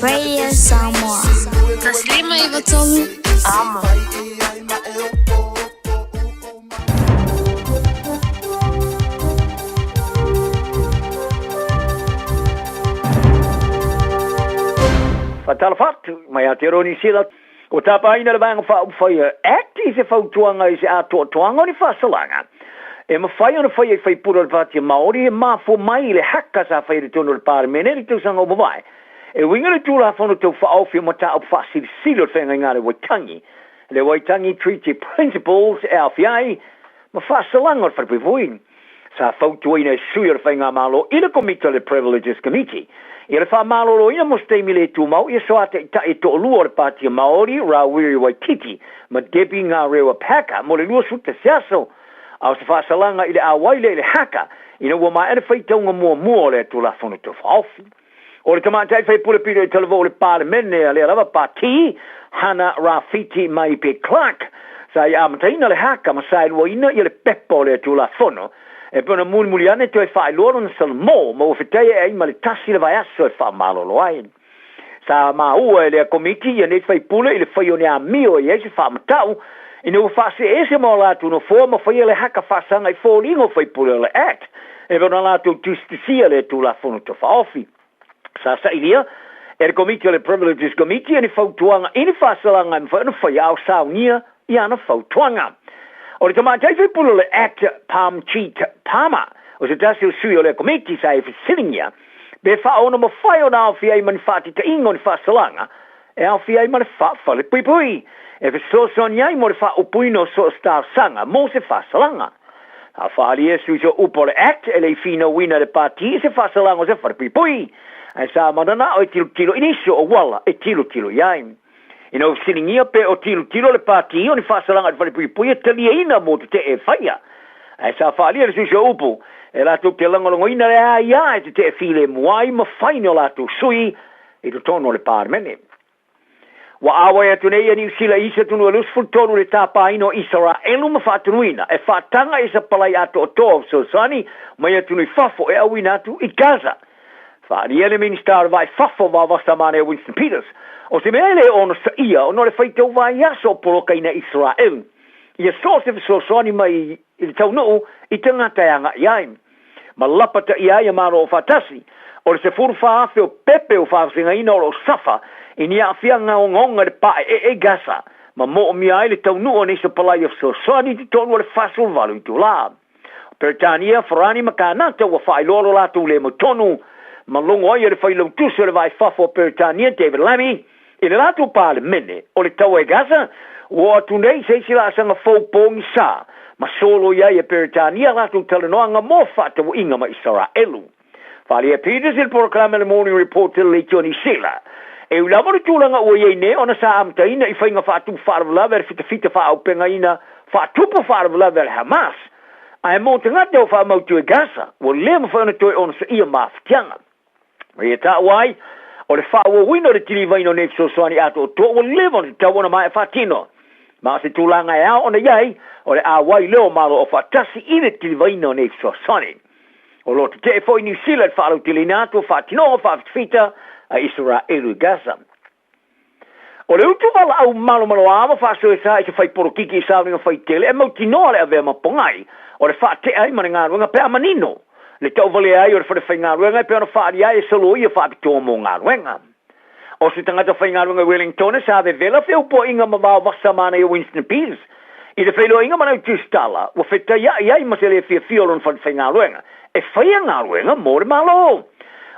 Radio Samoa. 153 Amo. Faatalofa atu mai Aotearoa Niu Sila, ua tapaina le Vaega Faaupufai Act i se fautuaga i se atoatoaga o ni faasalaga e mafai ona faia i faipule o le Pāti Māori e mafua mai i le haka sa faia i totonu o le Palemene i le tausaga ua mavae e uiga i le Tulafono Tau Faaofi o Mataupu Faasilisili o le Feagaiga a le Waitangi, le Waitangi Treaty Principles, e aofia ai ma faasalaga o le falepuipui. Sa fautuaina e sui o le Faigamalo i le Komiti o le Privileges Committee ia le faamaloloina mo se taimi le tumau ia soataitai e toalua o le Pāti Māori, Rawiri Waititi ma Debbie Ngarewa Packer mo le 21 aso, a o se faasalaga i le auai lea i le haka ina ua maea le faitauga muamua o lea Tulafono Tau Faaofi. O le tamaitai faipule pito i talavou o le Palemene a lea lava Pati, Hana Rawhiti Maipe Clark, sa ia amataina le haka ma saeluaina ia le pepa o lea Tulafono e pei ona mulimuli ane toe faailoa lona salamo ma ua fetai ae ai ma le tasi le vaiaso e faamalolo ai. Sa maua e lea Komiti ia nei faipule i le fai o ni amio e i ai se faamatau ina ua faaseese ma o latou nofoa ma faia le haka faasaga i foliga o faipule o le Act e pei ona latou tusitusia lea Tulafono Tau Faaofi. Sa sailia e le Komiti o le Privileges Committee ni fautuaga i ni faasalaga e mafai ona faia a o saunia i ana fautuaga. O le tamaitai faipule o le Act Parmjeet Parmar, o se tasi o sui o lea Komiti sa e fesiligia pe faaono mafai ona aofia ai ma ni faatitaiga o ni faasalaga e aofia ai ma le faafalepuipui e fesoasoani ai mo le faaupuina o so o se talosaga mo se faasalaga. A faaalia e sui so upu o le Act e le i finauina e le Pati i se faasalaga o se falepuipui, ae sa mananao e tilotilo i nisi o auala e tilotilo i ai. Ina ua fesiligia pe o tilotilo le Pati o ni faasalaga i le falepuipui e taliaina mo tetee e faia, ae sa faaalia e le sui so upu e latou te lagolagoina le aia e tetee filemu ai ma fai ni o latou sui i totonu o le Palemene. Ua āwai atu nei a Niu Sila i isi atunuu e 23 le tāpāina o Isaraelu ma faatunuina e faataga i sapalai atoatoa o fesoasoani mai atunuu i fafo e auina atu i Gaza. Faaalia le Minisita o le Vai Fafo Vaovasa Mane Winston Peters, o se mea e le onosaia ona o le faitau vaiaso o polokaina Isaraelu ia so o se fesoasoani mai i le taunuu i tagata e agai ai. Ma lapataia ai a Malo Aufaatasi, o le 14,000 o pepe ua faavasegaina o lo o safa i ni aafiaga ogaoga i le paeee i Gaza, ma moomia ai le taunuu o nei sapalai o fesoasoani i totonu o le 48 itulā. O Peretania, Farani ma Kanata ua faailoa lo latou le mautonu ma logo ai e le failautusi o le Vai Fafo o Peretania, David Lammy, i le latou Palemene o le taua i Gaza, ua oo atu nei se isi laasaga fou pogisa ma solo i ai e Peretania latou talanoaga mo fefaatauaiga ma Isaraelu. Faaalia Peters i le polokalame a le Morning Report i le leitio Niu Sila. E ui lava o le tulaga ua i ai nei ona sa amataina i faiga faatupu faalavelave a le fitafita faaaupegaina faatupu faalavelave a le Hamas, ae mo tagata ua faamautu i Gaza, ua le mafai ona toe onosaia mafatiaga. Ma ia taua ai, o le faaauauina o le tilivaina o nei fesoasoani atoatoa ua leva ona tatau ona maea faatino. Ma o se tulaga e ao ona i ai, o le auai lea o Malo Aufaatasi i le tilivaina o nei fesoasoani. O lo o tetee foi Niu Sila i le faalauteleina atu o faatinoga faafitafita a Isaraelu i Gaza. O le utu valaau malomaloa ua faasoesa i se fai polokiki i sauniga faitele e mautinoa le avea ma pogai o le faatea ai ma le galuega pe a manino le tauvalea ai o le falefaigaluega e pei ona faaalia ai e soloia faapitoa mo galuega. O se tagata faigaluega i Wellingtone sa vevela feupuaiga ma vaovasa manaia Winston Peters i le feiloaiga ma le autusitala ua fetaiai ai ma se le fiafia o lona falefaigaluega e faia galuega mo le Malo.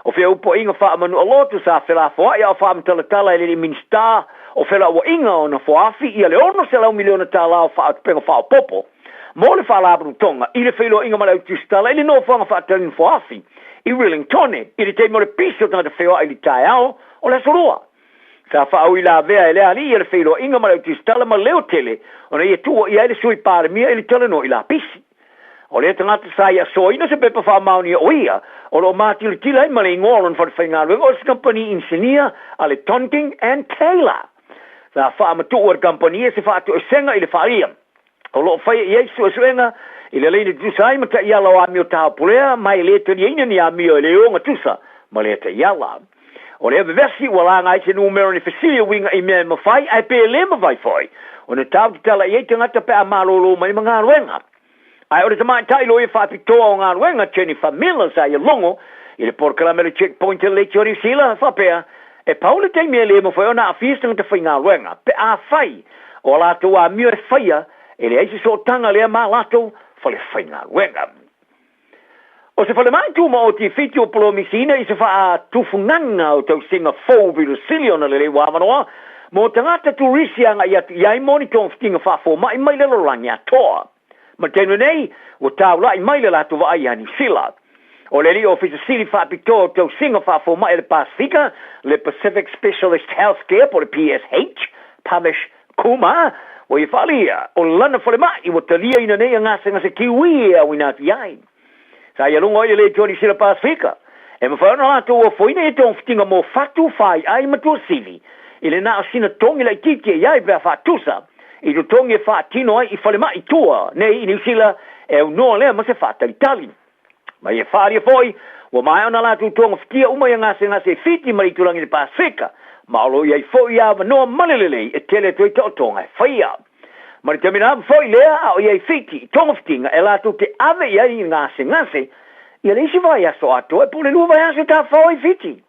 O feupuaiga faamanualoto sa felafoai a o faamatalatala e le alii Minisita o Felauaiga ona foaafi ia le $600 miliona tala o faatupega faaopoopo mo le Faalapotopotoga i le feiloaiga ma le autusitala i le nofoaga faatalino foaafi i Wellingtone i le taimi o le pisi o tagata feoai i le taeao o le Aso Lua. Sa faauilavea e le alii ia le feiloaiga ma le autusitala ma leo tele ona ia tuuaia ai le Sui Palemia i le talanoa i lapisi. O lea tagata sa i asoaina se pepa faamaonia o ia o lo o matilatila ai ma le igoa o lona falefaigaluega o se kamupani inisinia a le Tonking and Taylor. Sa faamatuu e le kamupani se faatoesega i le faaalia o lo o faia i ai suesuega i le laina tutusa ai ma taiala o amio taopolea ma e le taliaina ni amio e le ogatusa ma lea taiala. O lea vevesi ua laga ai se numera o ni fesili e uiga i mea e mafai ae pe le mafai foi ona tau tatala i ai tagata pe a malolo mai ma galuega. Ae o le tamaitai loia faapitoa o galuega Jennifer Miller sa ia logo i le polokalame o le Checkpoint i le Leitio Niu Sila faapea, e pau le taimi e le mafai ona aafia se tagata faigaluega pe afai o a latou amio e faia e leai se sootaga lea ma latou falefaigaluega. O se falemai tumaoti e Fiti ua polomisiina i se faatufugaga o tausiga fou vilosili ona lelei ua avanoa mo tagata turisi agai atu i ai mo ni togafitiga faafomai mai le lalolagi atoa. Ma le taimi lenei, ua taula'i mai le latou vaai ia Niu Sila. O le alii ofisa sili faapitoa o tausiga faafomai a le Pasefika, le Pacific Specialist Healthcare po o le PSH, Pavish Kumar, ua ia faaalia, o lana falemai ua taliaina nei a gasegase Kiwi e auina atu i ai. Sa ia luga ai le Leitio Niu Sila Pasefika, e mafai ona latou ofoina ia togafitiga mo fatu, faiai ma tuasili, i le na o sina togi laitiiti e i ai pe a faatusa i totogi e faatino ai i falemai i tua nei i Niu Sila e aunoa lea ma se faatalitali. Ma ia faaalia foi, ua maea ona latou togafitia uma ia gasegase e Fiti ma le itulagi i le Pasefika, ma o lo o i ai foi ia avanoa male lelei e tele atu ai taotoga e faia. Ma le taimi lava foi lea a o i ai Fiti i togafitiga e latou te ave i ai i gasegase ia le isi vaiaso atoa e po o le lua vaiaso e tafafao ai Fiti.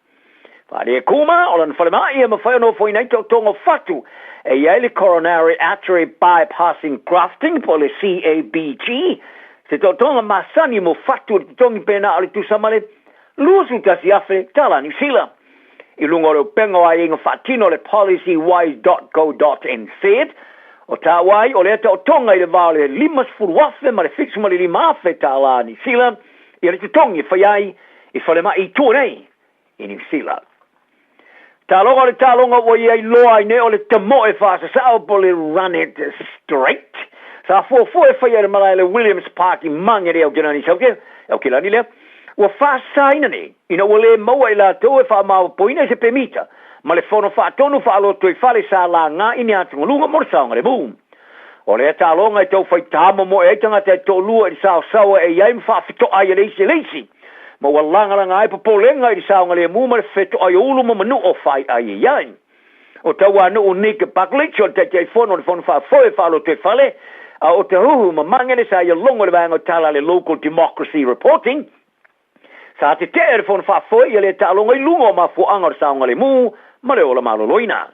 Faale Kuma, o lana falemai e mafai ona ofoina ai taotoga o fatu e i ai le Coronary Artery Bypassing Grafting po o le CABG, se taotoga masani mo fatu o le totogi pēnā o le tusa ma le $21,000 Niu Sila. I luga o le upega o aiaiga faatino a le policywise.co.nz, o taua ai o lea taotoga i le va o le $50,000 ma le $75,000 Niu Sila ia le totogi e fai ai i falemai i tua nei i Niu Sila. Taaloga o le taaloga ua i ai loa ai nei o le tamoe faasasao po o le Run It Straight. Sa fuafua e faia e le malae le Williams Park i Mangere Aotearoa South Aokelani lea ua faasasaina nei ina ua le maua i latou e faamaopopoina i se pemita ma le fono faatonu faalotoifale sa laga i ni atugaluga mo le saogalemu. O lea taaloga e tau fai tamomoe ai tagata e toalua i le saosaoa e i ai ma faafetoai e le isi e le isi, ma ua lagalaga ai popolega i le saogalemu ma le fetoai o ulu ma manua o faaiai e i ai. O Tauanuu Nick Buckledge o le Taitaifono o le Fono Faafoe Faalotoifale a Otahuhu ma Mangere sa ia logo i le vaega o tala a le Local Democracy Reporting, Sa tetee le Fono Faafoe ia lea taaloga i luga o mafuaaga o le saogalemu ma le ola maloloina.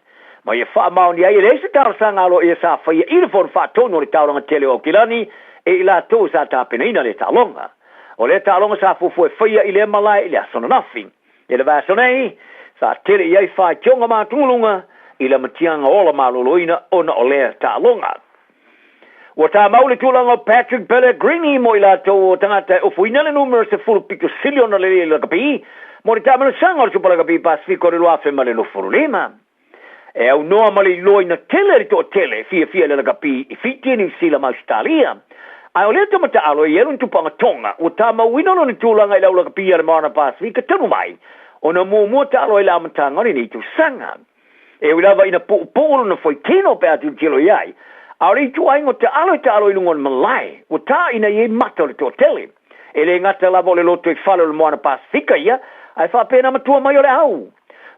Ma ia faamaonia ai e leai se talosaga aloaia sa faia i le Fono Faatonu o le Taulaga Tele o Aukilani e i latou sa tapenaina lea taaloga. O lea taaloga sa fuafua e faia i lea malae i le aso ananafi. I le vaiaso nei, sa tele i ai faitioga ma atugaluga i le amatiaga ola maloloina ona o lea taaloga. Ua tamau le tulaga o Patrick Pellegrini mo i latou o tagata e ofoina le numera 10 pito sili ona lelei i le lakapi mo le taamilosaga o le Supa Lakapi Pasefika o le 2025. E aunoa ma le iloaina tele e le toatele e fiafia i le lakapi i Fiti, Niu Sila ma Ausetalia. Ae o lea tama taalo e i ai lona tupanga Tonga ua tamauina lona tulaga i le au lakapi a le Moana Pasefika talu mai ona muamua taalo ai i le amataga o lenei tausaga. E ui lava ina puupuu lona foitino pe a tilotilo i ai, a o le ituaiga o taalo e taalo i luga o le malae, ua ta ina i ai mata o le toatele. E le gata lava o le lotoifale o le Moana Pasefika ia, ae faapena matua mai o le au.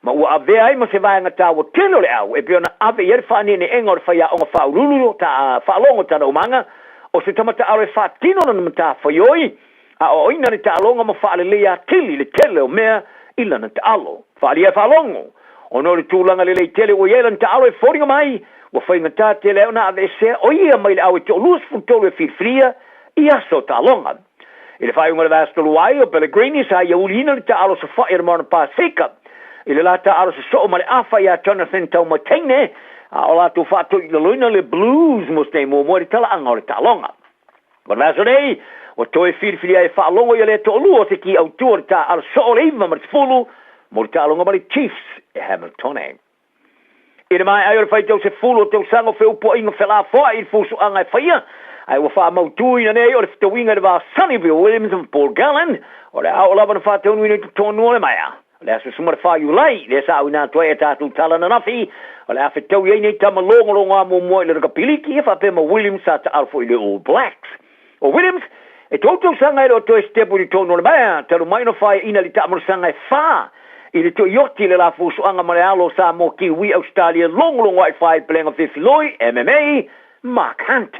Ma ua avea ai ma se vaega taua tele o le au e pei ona ave i ai le faaneeneega o le faiaoga faauluulu ta faalogo tana umaga, o se tama taalo e faatino lana matafaioi, Aoaoina le taaloga ma faaleleia atili le tele o mea i lana taalo. Faaalia e faalogo, ona o le tulaga lelei tele ua i ai lana taalo e foliga mai, ua faigata tele ai ona aveesea o ia mai le au e toa-23 e filifilia i aso o taaloga. I le faaiuga o le vaiaso talu ai, o Pellegrini sa ia uliina le taalo sofa'i a le Moana Pasefika i le la taalo sosoo ma le afa iā Jonathan Taumateine, a o latou faatoilaloina le Blues mo se taimi muamua i le talaaga o le taaloga. O le vaiaso nei, ua toe filifili ai e faalogo ia lea toalua o se ki autu o le taaalo soo o le 9 ma le 10 mo le taaloga ma le Chiefs e Hamiltone. I le maea ai o le faitau sefulu o tausaga o feupuaiga felafoai i le fusuaga e faia Ae ua faamautuina nei o le fetauiga i le va o Sonny Bill Williams ma Paul Gallen, o le a oo lava ona faataunuina i totonu o le maea. O le aso 14 Iulai, lea sa auina atu ai a tatou tala ananafi, o le a fetaui ai nei tama logologoa muamua i le rakapi liki ia faapea ma Williams sa taalo foi i le All Blacks. O Williams, e tou tausaga e le o toe sitepu i totonu o le maea, talu mai ona faeaina i le taamalosaga e fa i le toioti i le la fuasoaga ma le alo o Samoa Kiwi Ausetalia logologo ai fa i pelega fefiloi, MMA, Mark Hunt.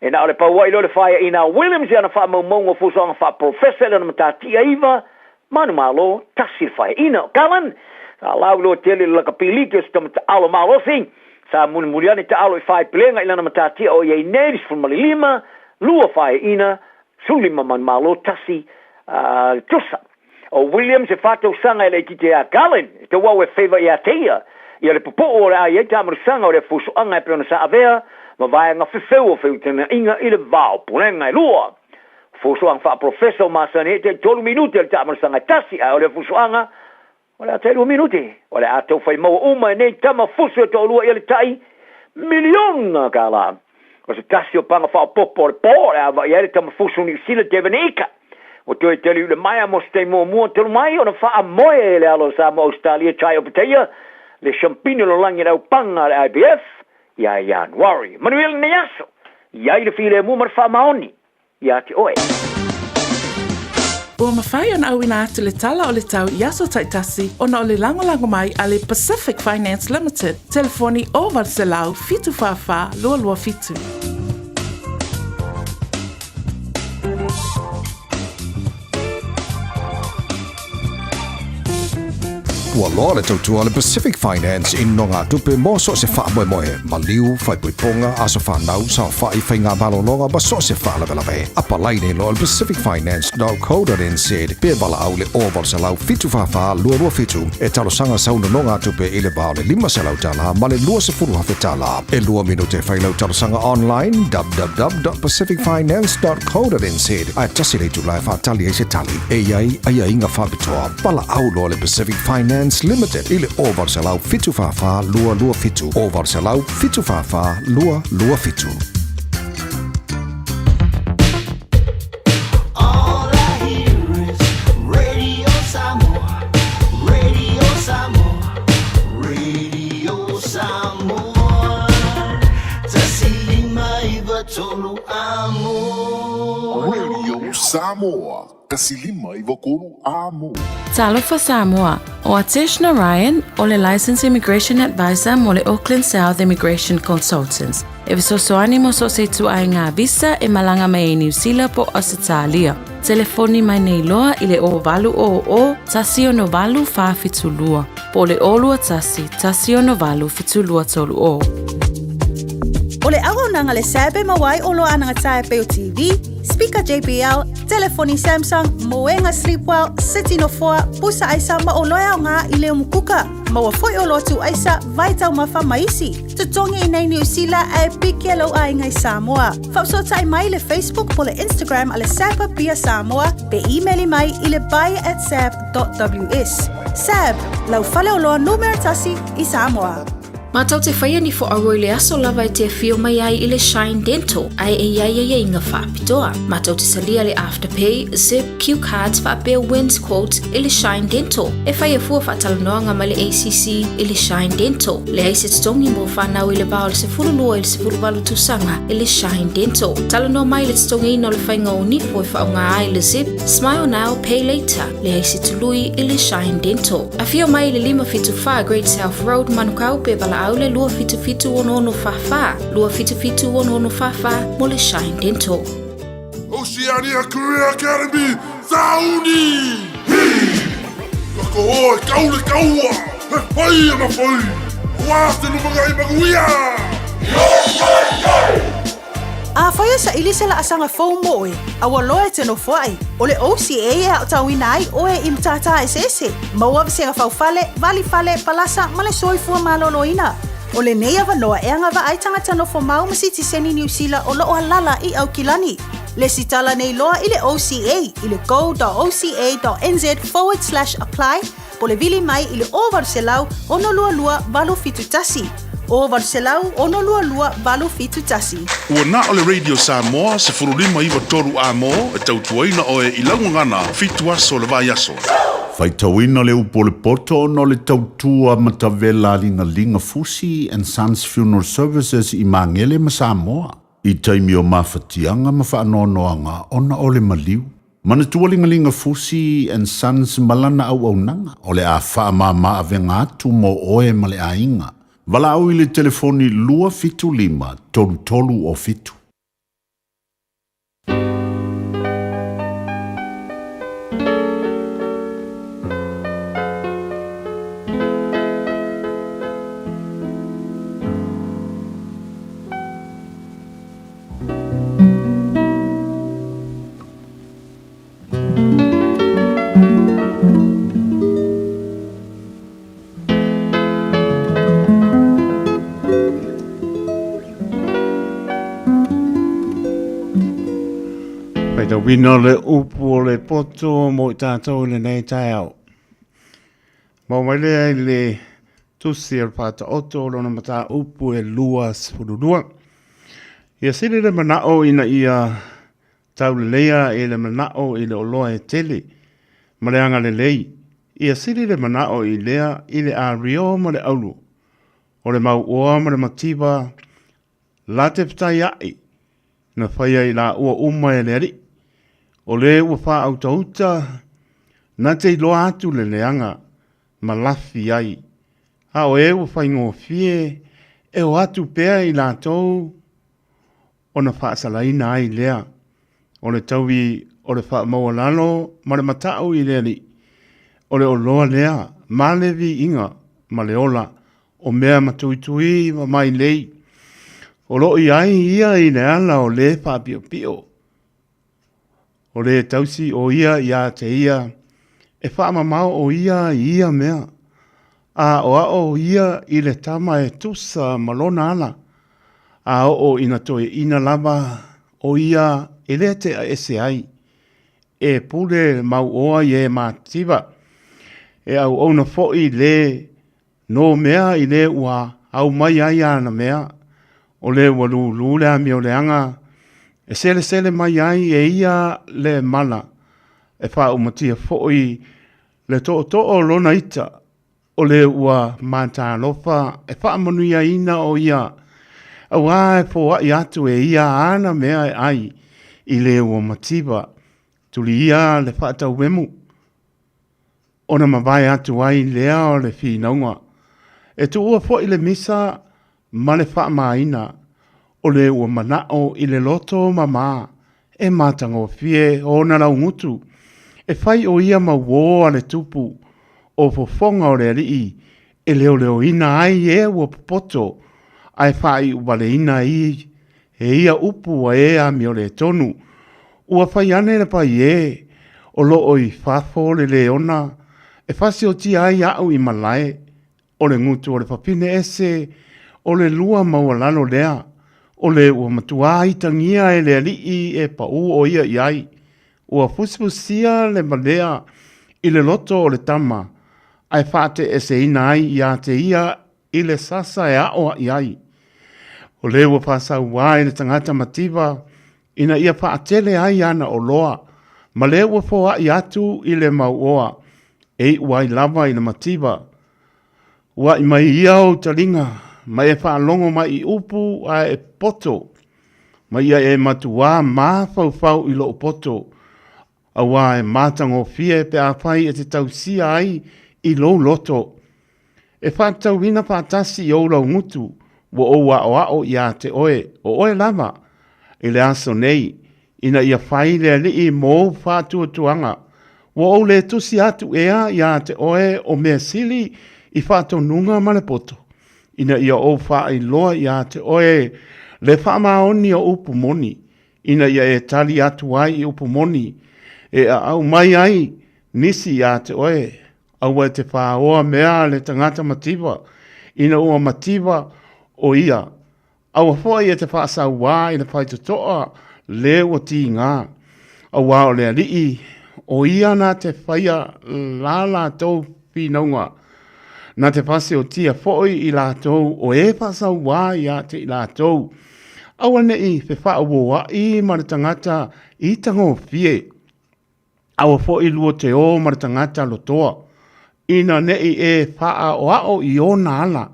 E na o le pau ai lea o le faeaina a Williams i ana faamaumauga o fuasoaga faaprofesa i lana matatia iva manumalo tasi le faeaina. O Cullen, sa lauiloa tele i le lakapi liki o se tama taalo malosi, sa mulimuli ane taalo i faepelega i lana matatia o i ai nei le 15, lua faeaina, 15 manumalo tasi le tusa. O Williams e fa tausaga e laitiiti ia Cullen, e tauau e favour ia te ia, ia le pupuu o le a i ai taamalosaga o le fuasoaga e pei ona sa avea ma vaega fefeu o feutagaiga i le va o pulega e lua. Fuasoaga faaprofesa o masani ai tai tolu minute o le taamalosaga e tasi, ae o lea fuasoaga o le a tai lua minute. O le a tau fai maua uma e nei tama fusu e toalua ia le tai miliona tala. O se tasi o paga faaopoopo o le po o le a vaai ai le tama fusu Niu Sila Devon Ika. Ua toe tali i le maea mo se taimi muamua talu mai ona faamoe e le alo o Samoa Ausetalia Jai Opetaia le siampini o lalolagi i le aupaga a le IBF ia Ianuari. Manuia lenei aso, i ai le filemu ma le faamaoni ia te oe. Ua mafai ona auina atu le tala o le tau i aso taitasi ona o le lagolago mai a le Pacific Finance Limited, telefoni 0800 744 227. Ua loa le tautua a le Pacific Finance i nogatupe mo so o se faamoemoe, maliu, faaipoipoga, aso fanau, saofai, faiga malologa ma so o se faalavelave. Apalai nei loa i le pacificfinance.co.nz pe valaau i le 0800 744 227 e talosaga sau nonogatupe i le va o le $500 ma le $20,000. E lua minute e fai lau talosaga online www.pacificfinance.co.nz ae tasi le itula e faatali ai se tali. E i ai aiaiga faapitoa. Valaau loa le Pacific Finance Limited i le 0800 744 227, 0800 744 227. All I hear is Radio Samoa, Radio Samoa, Radio Samoa. Tasi lima iva tolu amo. Radio Samoa, tasi lima iva tolu amo. Talofa Samoa, ʻO Atesh Narayan, ʻo le Licensed Immigration Advisor mo le Auckland South Immigration Consultants. E fesoasoani mo so o se ituaiga visa e malaga mai ai Niu Sila po o Ausetalia. Telefoni mai nei loa i le 0800 168 472 po o le 021 168 7230. O le auaunaga a le SAB e maua ai oloa anagatāe pei o TV, speaker JBL, telefoni Samsung, moega Sleepwell, seti nofoa, pusa aisa ma oloa e aoga i leo mukuka. Maua foi oloa tuu aisa, vae taumafa ma isi. Totogi i nei Niu Sila ae piki e lou aiga i Samoa. Faafesootai mai i le Facebook po le Instagram a le SAB Apia Samoa pe imeli mai i le buy at sab.ws. SAB, lau faleoloa numera tasi i Samoa. Matou te whaia ni fo aua i le aso lava e te awhio mai ai i le Shine Dental ae e iai aiaiga faapitoa. Matou te talia le Afterpay, Zip, Q Cards faapea Wins Quotes i le Shine Dental. E whaia fua faatalanoaga ma le ACC i le Shine Dental. Leai se totogi mo whanau i le va o le 12 i le 18 tausaga i le Shine Dental. Talanoa mai i le totogiina o le whainga o nifo e whaonga ai le Zip, Smile Now, Pay Later. Leai se tului i le Shine Dental. Afio mai i le 574 Great South Road, Manukau pe valaau le 277 6644, 277 6644 mo le Shine Dental. Oceania Career Academy, Sauni! Hi! Ka koa e kau le kaua, he whai ana whai, wā te lumangai manuia! Yo, yo, yo! Afai e saili se laasaga fou mo oe, a ua loa e te nofoai, o le OCA e aotauina ai oe i matata eseese, maua vasega faufale, vali fale, palasa ma le soifua maloloina. O lenei avanoa e agavaa ai tagata nofo mau ma sitiseni Niu Sila o loo alala i Aukilani. Lesitala nei loa i le OCA i le go.oca.nz forward slash apply po le vili mai i le 0800 622 871. O 800 622 871. Ua na o le Radio Samoa 15 93 A mo e tautuaina oe i lau gagana fitu aso o le vaiaso. Faitauina le upu o le poto ona o le tautua matavela a Ligaliga Fusi and Sons Funeral Services i Magele ma Samoa i taimi o mafatiaga ma faanoanoaga ona o le maliu. Manatua Ligaliga Fusi and Sons ma lana auaunaga o le a faamama avega atu mo oe ma le aiga. Valaau i le telefoni 275 33 o 7. Faitauina le upu o le poto mo i tātou i lenei taeao. Mau mai lea i le tusi o le Faataoto o lona mataupu e 22. Ia sili le manao ina ia Tauleleia i le manao i le oloa e tele, ma le agalelei, ia sili le manao i lea i le ario ma le aulu, o le mauoa ma le mativa, la te fetai aʻi, na faia i laua uma e le Alii, o le ua faautauta, na te iloa atu le leaga, ma lafi ai, a o e ua faigofie e o atu pea i latou ona faasalaina ai lea o le taui o le faamaualalo ma le matau i le Alii, o le oloa lea ma le viiga ma le ola o mea matuitui ma mailei, o lo o i ai ia i le ala o le faapiopio, o le tausi o ia iā te ia, e faamamao o ia i ia mea, a aoao ia i le tama e tusa ma lona ala, a oo ina toeaina lava o ia e le tea ese ai, e pule mauoa i e mativa, e auauna foi le No mea i le ua aumai ai ana mea, o le ua lūlū le amioleaga e selesele mai ai e ia le mala, e faaumatia foi le tootoo o lona ita, o le ua matalofa e faamanuiaina o ia, auā e foai atu e ia ana mea e ai i le ua mativa, tuli ia le faatauemu. Ona mavae atu ai lea o le finauga. E tuua foi le misa ma le faamaina, o le ua manao i le loto mama e matagofie ona laugutu, e fai o ia mau uō a le tupu, o fofoga o le alii e leoleoina ai e ua popoto, ae faaiuvaleina ai e ia upu a e amioletonu. Ua fai ane le paie o lo o i fafo le leona e fasiotia ai aʻu i malae, o le gutu o le fafine ese o le lua maualalo lea, o le ua matuā itagia e le alii e paū o ia i ai. Ua fusifusia le malea i le loto o le tama, ae faateeseina ai iā te ia i le sasa e aʻoaʻi ai. O le ua faasauā i le tagata mativa ina ia faatele ai ana oloa, ma le ua foaʻi atu i le mauoa e iʻu ai lava i le mativa. Ua aʻi mai ia ou taliga, ma e faalogo mai i upu ae e poto, ma ia e matuā mafaufau i loʻu poto, auā e matagofie pe afai e te tausia ai i lou loto. E faatatauina faatasi i ou laugutu ua ou aʻoaʻo iā te oe, o oe lava, i le aso nei, ina ia fai le Alii mōu faatuatuaga. Ua ou le tusi atu ea iā te oe o mea sili i faatonuga ma le poto, ina ia ou faailoa iā te oe le faamaoni o upu moni, ina ia e tali atu ai i upu moni, e aau mai ai nisi iā te oe, aua e te whāoa mea a le tangata mativa, ina ua mativa o ia, aua foi e te whaasauā i le whaitotoa le ua tīngā, auā o le alii, o ia nā te whaia la latou whinauga. Na te faseotia foi i latou o e faasauā ia te i latou. Aua ne i fefaaoaoaʻi ma le tagata i tagofie. Aua foi lua te ō ma le tagata lotoa, ina ne i e faaʻaoaʻo i ona ala,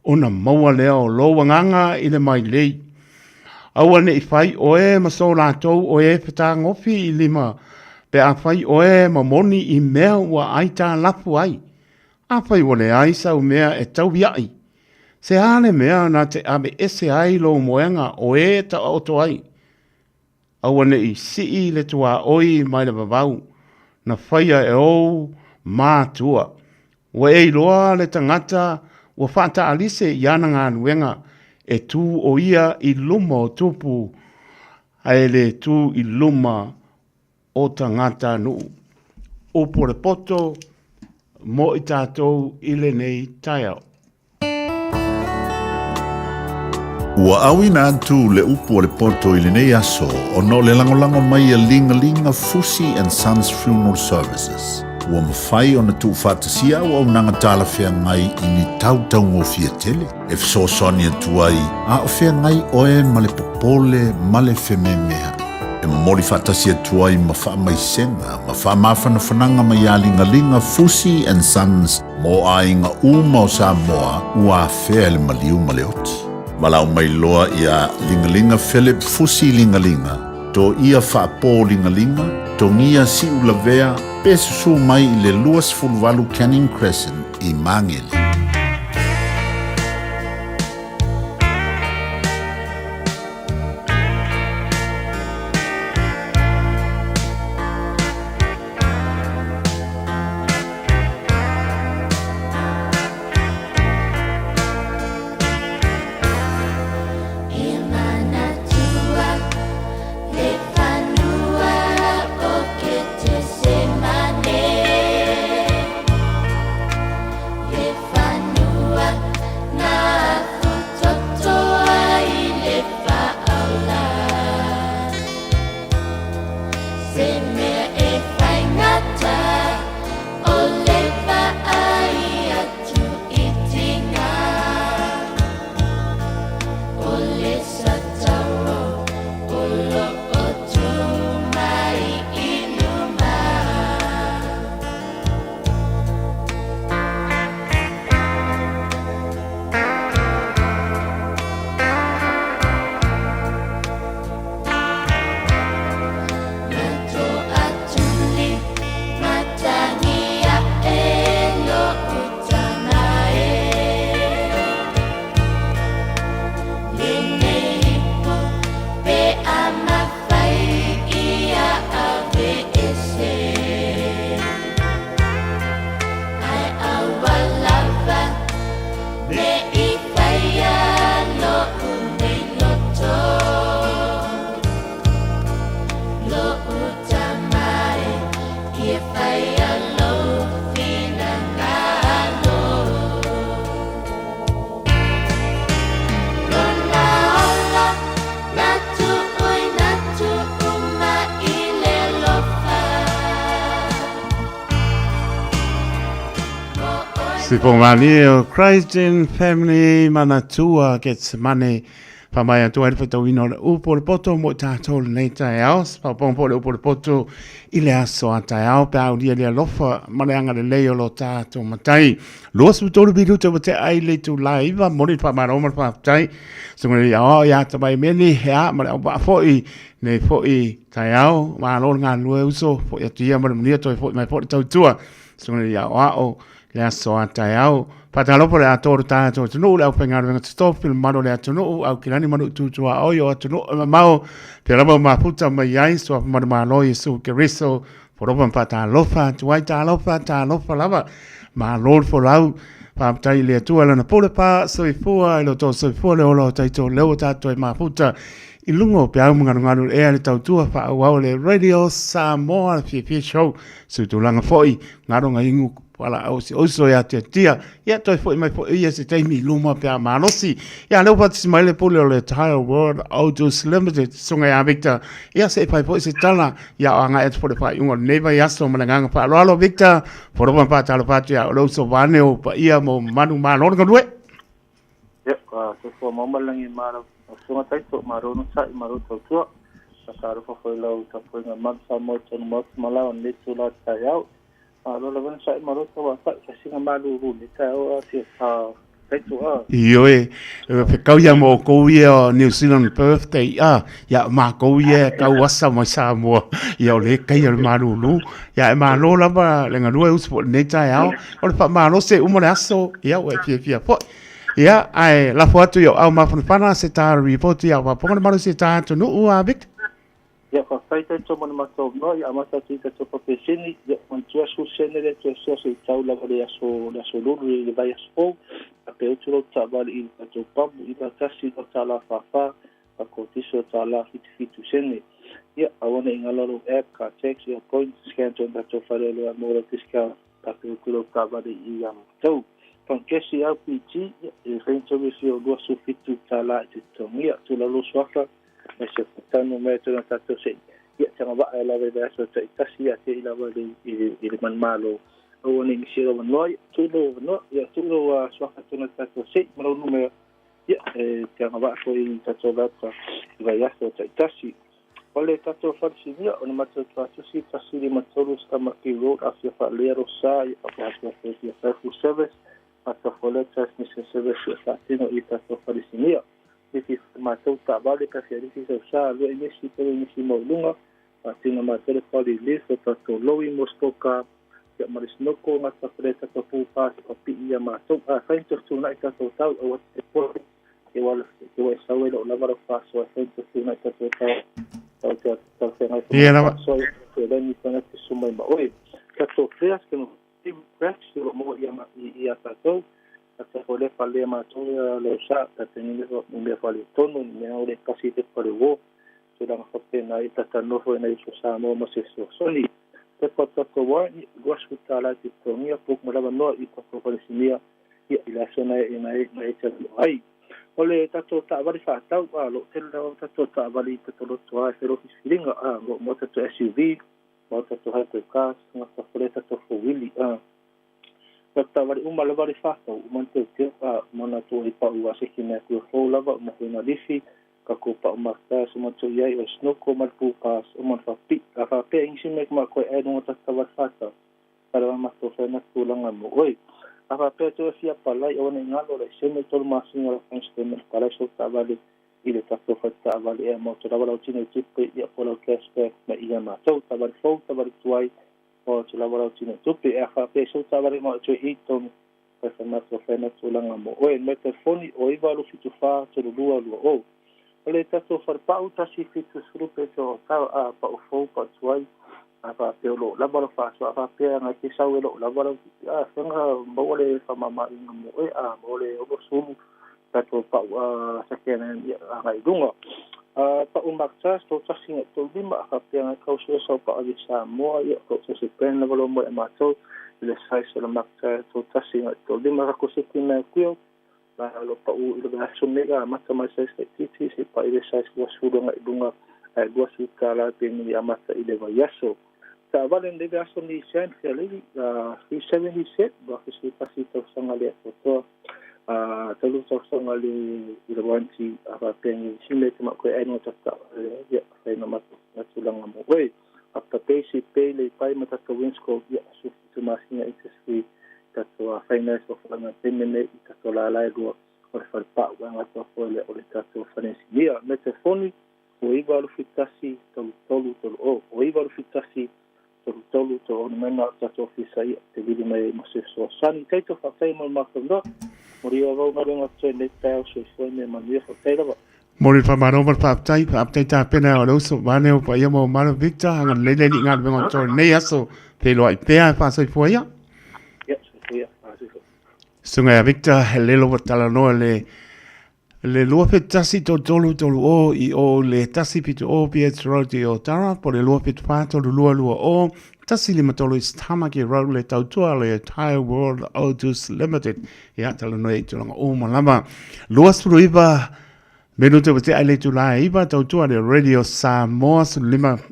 ona maua lea o lou agaga i le mailei. Aua ne i fai ʻoe ma so latou o e fetagofi i lima, pe afai ʻoe ma moni i mea ua aitalafu ai. Afai ua leai sau mea e tauiaʻi, se a le mea na te aveese ai lou moega o e taoto ai? Aua ne i sii le tuaoi mai le vavau na faia e ou mātua. Ua e iloa le tagata ua faataalise i ana galuega, e tū ʻo ia i luma o tupu, ae le tū i luma o tagata nuu. Upu o le poto mo i tatou i lenei taeao. Ua auina atu le upu a le poto i lenei aso ona o le lagolago mai a Ligalinga Fusi and Sons Funeral Services. Ua mafai ona tuufaatasia auaunaga talafeagai i ni tau taugofie tele e fesoasoani atu ai a o feagai oe ma le popole ma le fememeaʻi. E momoli faatasi atu ai ma faamaisega ma faamafanafanaga mai iā Ligalinga Fusi and Sons Mo aiga uma o Samoa ua afea e le maliu ma le oti. Valaau mai loa iā Ligalinga Philip Fusi Ligalinga, Toia Faapō Ligalinga, Togia Siulavea pe susū mai i le 28 Canning Crescent i Māngere. Sipomani o Christian Family Manatua Getsemane Whamai atu ai le whaitauina o le upu o le poto mo i tātou lenei taeao. Paopong po le upu o le poto i le aso a taeao pe au lia le alofa ma le anga lelei o lo tātou matai. 23 minuta ua tea ai le itulā e 9, momoli le faamalo ma le faafetai. Susuga i le Aoao ia Tamai Meli, ea ma le auvaa foi nei foi taeao, malo le galulue uso, foi atu ia ma le manuia toe foi mai foi le tautua. Susuga i le Aoao le aso a taeao. Faatalofa le atoa o le tatou atunuu, le aufaigaluega totofi, le mamalu o le atunuu, au kilani ma nuu tutuaoi o atunuu e mamao, pea lava ua mafuta mai ai, suafa manumalo Iesu Keriso, Polopa ma faatalofa atu ai, talofa, talofa lava. Malo le folau. Faafetai i le Atua i lana pule pa soifua i lo outou soifua le ola o taito leo o tatou e mafuta i luga o peau ma galugalu le ea le tautua faaauau le Radio Samoa le fiafia show sui tulaga foi galo ga igu Fualaau o si oso ia Tiatia. Ia, toe foi mai foi ia se taimi i luma pe a malosi. Ia, lea ua faatasi mai le pule o le Tile World Outdoors Limited, Susuga ia Victor. Ia, se i fai foi se tala, ia o agai atu foi le faaiuga o lenei vaiaso ma le agaga faaaloalo. Victor, fono ma faatalofa atu ia o le uso vaeane o paia ma manumalo le galue. Ia, soifua maua ma le lagi ma lau Susuga Taito, malo onosai, malo tautua. Faatalofa foi i lau tapuaiga mamalu Samoa i totonu Maota ma laoa i lenei itula taeao. Malo lava onosai, malo tauatai, tasiga malulu i lenei taeao a Taito a. Ioe, e fekau ia ma outou ia New Zealand birthday a, ia matou ia e tau asa mai Samoa, ia o le kai o le malulu. Ia e malo lava le galue usu foi i lenei taeao. O le faamalosi e uma le aso, ia ua e fiafia foi. Ia, ae lafo atu i ou au mafanafana se tā report ia faafofoga le malosi e tā atunuu a Victor. Ia, faafetai Taito mo le matou avanoa, ia amata atu i tatou papeseni, ia manatua 10 sene lea toe soa se i tau lava le aso le aso lulu i le vaiaso fou, a pe utu lou taavale i le tatou pamu, 91 $2 44, a kotiso $77 sene. Ia, aua ne i galo lou app, car tax, ia points, scan tonu tatou faleoloa e maua lau discount. Tatou utu lau taavale i ia matou. Pankesi RPG, ia, e fai ni service o $27 i te totogia. Tula lou suafa, mai se tanu mai atu na tatou se ia te agavaa e lava i vaiaso taitasi ia te i lava i le, i le manumalo. Aua ne i misia lou avanoa, ia, tuu lou avanoa, ia, tuu lou suafa atu na tatou se i ma lou numera, ia, e te agavaa foi i tatou lata i vaiaso taitasi. O le tatou fale sinia, o le matou tuatusi 153 Stamaki Road, Afia Faalelea Lo Sa, ia faapea atu ai fia fai full service, faatau transmission service ia faatino i tatou fale sinia. Lifi matou taavale pe fia lifi sau sa lua i nisi tolu i nisi mau i luga, faatino matou le quality lift o tatou loi mo stoka, ia ma le snoko gata fale tatou pupa se papii ia matou. Afai ni fetuunai tatou tau, aua te pole. Ke wa ke wa sau ai lou lava lau faasoa e fai ni fetuunai tatou tau tau te tau feagai foi Ia lava. faasoa ia te lani tagata susu mai ma oe. Tatou prayers ke no request o lo o maua ia ia tatou tatou foi lea faaleleia matou ia leo sa tatou ni mea ni mea faaletonu ni mea o le kasi te fale uo tulaga faapena i talanoa foi nai uso Samoa ma se fesoasoani. Pepa tatou warrant ia $20 i te totogia book ma lava noa i tatou falesinia ia i le aso na e na e na e talanoa ai. O le tatou taavale faatau, a, lo o tele lava tatou taavale i tatou lotoa e fai filifiliga, a, lo o maua tatou SUV, maua tatou hybrid cars, tagata fole tatou four-wheelie, a. Tatou taavale uma lava le faatau, uma ona teuteu, a, uma ona tuu ai pau a seki mea kua fou lava, uma foi ona lifi, tatou pau markas, uma ona tuu i ai o le snorkel ma le pool pass, uma ona faapipii. A faapea i nisi mea ma koe ae luga o tatou taavale faatau, Tala matou fai na tulaga mo oe. A faapea atu e fia palai aua ne i galo laisene tolu masina o lau bank statement palai sou taavale i le tatou fale taavale ea maoto lava lau tino i tupe ia po lau cash back mai ia matou taavale fou taavale tuai maoto lava lau tino i tupe ea faapea sou taavale maoto i tonu fai fai matou fai na tulaga mo oe mai telefoni o 9 74 32 20 O le tatou falepau 170 peso o tau a pau fou pau tuai a faapea o lo o lava lau faasoa a faapea nai te sau e lo o lava lau tupe a fega maua le faamamaavega mo oe a maua le 60 tatou pau a second hand ia agai i luga a pau Mark Tars tou tasi ngai tou lima a faapea ngai kau sue sau pau ave Samoa ia o se se brand lava lo mo e matou i le size o le Mark Tars tou tasi ngai tou lima ka ko se tina kuio la lo pau i le vaiaso nei a amata mai size laitiiti seia paʻa i le size 20 agai i luga ae $20 pe nei amata i le vaiaso. Taavale lenei vaiaso Nissan Fairlady 370 set 2011 tausaga le atoatoa talu tausaga le i le warranty a faapea ni isi mea te makoe ai no tata ia fai na matou na tulaga mo oe. After pay si pay le pai ma tatou Winsco ia 17 masina interest free tatou finance o whaanga taimi nei i tatou lala e lua o le falepau e gata foi lea o le tatou fale inisinia. Me te foni o 9 81 33 30 o 9 81 33 30 numena o tatou ofisa ia te vili mai ai mo se fesoasoani. Taito faafetai mo le matou noa. Mo le avau galuega totoe nei taeao soifua i mea manuia faafetai lava. Mo le faamalo ma le faafetai, faafetai tapena o le uso vaeane o paia ma mamalu Victor, agalelei le Alii i galuega o totoe lenei aso, feiloai pea e faasoifua ia. Ia, soifua ia, faasoifua. Susuga ia Victor, he lelo ua talanoa le le 271 33 30 i o le 170 PH Road i Otara, po le 274 32 20. 153 East Tamaki Road le tautua le Tyre World Autos Limited. Ia, talanoa i tulaga uma lava. 29 minute ua tea i le itulā e 9, tautua le Radio Samoa 15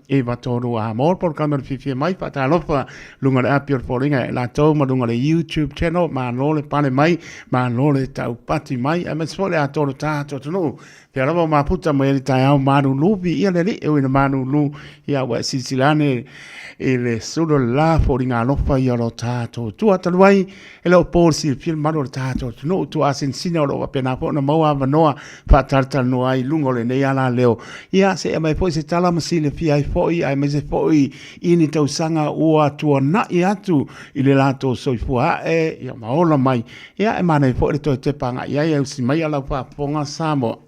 9 3 a mo le polokalame o le fiafia mai faatalofa luga o le api o le foliga e latou ma luga o le YouTube channel malo le pale mai malo le taupati mai aemaise foi le atoa o le tatou atunuu Pea lava o maputa mai ai le taeao malulu, viia le Alii e ui ina malulu, ia ua e silasila ane i le sulu o le la, foliga alofa ia o lo tatou Atua. Talu ai, e le o po le silafia le mamalu o le tatou atunuu, tuuasinasina o lo o faapena foi ona maua avanoa faatalatalanoa ai i luga o lenei alaleo. Ia, seia mai foi se tala ma silafia ai foi, aemaise foi i ni tausaga ua tuanai atu i le latou soifua ae, ia ma ola mai. Ia, e manaia foi le toe tepa agai i ai e usi mai a lau faafofoga Samoa.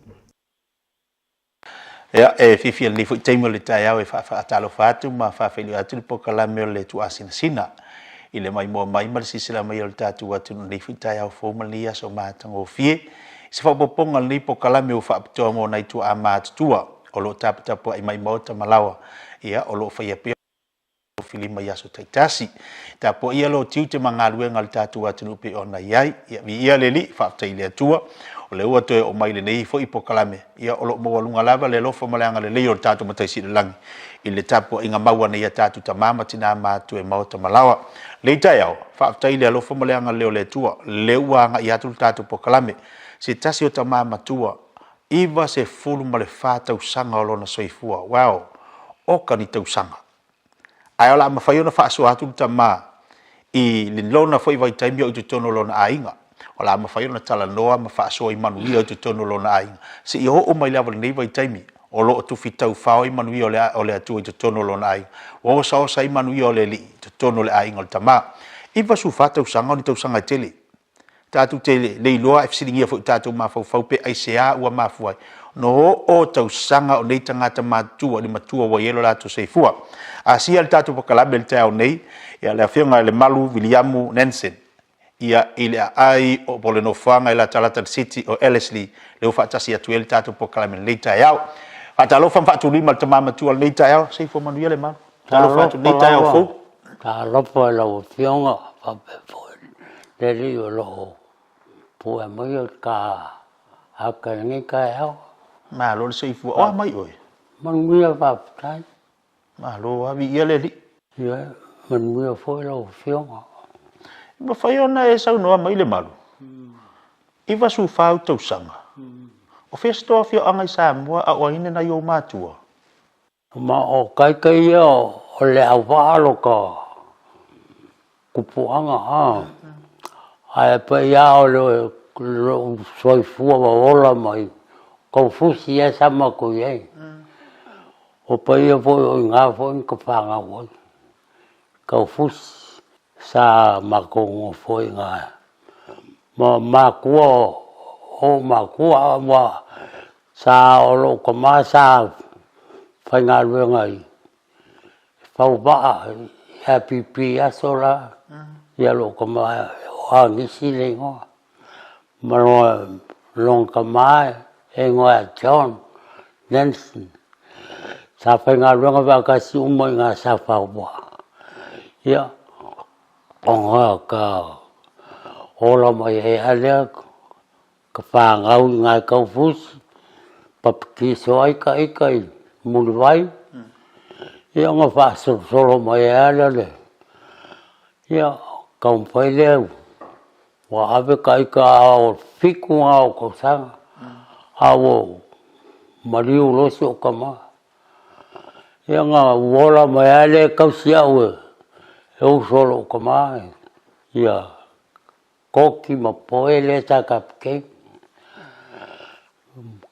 Ia, e fiafia i lenei foi taimi o le taeao e faafaatalofa atu ma faafeiloai atu le polokalame o le Tuuasinasina i le maimoa mai ma le silasila mai o le tatou atunuu i lenei foi taeao fou ma lenei aso matagofie. I se faaopoopoga o lenei polokalame ua faapitoa mo nai tuaa matutua o lo o taputapuai mai maota ma laoa, ia, o lo o faia pea filima i aso taitasi. Tapuaia lou tiute ma galuega a le tatou atunuu pei ona i ai. Ia, viia le Alii, faafetai i le Atua, o lea ua toe oo mai lenei foi polokalame, ia, o lo o maualuga lava le alofa ma le agalelei o le tatou Matai Sili i le Lagi i le tapuaiga mau a nei a tatou tama ma tina matutua i maota ma laoa. Lenei taeao, faafetai i le alofa ma le agalelei o le Atua, lea ua agai atu le tatou polokalame, se tasi o tama matua, 94 tausaga o lona soifua. Wow! Oka ni tausaga! Ae o le a mafai ona faasoa atu le tama i lona foi vaitaimi o i totonu o lona aiga. O le a mafai ona talanoa ma faasoa i manuia i totonu o lona aiga, seia oo mai lava i lenei vaitaimi o lo o tufi taufao ai manuia o le Atua i totonu o lona aiga. Ua osaosa ai manuia o le Alii i totonu o le aiga o le tama. 94 tausaga o ni tausaga e tele. Tatou te le iloa e fesiligia foi i tatou mafaufau pe aisea ua mafua ai ona oo tausaga o nei tagata matutua i le matua ua i ai lo latou soifua. Asia le tatou pakalame i le taeao nei, ia le Afioga i le Malu Viliamu Nansen, ia i le aai o po o le nofoaga i latalata i le City o Ellerslie, lea ua faatasi atu ai le tatou polokalame i lenei taeao. Faatalofa ma faatulima i le tama matua i lenei taeao. Soifua manuia le Malu. Talofa atu lenei taeao fou. Talofa i lau Afioga faapea foi le Alii o lo o pue mai o ka aka i lenei taeao. Malo le soifua. O a mai oe? Manuia faafetai. Malo lava, viia le Alii. Ia, manuia foi lau Afioga. E mafai ona e saunoa mai le malu? 94 ou tausaga. O fea se tou afioaga i Samoa a o ai nai ou matua? Ma o kaika ia o le auvaa lo ka kupuaga a, ae paia o le lou soifua ma ola mai Kaufusi ia sa matou i ai. O paia foi o i ina foi na ka fanau ai, Kaufusi. Sa matou nofo i ina ma matua o ou matua ua sa o lou tama sa faigaluega i fauvaa i APP i aso la ia lou tama o Agisi le igoa ma lona tama e igoa ia John Nanson sa faigaluega faatasi uma i ina sa fauvaa. Ia, ona ka ola mai ai lava lea ka fanau i nai taufusi, papatiso ai ta ita i Mulivai, ia ona faasolosolo mai ai lava lea o le, ia taumafai lea ua ave ta ita a o 7 na o tausaga, a ua maliu loa si ou tama. Ia na ola mai lava lea e tausi au e uso o lou tama ia Koki ma Poe lea sa kapikei.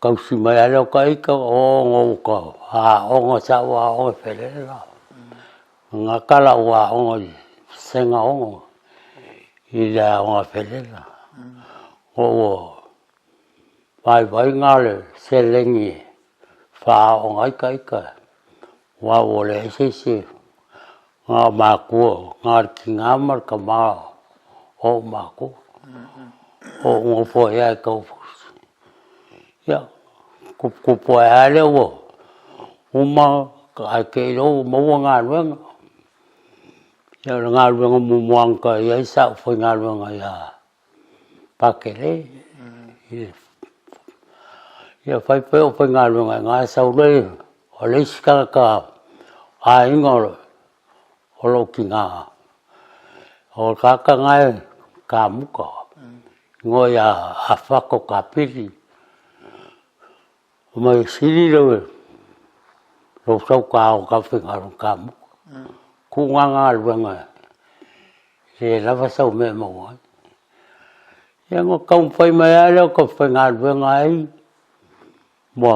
Tausi mai lava lea o ta ita, o ka aoga sa ou aoga i Felelela. Gata lau aoga i Vasega 6 i le aoga a Felelela. Ua vaivai le seleni Faaoga ai ta ita, aua ua leai se isi na o matua, na o le tina ma le tama o ou matua. O ou nofo ai lava i Taufusi. Ia, tuputupu ae lava lea ua uma ae te i loa ua maua galuega. Ia o le galuega muamua na toe i ai sa ou faigaluega ia Pakele. Ia fai pea ou faigaluega i ina sau loa o le isi tagata aiga o lou tina, o le tagata lena e kamuta, igoa ia Afato Kapili. Fai mai e sili lou sau ta o ta faigaluega kamuta. Tuu na galuega e le lava sau mea e maua ai. Ia ona taumafai mai lava lea o ta faigaluega ai ma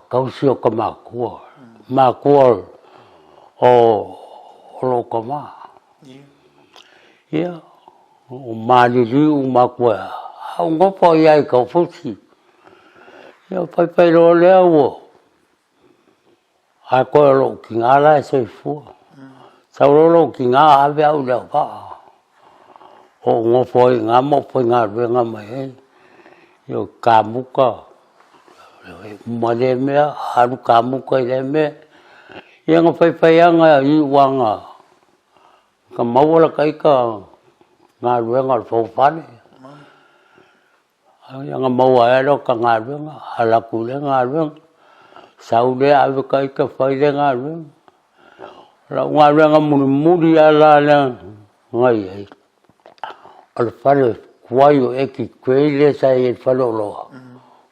tausi ota matua, matua o lou tama. Ia, ua maliliu uma atu a ou nofo ai lava i Taufusi. Ia faifai loa lea ua ae toe o lou tina la e soifua. Sau loa lou tina ave au i Leauvaa, ou nofo ai i ina ma ou faigaluega mai ai. Ia kamuta uma lea mea, alu kamuta i lea mea. Ia na faifai lava na iu lava ina Na maua lata ita galuega o le foufale, ia na maua ai lava lea o ta galuega, alu atu i lea galuega, sau lea ave ta ita fai lea galuega. O lau galuega mulimuli lava la lea na i ai, o le fale tuai o Eddie Grey lea sa i ai i le faleoloa,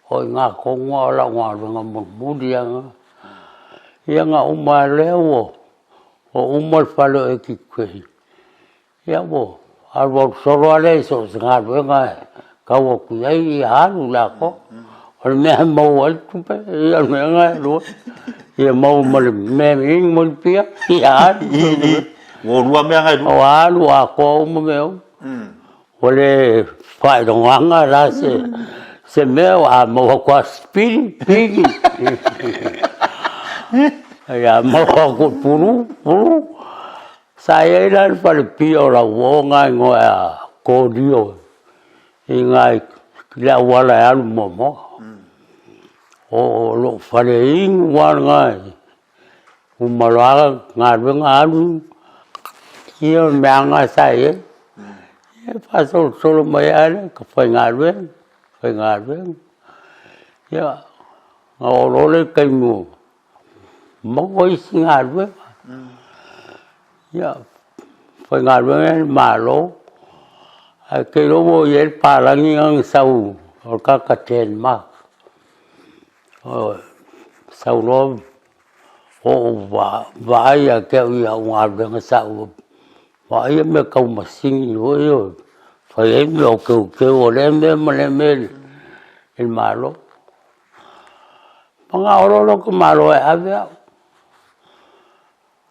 o i ina tonu lava o lau galuega mulimuli lava lena. Ia na uma lava lea ua Ua uma le fale o Eddie Grey, ia ua alualu solo lava lea i so o se galuega e tau atu i ai, ia alu i le atoa. O le mea e maua ai le tupe, ia o le mea lena e alu ai. Ia maua ma le mea e inu ai le pia, ia alu. Ua lua mea na e lua. Ua alu atoa uma mea uma. Ua le faailogaga la se mea a maua atu lava se pili, pili. Ia maua atu pulu, pulu. Sa i ai la le falepia o lau uo na igoa ia Kodio i ina i le auala e alu i Moamoa. O lou fale inu lava lena Uma loa galuega alu, ia o mea lava na sa i ai. Ia faasolosolo mai lava lea, ka faigaluega, faigaluega. Ia ona oo loa lea i le taimi ua maua isi galuega. Ia faigaluega i le Malo, ae ou te iloa ua i ai le palagi lena na sau o le tagata Denmark. Sau loa ou vaai ia te au i au galuega sa ou vaaia mea tau masini foi ia e fai ai mea o teuteu o lea mea ma lea mea i le Malo. Manao loa lota Malo e ave au,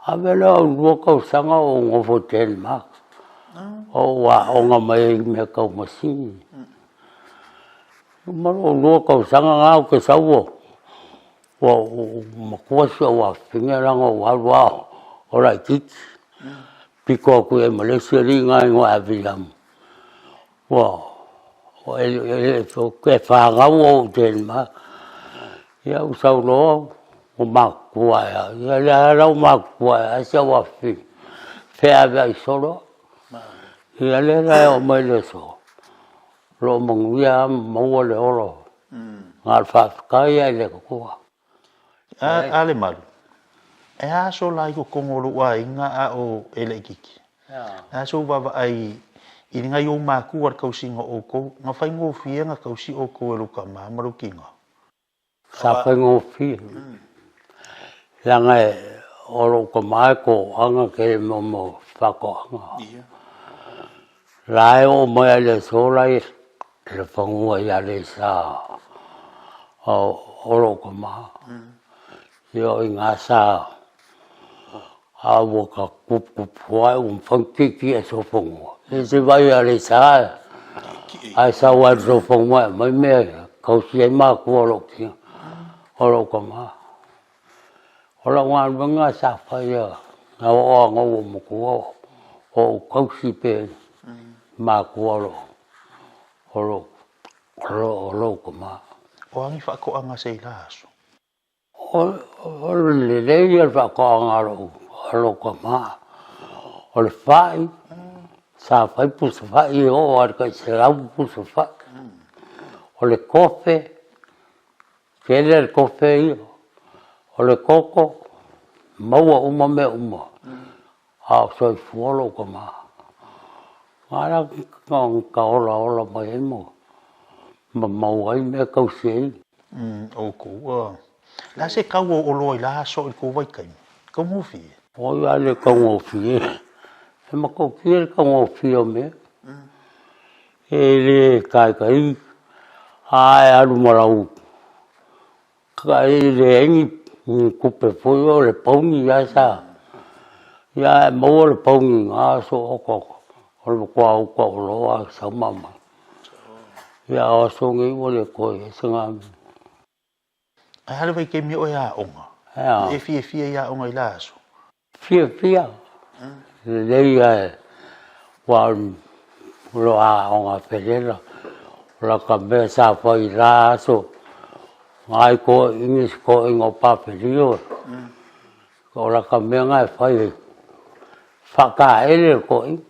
ave lea au 2 tausaga o ou nofo i Denmark, o ou aoga mai ai i mea tau masini. Uma lou 2 tausaga lena ou te sau ua matua si ou afafine leaga ua alu lava o laitiiti. Pito atu i ai ma le isi alii lena e igoa ia Viliamu, ua e fanau ou i Denmark. Ia ou sau loa ua matutua ae lava, ia lea la ua matutua ae lava si ou afafine, feaveai solo au. Ia lea la e oo mai i le aso, o lo o manuia lava ma maua le ola, na o le faafetai lava i le Atua. A Lemalu, e a aso la i totonu o lou aiga a o e laitiiti? Le a sou vaavaai i nai ou matua i le tausiga o outou, na faigofie na tausi outou e lou tama ma lou tina? Sa faigofie, leaga o lou tama e toaga tele ma faatoaga. La e oo mai lava i le aso la e i le fanua i Aleisa o lou tama. Ia o i ina sa a ua ta tuputupu ae ua mafai ona tietie i solofanua. Ia se i vaai i Aleisa ae sau lava i le solofanua e aumai mea e tausi ai matua o lou tina, o lou tama. O lau galuega sa faia na oo lava ina ou matua o ou tausi pea i matua o lou tama. O a ni faatoaga se i la aso? O le lelei ia o le faatoaga a lou tama. O le fa'i, sa fai pusa fa'i e oo lava i le tai 100 pusa fa'i. O le kofe, tele le kofe ia. O le koko, maua uma mea uma, a o soifua lou tama. Na ala ka olaola mai ai ma maua ai mea e tausi ai. Outou, o le a se kau o oloa i la aso i le tou vaitaimi? Taugofie? Oi a le taugofie. E matautia le taugofie o mea. E le taitai a e alu ma lau e leai ni tupe foi o le pauni lava sa ia ae maua le pauni i na aso oka oka o le matua uta oloa lava sau ma aumai. Ia a o aso nei ua le toe i ai se na mea. Ae a le vaitaimi o e aoga? E fiafia i aoga i la aso? Fiafia, lelei ae ua o lo aoga felela. O lata mea sa fai i la aso, nai toeaiina si toeaina o Pafelio, o lata mea na e fai e faataele le toeaina.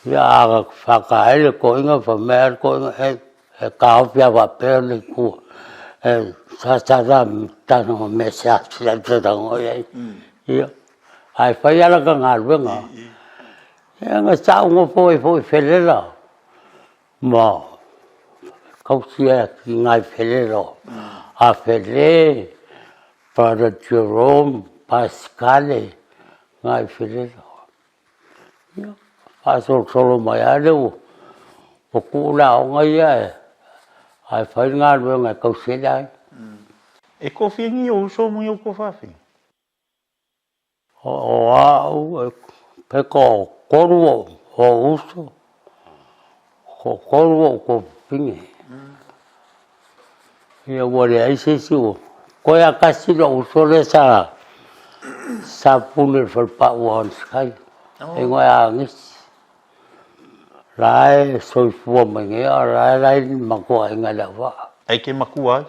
Ia a faataele le toeaina fai mai lava le toeaina, e E taofi lava faapea le itu e ia ae fai lava lata galuega. Ia na sa ou nofo ai foi i Felela ma tausi ai nai Felela o Afele, Brother Jerome, Pasikale, nai Felela. Ia, faasolosolo mai lava lea ua tuu le aoga ia ae fai le galuega e tausi ai le aiga. E toafia ni ou uso ma ni ou tuafafine? O au, pe toatolu ou uso, toatolu ou tuafafine. Ia ua leai se isi ua toe lava tasi lou uso lea sa sa pule i le falepau o Hanaskai, e igoa ia Agesi. La e soifua mai nei a o la e la e i le matou aiga i Leauvaa. Ae e te matua ai?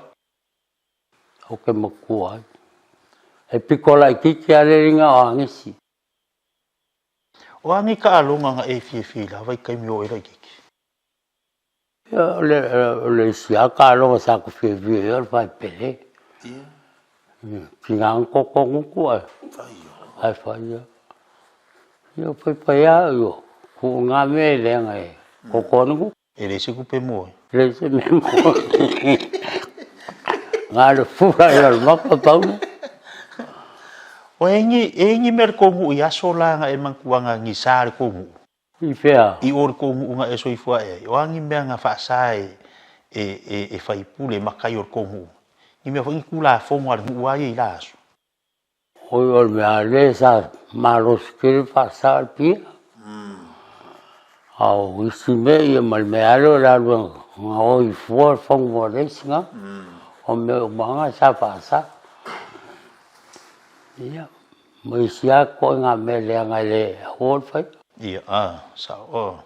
Ou te matua ai. E pito laitiiti lava le alii o Agesi. O a nei taaloga na e fiafia i la vaitaimi o oe laitiiti? O le isi lava taaloga sa ta fiafia i ai o le faipele. Tiga ona toto gutu ae fai lava. Ia fai fai lava, io, tuu na mea e leaga e toto ai le gutu. E leai se tupe mo ai. Leai se mea mo ai. Na o le fura i le maka pau lea. O e ni mea le kou nuu i aso la na e mantuaga ni sa le kou nuu. I fea? I o le kou nuu na e soifua ae ai, o a ni mea na faasa e, e, e, e faipule matai o le kou nuu? Ni mea foi ni tulafono a le nuu a ia i la aso? Oi o le mea lea sa malosi tele faasa o le pia. A o isi mea ia ma le mea lava lea o le alu e gaoi fua le fanua o le isi na. O mea uma lava na sa faasa. Ia. Ma isi lava ituaiga mea leaga e le aua le faia. Ia, a, sao, o.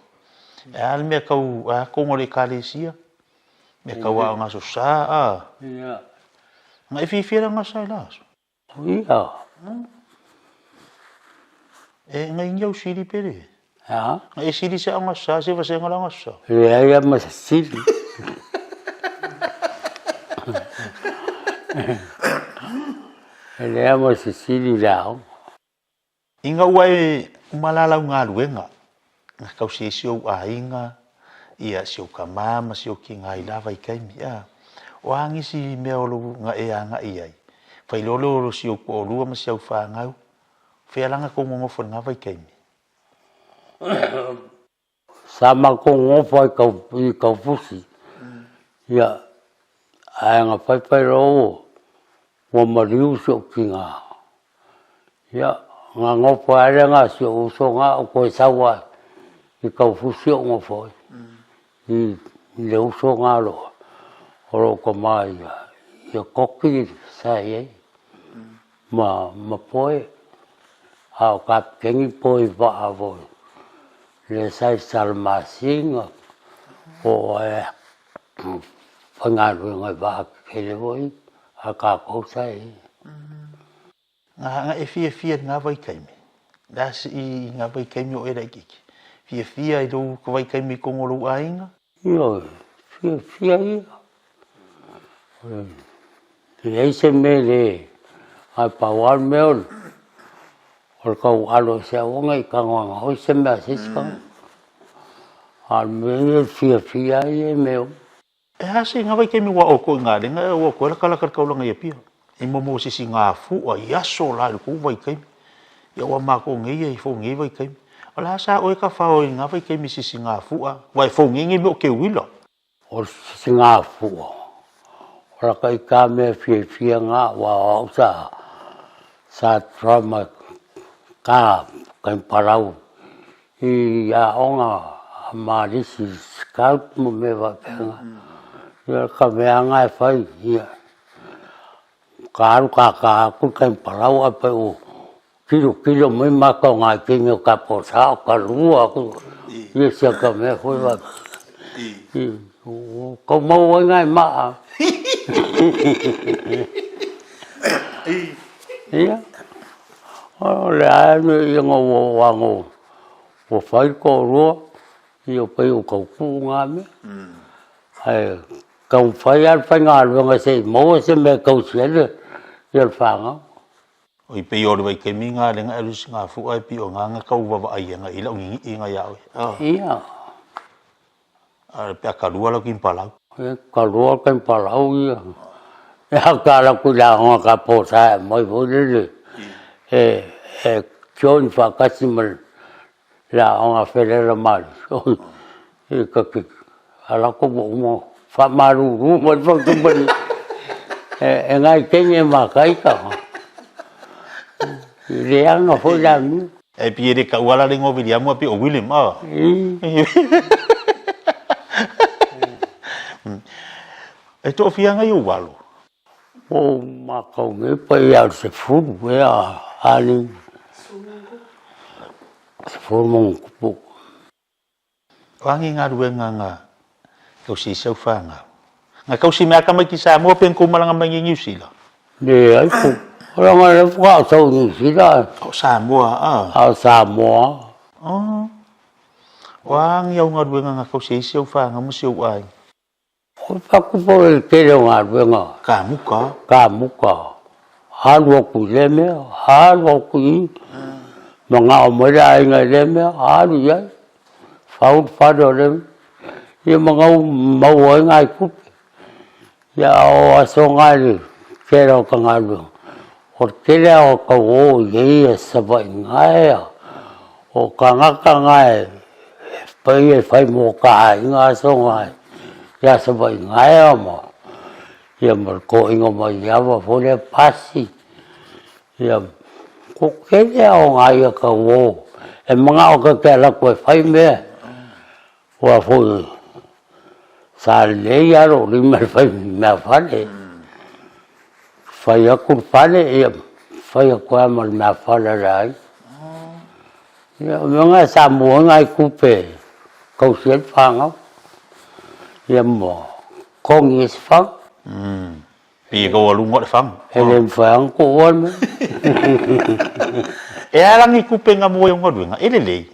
E a le mea tau, a tonu a le Ekalesia, mea tau aoga aso Sa, a. Ia. Na e fiafia le aoga aso Sa i la aso? Ia. E, na i ni au sili pe le? A? Na e sili se aoga aso Sa, se vasega le aoga aso Sa? Leai lava ma se sili. E leai ma se sili i le aoga. Ina ua e uma la lau galuega, na tausi ai si ou aiga, ia si ou tama ma si ou tina i la vaitaimi, a. O a nisi mea o lou na e agai ai? Fai loa lea o si ou toalua ma si au fanau, fea la na tou nonofo i lena vaitaimi? Sa matou nofo ai i Taufusi, ia, ae na faifai loa ua maliu si ou tina. Ia, na nofo ai lava lea na o si ou uso na, ou toe sau lava i Taufusi ou nofo ai, i le uso na o lou tama ia Koki sa i ai. Ma ma poe, a o Kapiteni poe i vaa foi, lea sa i Salamasina, po o ai faigaluega i vaa tetele foi a tatou sa i ai. Na, na e fiafia i lena vaitaimi? Le a se i ngā vaitaimi o e laitiiti? Fiafia i lou vaitaimi i tonu o lou aiga? Ioe, fiafia ia. E leai se mea le, ae pau lava le mea o le tau alo i se auauna i tagoaga oi se mea a se isi tagata. A o le mea ia e fiafia ai ia i mea uma. E a se nga vaitaimi ua outou i galega ua toe latalata le taulaga i Apia i momo o se isi gafu'a i aso la i le tou vaitaimi ia ua matou nei e fou nei vaitaimi. O le a sa oe tafao i nga vaitaimi i se isi gafu'a aua e fou nei nei mea o teuila. O se isi gafu'a o laka ita mea fiafia nga aua o au sa sa drama ka kain palau i aoga a Malisi Scout ma mea faapena. Ia ka mea lava e fai, ia ka alu kākā atu le taimi palau ae pei ua kilokilo mai mata o nai teine o Taposa o ka lua atu ia si ata mea foi faapea. Ua tau maua ai nai maa. Ia. O le a ia na ua ano ua fai le toalua ia pei o tau tuu na mea. Ae taumafai lava le faigaluega se i maua se mea e tausi ai le ia le fanau. Oi pei o le vaitaimi na lea na e alu i Singapore ae pei o na na tau vaavaai ai i lau ninii na ia oe. Ia. A pe a kalua lau kimpalau. E kalua kimpalau ia. E a ka ala ku la nga ka po sa mai foi lele. E e join whakatasi ma la nga whelela mali. E ka ke ala ko mo mo wha maru ru mai fa tu mani. E e ngai kenge ma kai ka. I le anga foi la mi. E pi e le kau ala le ingoa Viliamu a pi o William a. E toafia ngai ou alo? O makau nei pai ia o le sefulu ea ali. Sefulu ma ona tupu. O a ngi galuega nga kausi i sau fanau? Nga kausi mea ka mai ki Samoa pe kou malanga mai ngi Niu Sila? Leai ko. Ranga le whaka o tau Niu Sila. O Samoa, a. A o Samoa. Oh. O a ngi au galuega nga kausi i sau fanau ma si ou aiga? Ko taku po i tele o galuega. Ka muka. Ka muka. Alu aku i lea mea, alu aku i i. Manao mai le aiga i lea mea, alu i ai. Fau le fale o le mea. Ia mangau maua ai ngai tupe. Ia o aso ngai le tele o ka galuega. O le tele lava o tau o i ai ia Savaii gae a. O tagata gae e pai e fai mo ka aiga aso gae ia Savaii gae ma ia ma le toʻiga mai ava foi lea pasi ia ko tele lava o nai ia tau o e manao ta te alu atu e fai mea Ua foi sa lelei lava lou lima i le fai mea fale. Fai atu le fale, ia fai atu lava ma le mea fale a le aiga. Ia o mea na sa maua ai nai tupe e tausi ai le fanau, ia ma totogi ai se faga. Pei e kau aluga o le faga. E le mafai lava ona tuua le mea. E a la ni tupe nga mua i au galuega, e lelei.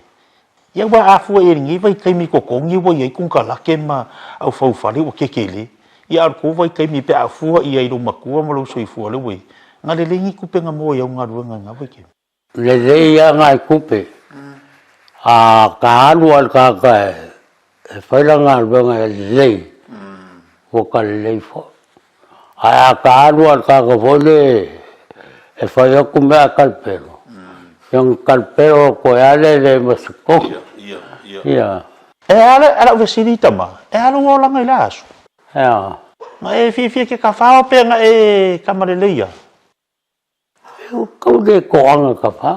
Ia ua afua i lenei vaitaimi totogi ua i ai konekarate ma au faufale ua kekele. Ia a o le tou vaitaimi pe a fua i ai i lou matua ma lou soifua lea ua i ai, na lelei ni tupe nga mua i au galuega i na vaitaimi. Lelei lava nai tupe, a ka alu lava le tagata e fai lana galuega e lelei, ua ka lelei foi. Ae a ka alu lava le tagata foi lea e fai atu mea ae talapelo, ia ona talapelo atu ai lava lea e leai ma se totogi. Ia. E a lau fesili tama, e a lou olaga i le aso? E a? Na e fiafia ke kawhao pea na e kama lelei a? Kau le toaga ka wha.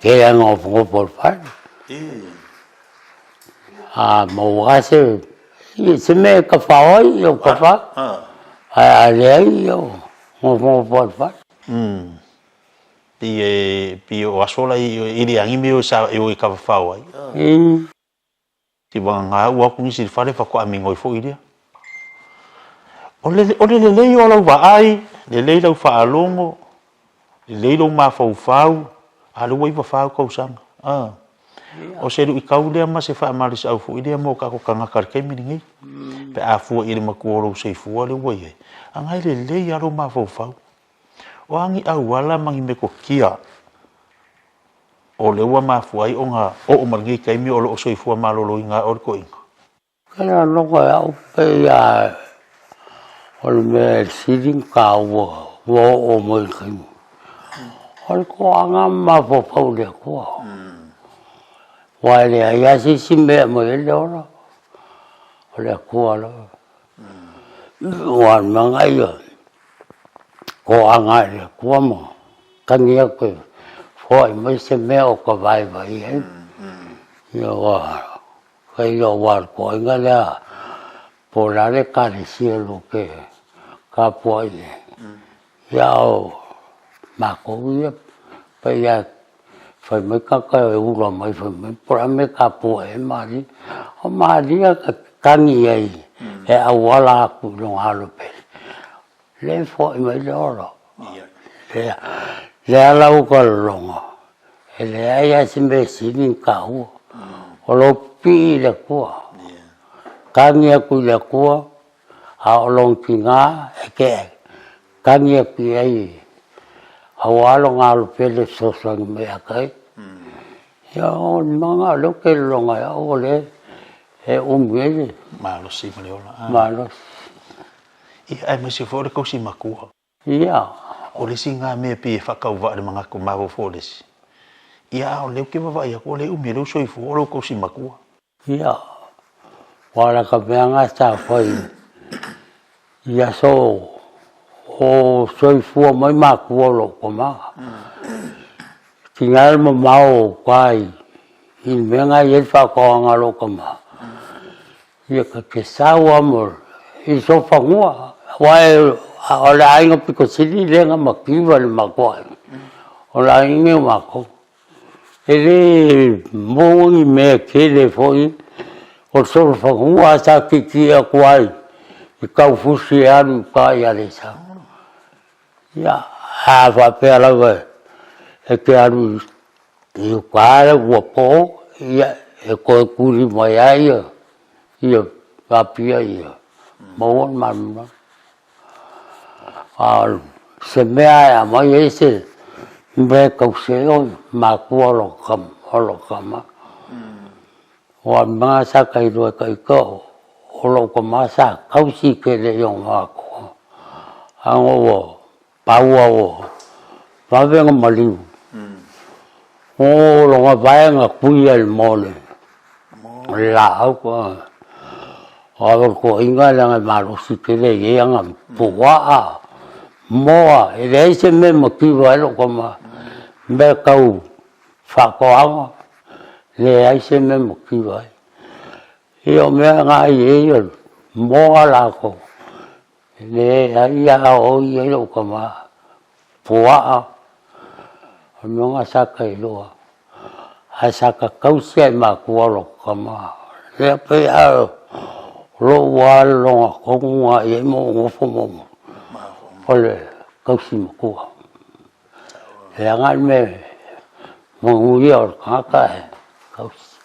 Ke a ngopongopo o le whare. A maua se, se mea ka wha ai, o ka wha. Ae a leai, o ngopongopo o le whare. Pi e, pi o aso la i le angi me o sa e o i ka whao ai. Ti wanga ngā ua aku nisi i le fale whakoa mingoi foi lea. O le, o le lelei o lau vaai, lelei lau faalogo, lelei lou mafaufau, A lea ua 94 ou tausaga. A. O se luitau lea ma se faamalosiau foi lea mo tatou tagata i le taimi lenei. Pe a fua i le matua o lou soifua lea ua i ai, agai lelei lava lou mafaufau. O a ni auala ma ni metotia o lea ua mafua ai ona oo mai lenei taimi o lo o soifua maloloina ai oe le toeaina? Kela logo e au pei a o le mea e sili ona taua ua oo mai i le taimi. O le toaga ma mafaufau i le Atua. Aua e leai lava se isi mea e aumai ai le ola, o le Atua lava. Aua o le mea lena ia, toaga i le Atua ma tagi atu e foai mai se mea o ta vaivai ai. Ia aua Kaila aua o le toaiga lea po o le a le ekalesia lua te tapuai ai, ia a o matou ia pei lava fai mai tagata e ula mai fai mai po o le a le mea e tapuai ai Maria. O Maria ta te tagi ai e auala atu i lona alo pele, lea e foai mai le ola. Lea la ua ta lologa, e leai lava se mea e sili ona taua, o lou pipii i le Atua, tagi atu i le Atua, a o lona tina e te tagi atu i ai aua lona alo pele e fesoasoani mai ia te ia. Ia o le mea lena o lea ou te lologa ai au o lea e umi ai le malosi ma le ola. Malosi. Ia aemaise foi o le tausi matua. Ia. O le isi lena mea e pei e faatauvaa i le manatu mafaufau o le isi, ia a o lea ou te vaavaai atu o lea e umi ai lou soifua o lou tausi matua. Ia, aua o lata mea lena sa fai i aso o soifua mai matua o lou tama. Tiga le mamao o uta i le mea lena e i ai le faatoaga a lou tama. Ia ta te sau lava ma i solofanua, aua o le aiga pito sili lea na mativa i le matou aiga, o le aiga lenei o matou. E le maua ni mea tele foi, o le solofanua lava sa tietie atu ai i Taufusi e alu i uta i Aleisa. Ia, a faapea lava e te alu i uta ua po, ia e toe tuli mai lava ia Apia ia maua le malamalama. A o se mea e aumai ai se mea e tausi ai o matua o lou tama. Aua o le mea lena sa ta iloa e ita o lou tama sa tausi tele i ona matua. A ua pau lava ua vave ona maliu. O lona vaega tui ai mo le laau. O le toeaina leaga e malosi tele e i ai ana puaa, moa, e leai se mea e mativa ai lou tama. Mea tau faatoaga, leai se mea e mativa ai. Ia o mea na e i ai o moa latou, leai a o i ai lou tama, puaa, o le mea lena sa ta iloa, ae sa ta tausi lava i matua o lou tama. Lea pei a o lou lava lologa tonu lena i ai ma ou nofo ma ou, o le tausi matua. Leaga le mea manuia o le tagata e tausi.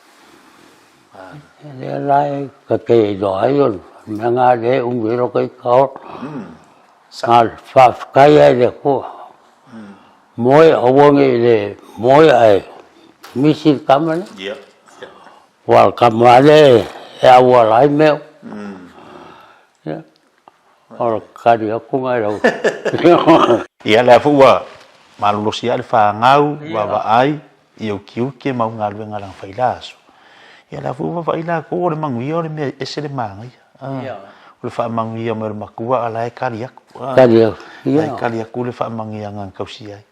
Lea la e ta te iloa ai o le mea lena lea e umi ai lota ita ola. Na o le faafetai lava i le Atua. Moe aua ne i le moe ae misi le tama lea. Aua o le tama lava lea e auala ai mea uma. O le tali atu lena i lau Ia, lea foi ua malolosi lava le fanau, vaavaai i ou tiute ma au galuega i lana failaaso. Ia, lea foi ua vaavaai latou o le manuia o le mea e ese le manaia. O le faamanuia mai o le matua a o la e tali atu. Tali atu, ia. La e tali atu le faamanuiaga na tausia ai.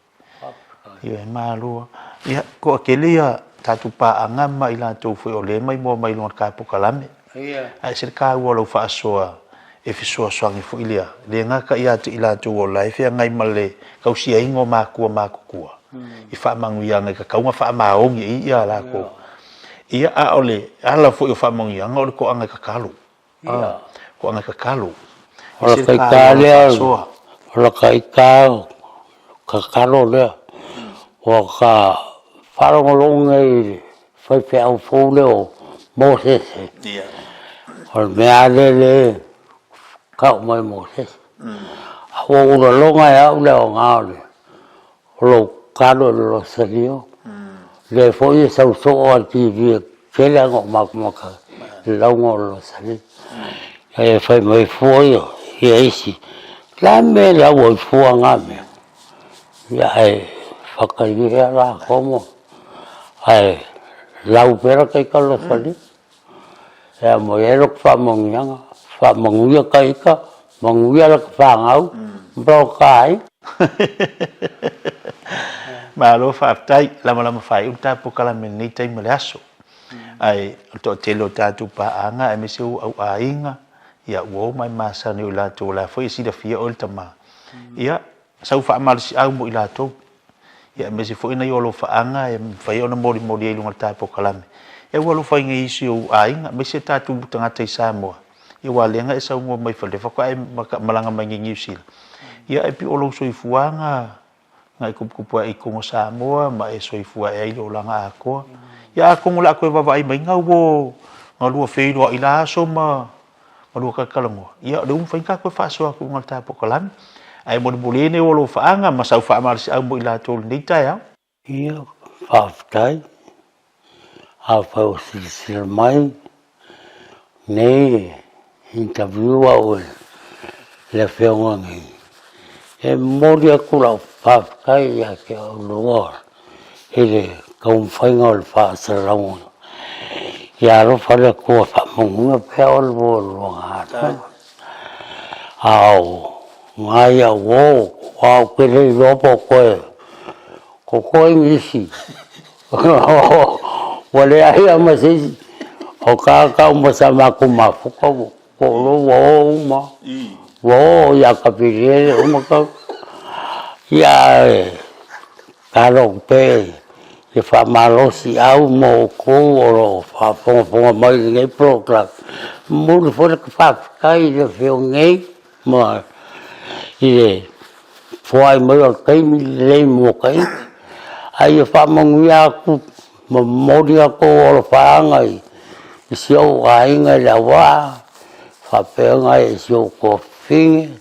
Ioe, malo. Ia, toatele ia tatou paaga ma i latou foi o lea e maimoa mai i luga o le ta polokalame. Ae ese le taua o lau faasoa e fesoasoani foi lea, le gata ia te i latou o la e feagai ma le tausiaina o matua matutua i faamanuiaga e tatau ona faamaoni ai ia latou. Ia, a o le ala foi o faamanuiaga o le toaga e tatalo. Toaga e tatalo. O le kaita lea, o le kaita tatalo lea, ua ka. faalogologo nei i le faifeau fou lea o Mosese. O le mea lava lea lea e tau mai e Mosese. A ua ou lagona e au le aoga o le o lou talo i le Losalio, lea foi e sau soo lava i le TV e tele lava ina ou matamata i le lauga o le Losalio. E fai mai fua ia isi, o le a le mea e lau ai fua na mea? Ia ae faatalie lava latou ma ae lau pea la ta ita Losalio. E aumai ai lota faamanuiaga, faamanuia ta ita, manuia lata fanau ma lota aiga. Malo faafetai, lamalama faaiu le ta polokalame i lenei taimi o le aso. Ae o le toatele o tatou paaga aemaise o au aiga, ia ua oo mai masani o i latou o la foi e silafia oe le tama. Ia, sau faamalosiau mo i latou. Ia aemaise foi nai ou alofaaga e mafai ona molimoli ai i luga o le ta polokalame. Ia ua alofaina e isi ou aiga, aemaise tatou tagata i Samoa, ia aua o lea na e saunoa mai fale faatoa e malaga mai nei i Niu Sila. Ia e pei o lou soifuaga na e tuputupu ae i totonu o Samoa ma e soifua ae ai i le olaga atoa. Ia atonu o le a toe vaavaai mai na ua lua feiloai la aso ma ma lua talatalanoa, ia o lea ua mafai ona tatou faasoa atu i luga o le ta polokalame. Ae molimoli ai nei ou alofaaga ma sau faamalosiau mo i latou i lenei taeao. Ia, faafetai. Afai o silasila mai nei interview au e le afioga nei, e momoli atu lau faafetai ia te oulua i le taumafaiga o le faasalalauga. Ia alofa le Atua faamanuia pea oe mo le luaga. A o nai au uo, aua ou te le iloa po o toe totoe nisi. Ua leai lava ma se isi. O tagata uma sa matou mafuta ua ua o uma. Ua o ia Kapiliele uma. Ia ae Talo pea ia faamalosiau mo outou o lo o faafogafoga mai i lenei polokalame. E momoli foi le faafetai i le Afioga nei ma i le foai mai o le taimi lelei mo ta ita. Ae ia faamanuia atu ma momoli atu ou alofaaga i si ou aiga i Leauvaa, faapea ona i si ou tuafafine,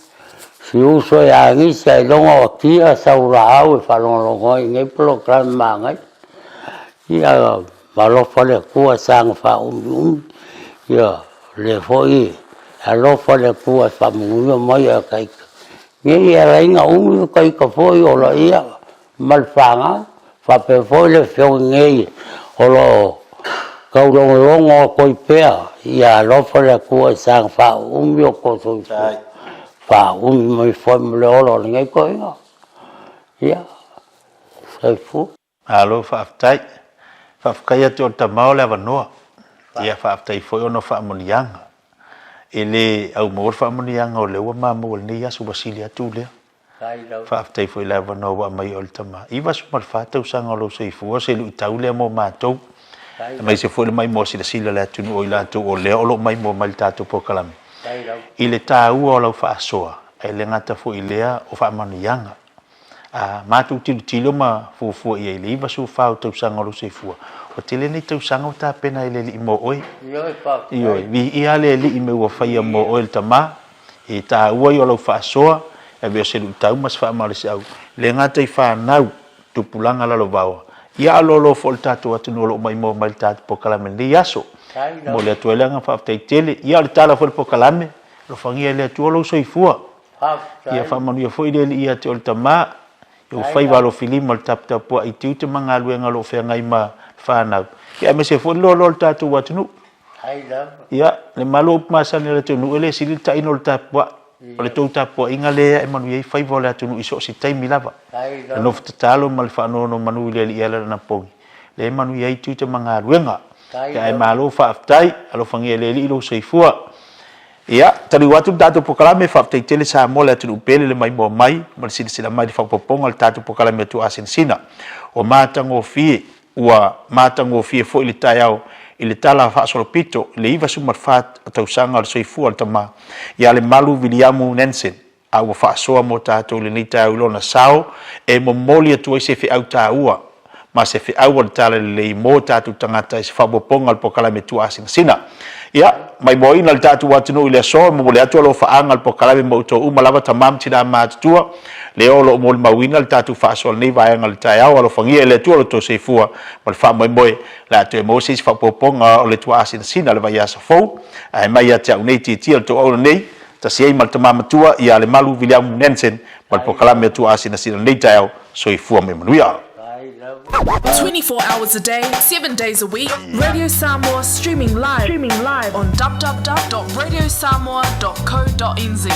Si uso ia Agisi ailoga o Akia sau laau e faalogologo ai i nei polokalame manaia. Ia alofa le Atua saga faaumiumi, ia lea foi e alofa le Atua e faamanuia mai ia ta ita. Nei e ala ai ona umi ta ita foi ola ia ma le fanau, faapea foi le afioga nei o lo o taulogologo atu ai pea, ia alofa le Atua i saga faaumi o tou soifua, faaumi mai foi ma le ola o lenei toeaina. Ia, soifua. Malo faafetai. Faafetai atu o le tama o le avanoa. Ia faafetai foi ona o faamanuiaga. E le aumaua le faamanuiaga o lea ua maua i lenei aso ua sili atu lea. Faafetai foi i le avanoa ua aumai o le tama. 94 tausaga o lou soifua, o se luitau lea mo matou, aemaise foi le maimoa silasila a le atunuu o i latou o lea o lo o maimoa mai i le tatou polokalame, i le taua o lau faasoa, ae le gata foi i lea o faamanuiaga. A matou tilotilo ma fuafua i ai i le 94 o tausaga o lou soifua, ua tele nei tausaga ua tapena e le Alii mo oe. Ioe, viia le Alii i mea ua faia mo oe le tama. E taua ia o lau faasoa, e avea o se luitau ma se faamalosiau, e le gata i fanau, tupulaga lalovaoa, ia a loaloa foi o le tatou atunuu o lo o maimoa mai i le tatou polokalame i lenei aso. E momoli atu ai le agaga faafetai tele. Ia o le tala foi o le polokalame, alofagia e le Atua lou soifua. Ia faamanuia foi le Alii ia te oe le Tama, i ou faiva alofilima o le taputapuai i tiute ma galuega o lo o feagai ma fanau, ia aemaise foi le loaloa o le tatou atunuu. Ia, le malu o upu masani a le atunuu, e le sili le taina o le tapuai. O le tou tapuaiga lea e manuia ai faiva o le atunuu i so o se taimi lava. Le nofo tatalo ma le faanonomanu i le Alii e ala i lana pogi, lea e manuia ai tiute ma galuega. Ia ae malo faafetai, alofagia e le Alii lou soifua. Ia, taliu atu le tatou polokalame, faafetai tele Samoa le atunuu pele le maimoa mai ma le silasila mai i le faaopoopoga o le tatou polokalame atu Asinasina. Ua matagofie Ua matagofie foi le taeao i le tala faasolopito i le 94 tausaga o le soifua o le tama ia Lemalu Viliamu Nansen, a ua faasoa mo tatou i lenei taeao i lona sao e momoli atu ai se feau taua. ma se feau o le Talalelei mo tatou tagata i se faaopoopoga o le polokalame tuaasinasina. Ia, maimoaina le tatou atunuu i le aso, e momoli atu alofaaga o le polokalame mo outou uma lava tama ma tina matutua, lea o lo o molimauina le tatou faasoa i lenei vaega o le taeao. Alofagia e le Atua lo outou soifua ma le faamoemoe le a toe maua se isi faaopoopoga o le tuaasinasina i le vaiaso fou. Ae mai ia te au nei tietie o le toaula nei, tasi ai ma le tama matua ia Lemalu Viliamu Nansen ma le polokalame o tuaasinasina i lenei taeao. Soifua ma ia manuia. 24 hours a day, 7 days a week, Radio Samoa streaming live, streaming live on www.radiosamoa.co.nz.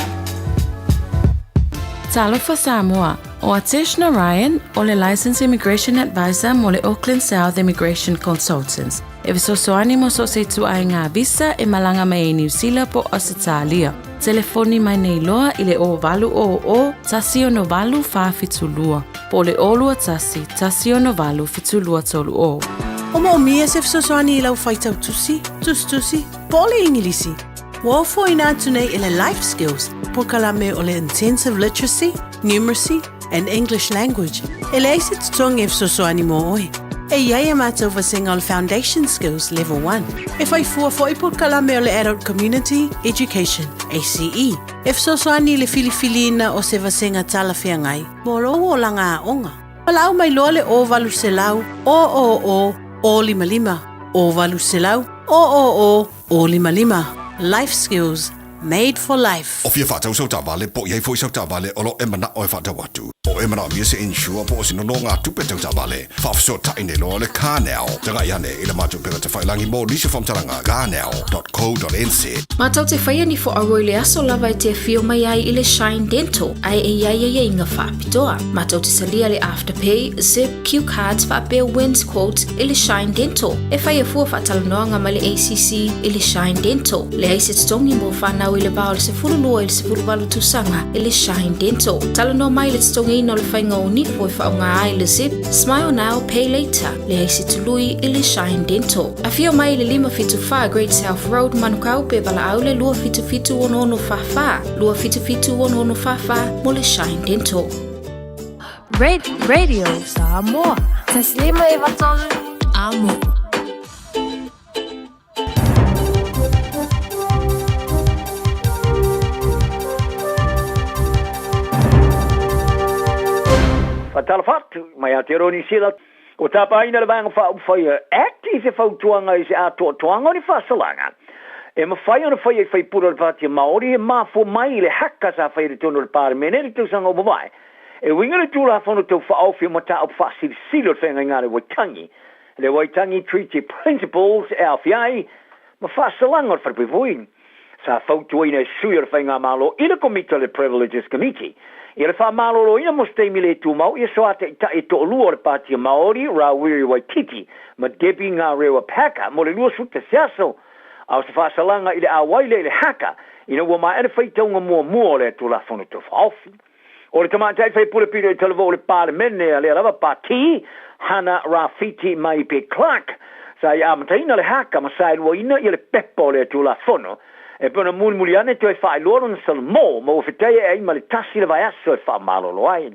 Talofa Samoa, ʻO Atesh Narayan, ʻo le Licensed Immigration Advisor mo le Auckland South Immigration Consultants, e fesoasoani mo so o se ituaiga visa e malaga mai ai Niu Sila po o Ausetalia. Telefoni mai nei loa i le 0800 168 472 po o le 021 168 7230. O moomia se fesoasoani i lau faitau tusi, tusitusi, po o le Igilisi? Ua ofoina atu nei e le Life Skills polokalame o le Intensive Literacy, Numeracy and English Language e leai se totogi e fesoasoani mo oe. E i ai a mātou vasega o le Foundation Skills Level 1. E whai fua foʻi polokalame o le Adult Community Education, ACE, e fesoasoani i le filifiliina o se vasega talafeagai mo lou olaga aoga. Valaau mai loa le 0800 000 055, 0800 000 055. Life Skills Made for life. O fia whaatau sau taavale, po o i ai foi sau taavale o lo o e manao e faatau atu. Po o e manaomia se insure po o se nonogatupe tau taavale, faafesootai nei loa le CarNow. Tagai ane i le matou upega tafailagi mo nisi o faamatalaga, carnow.co.nz. Matou te faia ni foaua i le aso lava e te afio mai ai i le Shine Dental ae e i ai aiaiga faapitoa. Matou te talia le Afterpay, Zip, Cue cards faapea Wins Quotes i le Shine Dental. E faia fua faatalanoaga ma le ACC i le Shine Dental. Leai se totogi mo fanau i le va o le 12 i le 18 tausaga i le Shine Dental. Talanoa mai i le totogiina o le faiga o nifo e faaaoga ai le Zip, Smile Now, Pay Later. Leai se tului i le Shine Dental. Afio mai i le 574 Great South Road, Manukau pe valaau le 277 6644, 277 6644 mo le Shine Dental. Radio Samoa. Taslima e vatolu amo. Faatalofa atu mai Aotearoa Niu Sila, ua tapaina le Vaega Faaupufai Act i se fautuaga i se atoatoaga o ni faasalaga e mafai ona faia i faipule o le Pāti Māori e mafua mai i le haka sa faia i totonu o le Palemene i le tausaga ua mavae. E uiga le Tulafono Tau Faaofi o Mataupu Faasilisili o le Feagaiga a le Waitangi, le Waitangi Treaty Principles, e aofia ai ma faasalaga o le Falepuipui. Sa fautuaina e sui o le Faigamalo i le Komiti o le Privileges Committee ia le faamaloloina mo se taimi le tumau ia soataitai e toalua o le Pātia Māori, Rawiri Waititi ma Debbie Ngarewa Packer mo le 21 aso a o se faasalaga i le ʻauai lea i le haka ina ua maea le faitauga muamua o lea Tulafono Tau Faaofi. O le tamaitai faipule pito i talavou o le Palemene a lea lava Pati, Hana Rawhiti Maipi Clark, sa ia amataina le haka ma saeluaina ia le pepa o lea Tulafono e pei ona mulimuli ane toe faailoa lona salamo ma ua fetai ae ai ma le tasi le vaiaso e faamalolo ai.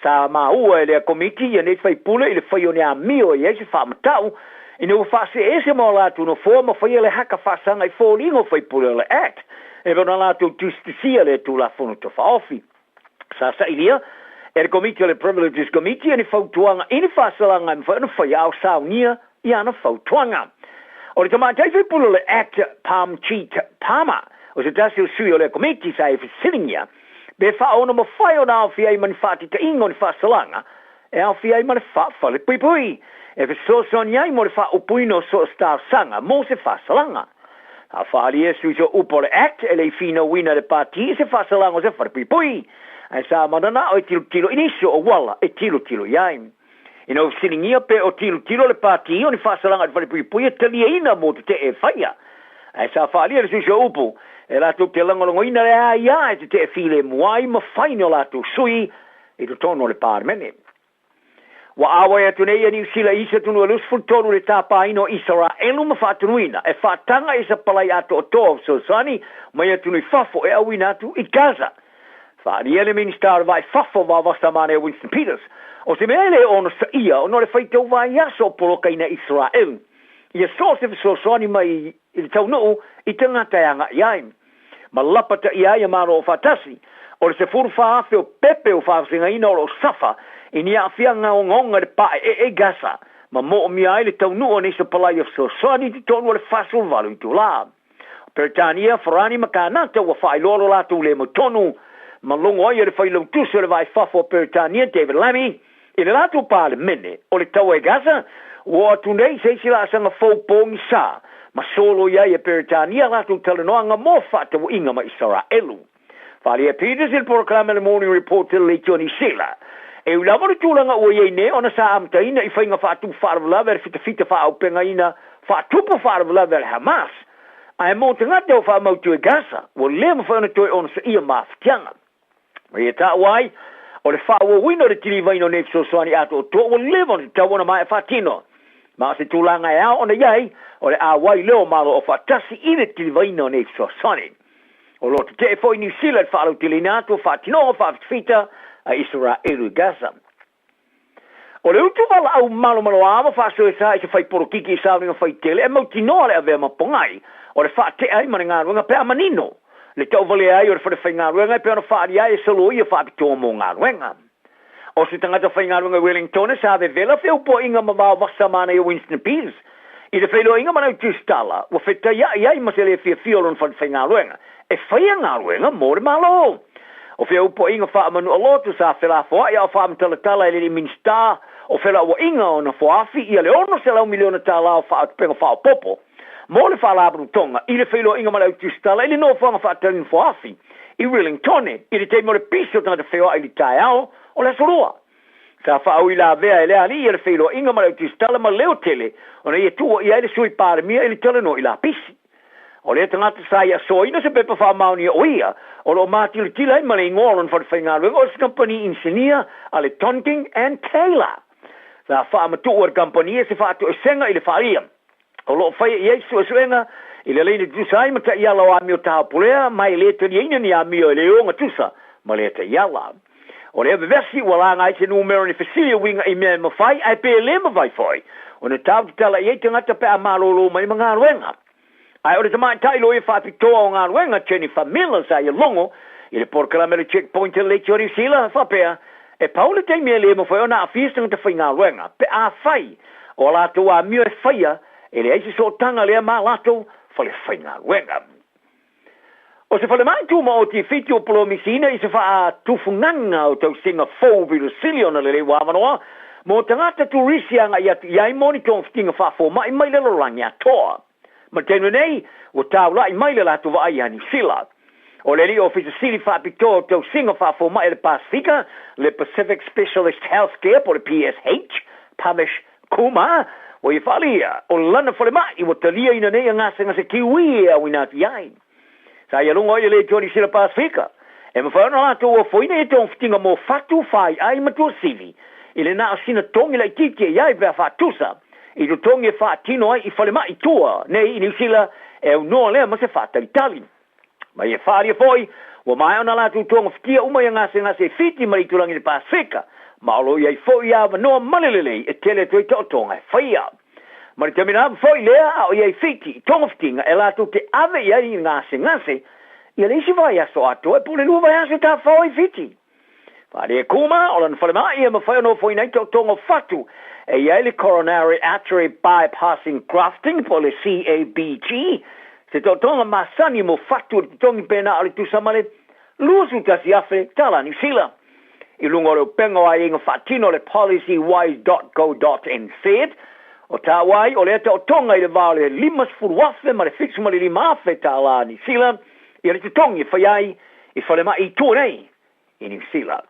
Sa maua e lea Komiti ia nei faipule i le fai o ni amio e i ai se faamatau ina ua faaseese ma o latou nofoa ma faia le haka faasaga i foliga o faipule o le Act e pei ona latou tusitusia lea Tulafono Tau Faaofi. Sa sailia e le Komiti o le Privileges Committee ni fautuaga i ni faasalaga e mafai ona faia a o saunia i ana fautuaga. O le tamaitai faipule o le Act Parmjeet Parmar, o se tasi o sui o lea Komiti sa e fesiligia Pe faaono mafai ona aofia ai ma ni faatitaiga o ni faasalaga e aofia ai ma le faafalepuipui e fesoasoani ai mo le faaupuina o so o se talosaga mo se faasalaga. A faaalia e sui so upu o le Act e le i finauina e le Pati i se faasalaga o se falepuipui, ae sa mananao e tilotilo i nisi o auala e tilotilo i ai. Ina ua fesiligia pe o tilotilo le Pati o ni faasalaga i le falepuipui e taliaina mo tetee e faia. Ae sa faaalia le suisu o upu, e latou te lagolagoina le aia e tetee filemu ai ma fai ni o latou sui i totonu o le Palemene. Ua āwai atu nei a Niu Sila i isi atunuu e 23 le tāpāina o Isaraelu ma faatunuina e faataga i sapalai atoatoa o fesoasoani mai atunuu i fafo e auina atu i Gaza. Faaalia le Minisita o le Vai Fafo Vaovasa Mane Winston Peters, O se mea e le onosaia ona o le faitau vaiaso o polokaina Isaraelu ia so o se fesoasoani mai i le taunuu i tagata e agai ai ma lapataia ai ia Malo Aufaatasi. O le 14,000 o pepe ua faavasegaina o lo o safa i ni aafiaga ogaoga i le paeee i Gaza ma moomia ai le taunuu o nei sapalai o fesoasoani i totonu o le 48 itulā. O Peretania, Farani ma Kanata ua faailoa lo latou le mautonu ma logo ai e le Failautusi o le Vai Fafo o Peretania, David Lammy, i le latou Palemene o le taua i Gaza, ua oo atu nei se isi laasaga fou pogisa ma soloia ai e Peretania a latou talanoaga mo fefaatauaiga ma Isaraelu. Faaalia Peters i le polokalame a le Morning Report i le Leitio Niu Sila. E ui lava o le tulaga ua i ai nei ona sa amataina i faiga faatupu faalavelave a le fitafita faaaupegaina faatupu faalavelave a le Hamas, ae mo tagata ua faamautu i Gaza, ua le mafai ona toe onosaia mafatiaga. Ma ia taua ai, o le faaauauina o le kilivaina o nei fesoasoani atoatoa ua leva ona tatau ona maea faatino. Ma o se tulaga e ao ona i ai, o le auai lea o Malo Aufaatasi i le kilivaina o nei fesoasoani. O lo o tetee foi Niu Sila i le faalauteleina atu o faatinoga faafitafita a Isaraelu i Gaza. O le utu valaau malomaloa ua faasoesa i se fai polokiki i sauniga faitele e mautinoa le avea ma pogai o le faatea ai ma le galuega pe a manino le tauvalea ai o le falefaigaluega e pei ona faaalia ai e soloia faapitoa mo galuega. O se tagata faigaluega i Wellingtone sa vevela feupuaiga ma vao vasa manaia Winston Peters i le feiloaiga ma le autusitala ua fetaiai ai ma se le fiafia o lona falefaigaluega e faia galuega mo le Malo. O feupuaiga faamanualoto sa felafoai a o faamatalatala e le alii Minisita o Felauaiga ona foaafi ia le $600 miliona tala o faatupega faaopoopo mo le Faalapotopotoga i le feiloaiga ma le autusitala i le nofoaga faatali nofoaafi i Wellingtone i le taimi o le pisi o tagata feoai i le taeao o le Aso Lua. Sa faauilavea e le alii o le feiloaiga ma le autusitala ma leo tele ona ia tuuaia ai le Sui Palemia i le talanoa i lapisi. O lea tagata sa ia asoaina se pepa faamaonia o ia o lo o matilatila ai ma le igoa o lona falefaigaluega o se kamupani inisinia a le Tonking and Taylor. Sa faamatuu e le kamupani se faatoesega i le faaalia o lo o faia i ai suesuega i le laina tutusa ai ma taiala o amio taopolea ma e le taliaina ni amio e le ogatusa ma lea taiala. O lea vevesi ua laga ai se numera o ni fesili e uiga i mea e mafai ae pe le mafai foi ona tau tatala i ai tagata pe a malolo mai ma galuega. Ae o le tamaitai loia faapitoa o galuega Jennifer Miller sa ia logo i le polokalame o le Checkpoint i le Leitio Niu Sila faapea, E pau le taimi e le mafai ona aafia se tagata faigaluega pe afai o a latou amio e faia e leai se sootaga lea ma a latou falefaigaluega. O se falemai tumaoti e Fiti ua polomisiina i se faatufugaga o tausiga fou vilosili ona lelei ua avanoa mo tagata turisi e agai atu i ai mo ni togafitiga faafomai mai le lalolagi atoa. Ma le taimi lenei, ua taula'i mai le latou vaai ia Niu Sila. O le alii ofisa sili faapitoa o tausiga faafomai a le Pasefika, le Pacific Specialist Healthcare po o le PSH, Pavish Kumar, ua ia faaalia, o lana falemai ua taliaina nei a gasegase Kiwi e auina atu i ai. Sa ia luga o ia le Leitio Niu Sila Pasefika, e mafai ona latou ofoina ia togafitiga mo fatu, faiai ma tuasivi i le na o sina togi laitiiti e i ai pe a faatusa i totogi e faatino ai i falemai i tua nei i Niu Sila e aunoa lea ma se faatalitali. Ma ia faaalia foi, ua maea ona latou togafitia uma ia gasegase e Fiti ma le itulagi i le Pasefika, ma o lo o i ai foi ia avanoa male lelei e tele atu ai taotoga e faia. Ma le taimi lava foi lea a o i ai Fiti i togafitiga e latou te ave i ai i gasegase ia le isi vaiaso atoa e po o le lua vaiaso e tafafao ai Fiti. Faale Kuma, o lana falemai e mafai ona ofoina ai taotoga o fatu e i ai le Coronary Artery Bypassing Grafting po o le CABG, se taotoga masani mo fatu o le totogi pēnā o le tusa ma le $21,000 tala Niu Sila. I luga o le upega o aiaiga faatino a le policywise.co.nz, o taua ai o lea taotoga i le va o le $50,000 ma le $75,000 tala Niu Sila ia le totogi e fai ai i falemai i tua nei i Niu Sila.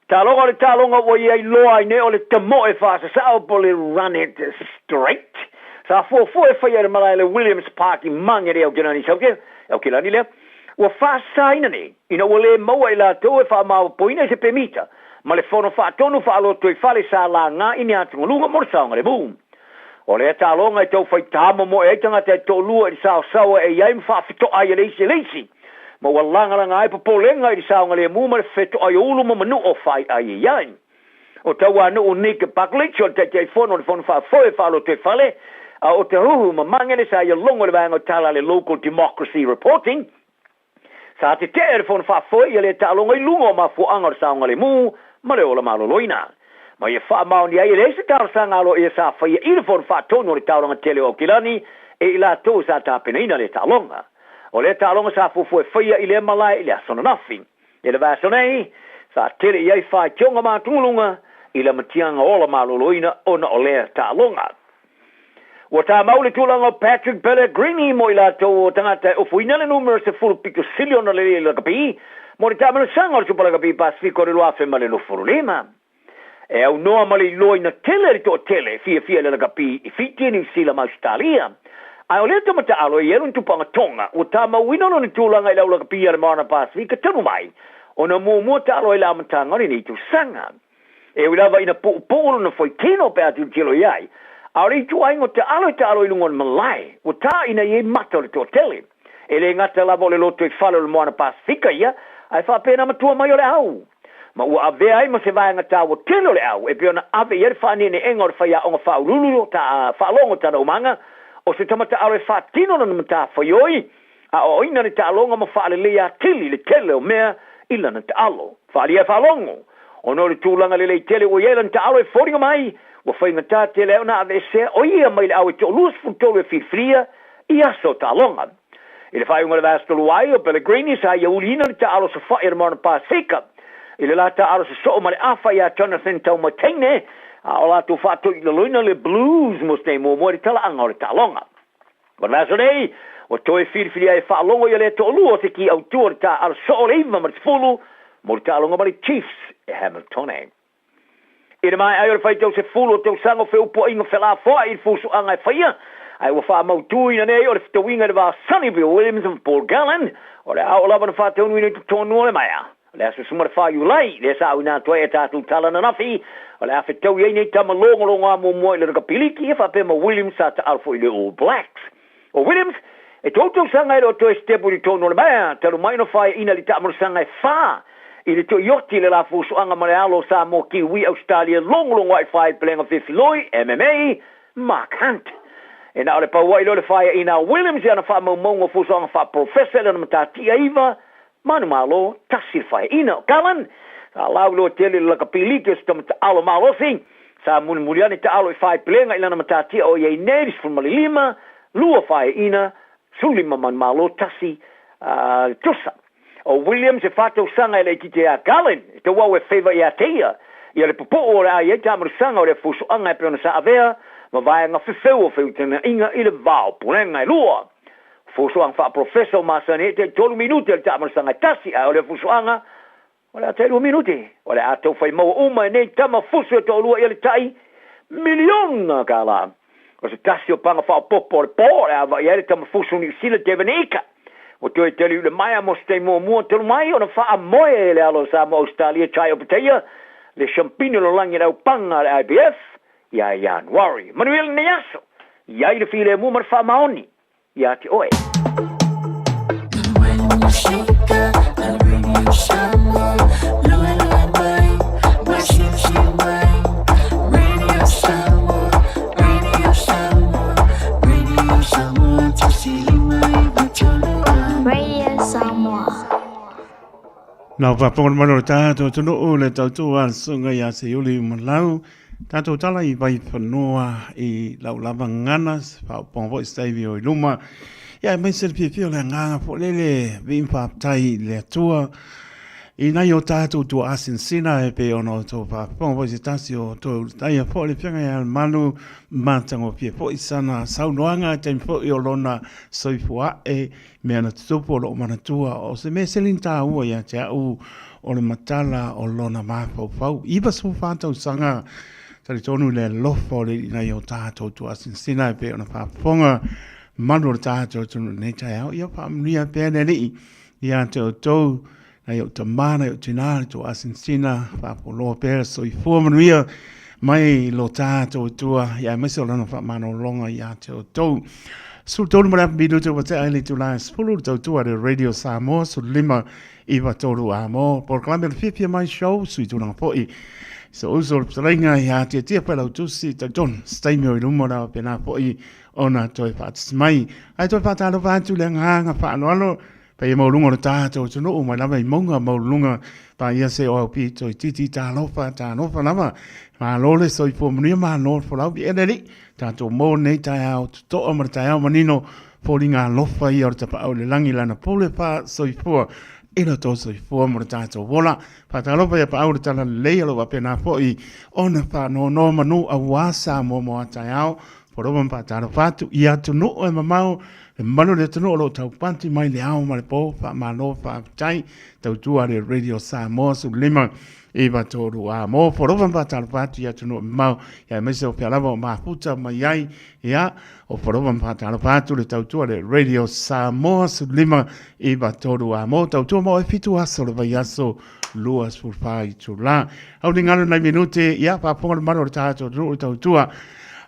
Taaloga o le taaloga ua i ai loa ai nei o le tamoe faasasao po o le run it straight. Sa fuafua e faia e le malae le Williams Park i Mangere i Aotearoa South Aokelani lea ua faasasaina nei ina ua le maua i latou e faamaopoina i se pemita ma le fono faatonu faalotoifale sa laga i ni atugaluga mo le saogalemu. O lea taaloga e tau fai tamomoe ai tagata e toalua i le saosaoa e i ai ma faafetoai e le isi e le isi, ma ua lagalaga ai popolega i le saogalemu ma le fetoai o ulu ma manua o faaiai e i ai. O Tauanu'u Nick Buckledge o le Taitaifono o le Fono Faafoe Faalotoifale a o Tahuhu ma Magele sa ia logo i le vaega o tala a le Local Democracy Reporting. Sa tete'e e le Fono Faafoe ia lea taaloga i luga o mafuaaga o le saogalemu ma le ola maloloina. Ma ia faamaonia ai e leai se talosaga aloaia sa faia i le Fono Faatonu o le Taulaga Tele o Aukilani e i latou sa tapenaina lea taaloga. O lea taaloga sa fuafua e faia i lea malae i le aso ananafi. I le vaiaso nei, sa tele i ai faitioga ma atugaluga i le amatiaga ola maloloina ona o lea taaloga. Ua tamau le tulaga o Patrick Pellegrini mo i latou o tagata e ofoina le numera 10 pito sili ona lelei i le lakapi mo le taamilosaga o le Supa Lakapi Pasefika o le 2025. E aunoa ma le iloaina tele e le toatele e fiafia i le lakapi i Fiti, Niu Sila ma Ausetalia. Ae o lea tama taalo e i ai lona tupanga Tonga, ua tamauina lona tulaga i le au lakapi a le Moana Pasefika talu mai ona muamua taalo ai i le amataga o lenei tausaga. E ui lava ina puupuu lona faitino pe a tilotilo i ai, a o le ituaiga o taalo e taalo i luga o le malae, ua taina i ai mata o le toatele. E le gata lava o le lotoifale o le Moana Pasefika ia, ae faapena matua mai o le au. Ma ua avea ai ma se vaega taua tele o le au e pei ona ave i ai le faaneeneega o le faiaoga faauluulu ta faalogo tana umaga, o se tama taalo e faatino lana matafaioi, aoaoina le taaloga ma faaleleia atili le tele o mea i lana taalo. Faaalia e faalogo, ona o le tulaga lelei tele ua i ai lana taalo e foliga mai, ua faigata tele ai ona aveesea o ia mai le au e toa 23 e filifilia i aso taaloga. I le faaiuga o le vaiaso talu ai, o Pellegrini sa ia uliina le taaalo sofa'i a le Moana Pasefika i le la taaalo sosoo ma le afa iā Jonathan Taumateine, a o latou faatoilaloina le Blues mo se taimi muamua i le talaaga o le taaloga. O le vaiaso nei, ua toe filifili ai e faalogo ia lea toalua o se ki autu o le taaalo soo o le 9 ma le 10 mo le taaloga ma le Chiefs e Hamiltone. I le maea ai o le faitau sefulu o tausaga o feupuaiga felafoai i le fusuaga e faia, ae ua faamautuina nei o le fetauiga i le va o Sonny Bill Williams ma Paul Gallen, o le a oo lava ona faataunuina i totonu o le maea. O le aso 14 Iulai, lea sa auina atu ai e tatou tala ananafi, o le a fetaui ai nei tama logologoa muamua i le rakapiliki, e faapea ma Williams sa taalo foi i le All Blacks. O Williams, e tou tausaga e le o toe sitepu i totonu o le maea, talu mai ona faeaina i le taamalosaga e fa i le toioti i le la fusuaga ma le alo o Samoa Kiwi Ausetalia logologo ai fa i pelega fefiloi, MMA, Mark Hunt. E na o le pau ai lea o le faeaina a Williams i ana faamaumauga o fusuaga faaprofesa i lana matatia iva manumalo tasi le faeaina. O Cullen, sa lauiloa tele i le lakapi liki o se tama taalo malosi, sa mulimuli ane taalo i faepelega i lana matatia o i ai nei le 15, lua faeaina, 15 manumalo tasi le tusa. O Williams e fa tausaga e laitiiti ai a Cullen, e tauau e favour ia te ia, ia le pupu'u o le a i ai taamalosaga o lea fusuaga e pei ona sa avea ma vaega fefeu o feutagaiga i le va o pulega e lua. Fusuaga faaprofesa o masani ai tai tolu minute o le taamalosaga e tasi, ae o lea fusuaga o le a tai lua minute. O le a tau fai maua uma e nei tama fusu e toalua ia le tai miliona kālā. O se tasi o paga faaopoopo o le po o le a vaai ai le tama fusu Niu Sila Devon Ika. Ua toe taliu le maea mo se taimi muamua talu mai ona faamoe e le alo o Samoa Ausetalia Chai Opetaia le siampini o lalolagi i le aupaga a le IBF ia Ianuari. Manuia lenei aso, i ai le filemu ma le faamaoni ia te oe. Radio Samoa. Nau faafofoga mai o le tatou atunuu le tautua a le Susuga ia Seiuli Umalau. Tatou tala i Vaifanua i lau lava gagana, se faaopoopoga foi se taimi o i luma. Ia aemaise le fiafia o le agaga foi lele, viiga faafetai i le Atua i nai o tatou tuaa sinasina e pei ona outou faafofoga foi se tasi o toe ulutaia foi le Afioga ia Lemalu matagofie foi sana saunoaga i taimi foi o lona soifua ae mea na tutupu o loo manatua o se mea sili ona taua ia te au o le matala o lona mafaufau. 94 tausaga talitonu i le alofa o le Alii nai o tatou tuaasinasina e pei ona faafofoga malu o le tatou atunuu i lenei taeao. Ia faamanuia pea le Alii ia te outou nai ou tama nai ou tina le tuaasinasina faapoloa pea le soifua manuia mai lo tatou Atua ia aemaise o lana faamanologa ia te outou. 13 ma le afa minute ua tea ai le itula e 10 le tautua le Radio Samoa 15 9 3 a mo polokalame o le Fiafia Mai Show sui tulaga foi. So uso le fetalaiga ia tiatia pea lau tusi talitonu se taimi o i luma o le a faapena foi ona toe faatasi mai. Ae toe faatalofa atu i le agaga faaaloalo paia maualuga o le tatou atunuu mai lava i mauga maualuluga paia se o au pito itiiti talofa talofa lava. Malo le soifua manuia malo le folau viia le Alii tatou maua lenei taeao totoa ma le taeao manino foliga alofa ia o le Tapaau i le lagi lana pule faasoifua i lo outou soifua ma lo tatou ola. Faatalofa ia Paau le Talalelei o lo o faapena foi ona faanonomanu aua Samoa mo a taeao. Polopa ma faatalofa atu i atunuu e mamao, le mamalu o le atunuu o lo o taupati mai le ao ma le po, faamalo faafetai, tautua le Radio Samoa 15 93 a mo polopa ma faatalofa atu i atunuu e mamao, ia aemaise o fea lava o mafuta mai ai, ia o polopa ma faatalofa atu le tautua le Radio Samoa 15 93 a mo tautua mo e fitu aso le vaiaso 24 itula. Au ni ngalo nai minute, ia faafofoga le mamalu o le tatou atunuu i le tautua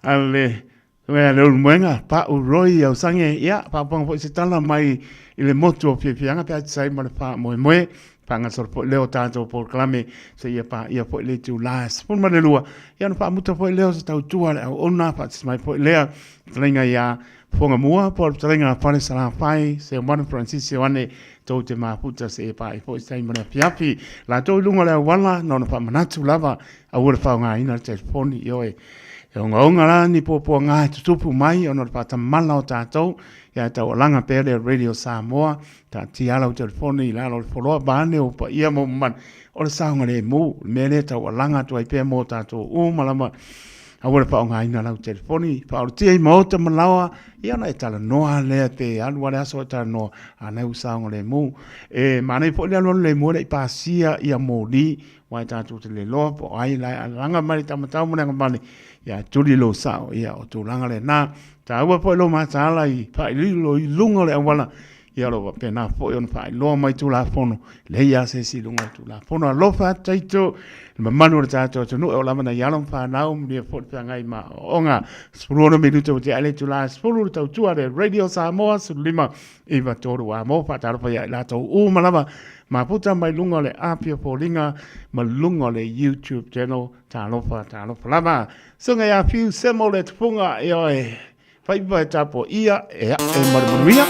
a le Mea le ulumoega, pau roi au sange, ia faafofoga foi se tala mai i le motu o Fiafiaga pe a tusa ai ma le faamoemoe. Faagasolo foi lea o tatou polokalame seia paia foi le itula e 12, ia ona faamuta foi lea o se tautua a le auauna, faatasi mai foi lea fetalaiga ia Fofoga Mua po o le fetalaiga a Fale Salafai, Seumanu Francis Ioane, tou te mafuta seia paia foi se taimi o le afiafi. Latou i luga o le auala, na ona faamanatu lava, aua le faaaogaina le telefoni, ioe. E ogaoga la ni puapuaga e tutupu mai ona o le faatamala o tatou, ia e taualaga pea le Radio Samoa, taatia lau telefoni i lalo o le foloa vaeane ou paia ma ou mamalu, o le saogalemu, le mea lea e taualaga atu ai pea mo tatou uma lava. Aua le faaaogaina lau telefoni, faaolotia i maota ma laoa, ia ona e talanoa lea pe alu lava le aso o e talanoa, a lea ua saogalemu. E manaia foi le alualu lemu e le i pasia ia moli, aua e tatou te le iloa po o ai la e alaga mai le taumatau ma le agavale, ia tuli lou sao, ia o tulaga lena. E taua foi lou mataala i faaililo i luga o le auala, ia o lo o faapena foi ona faailoa mai Tulafono, e leai lava se isi i luga o le Tulafono. Alofa atu taito i le mamalu o le tatou atunuu e oo lava nai alo ma fanau, manuia foi le feagai ma aoaoga. 16 minute ua tea ai le itula e 10 le tautua a le Radio Samoa 15 93 a mo faatalofa ia i latou uma lava mafuta mai luga o le api o foliga ma luga o le YouTube channel. Talofa, talofa lava. Susuga ia Fiu Semo le tupunga, ioe. Faiva e tapuaia e ae ma le manuia.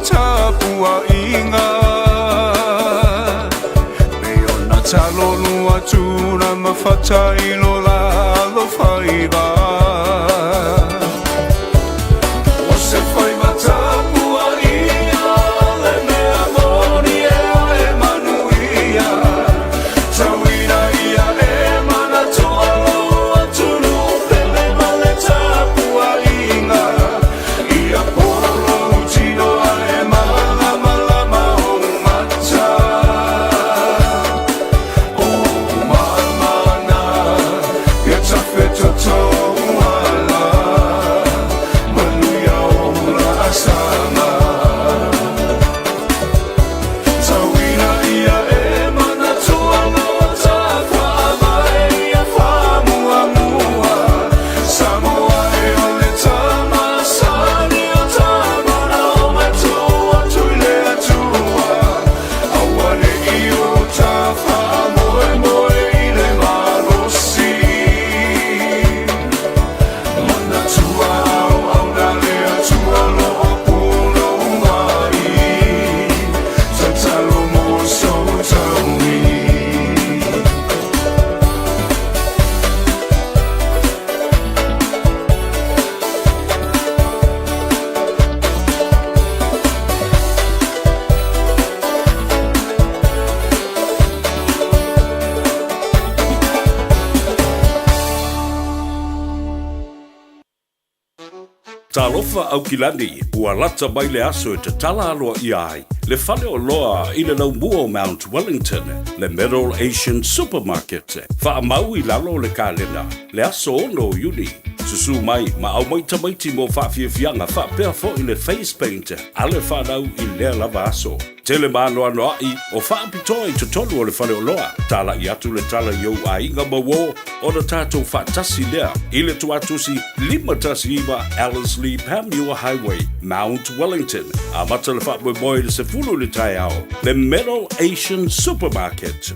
tapuaiga. Pei ona talolua tula ma fatailo la alofaiva. O se faiva tapuaia le mea moni ea e manuia. Tauina ia e manatua lou atunuu pele ma le tapuaiga. Ia polo lou tino ae malamalama ou mata. O ou mamana ia tafetoto ou ala. Manuia ou laasaga. Tauina ia e manatua lo ta faavae ia faamuamua. Samoa e o le tama sani o tama na o matua atu i le Atua. Aua ne i o ta faamoemoe i le malosi. Manatua auauna le Atua lo o pulou ai. Tatalo mo sou taui. Talofa Aukilani, ua lata mai le aso e tatala aloaia ai le faleoloa i le laumua o Mount Wellington, le Middle Asian Supermarket. Faamau i lalo o le kalena, le aso 6 o Iuni. Susu mai ma aumai tamaiti mo faafiafiaga faapea foi le face paint a le fanau i lea lava aso. Tele maanoanoaʻi o faapitoa i totonu o le faleoloa. Talaʻi atu le tala i ou aiga ma uō ona tatou faatasi lea i le tuatusi 519 Ellerslie Panmure Highway, Mount Wellington. Amata le faamoemoe i le 10 i le taeao. Le Middle Asian Supermarket.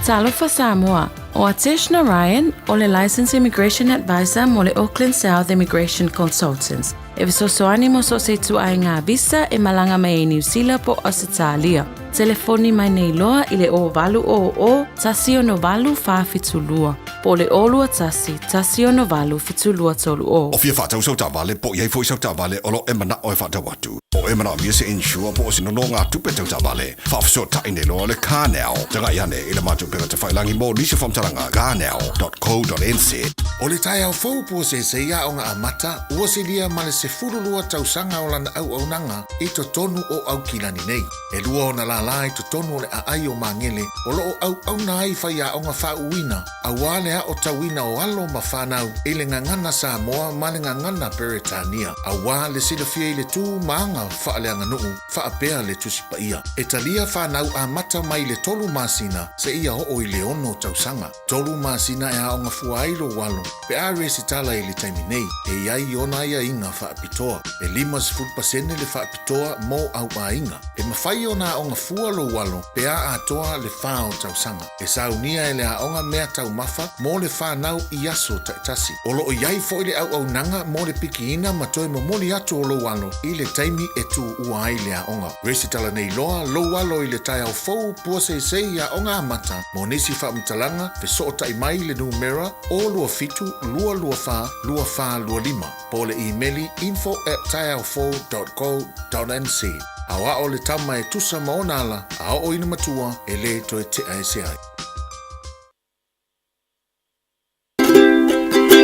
Talofa Samoa, o Atesh Narayan, o le Licensed Immigration Advisor mo le Auckland South Immigration Consultants. E fesoasoani mo so o se ituaiga visa e malaga mai ai Niu Sila po o Ausetalia. Telefoni mai nei loa i le 0800 168 472 po o le 021 168 7230. O fia faatau sau taavale po o i ai foi sau taavale o lo o e manao e faatau atu. Po o e manaomia se insure po o se nonogatupe tau taavale, faafesootai nei loa le CarNow. Tagai ane i le matou upega tafailagi mo nisi o faamatalaga, carnow.co.nz. O le taeao fou puaseisei aoga amata ua silia ma le 12 tausaga o lana auaunaga i totonu o Aukilani nei. E lua ona lālā i totonu o le aai o Magele o lo o auauna ai faiaoga faauuina aua le aotauina o alo ma fanau i le gagana Samoa ma le gagana Peretania, aua le silafia i le tu ma aga faaleaganuu faapea le Tusi Paia. E talia fanau amata mai le tolu masina seia oo i le ono tausaga. Tolu masina e aoga fua ai lou alo pe a resitala i le taimi nei, e i ai ona aiaiga faapitoa. E 50% le faapitoa mo au aiga. E mafai ona aoga fua lou alo pe a atoa le fa o tausaga. E saunia e le aoga mea taumafa mo le fanau i aso taitasi. O lo o i ai foi le auaunaga mo le pikiina ma toe momoli atu o lou alo i le taimi e tuua ai le aoga. Resitala nei loa lou alo i le taeao fou puaseisei aoga amata mo nisi faamatalaga fesootai mai i le numera 027 224 2425 po o le imeli info at taeaofou.co.nz. Aoao le tama e tusa ma ona ala a oo ina matua e lē toe tea ese ai.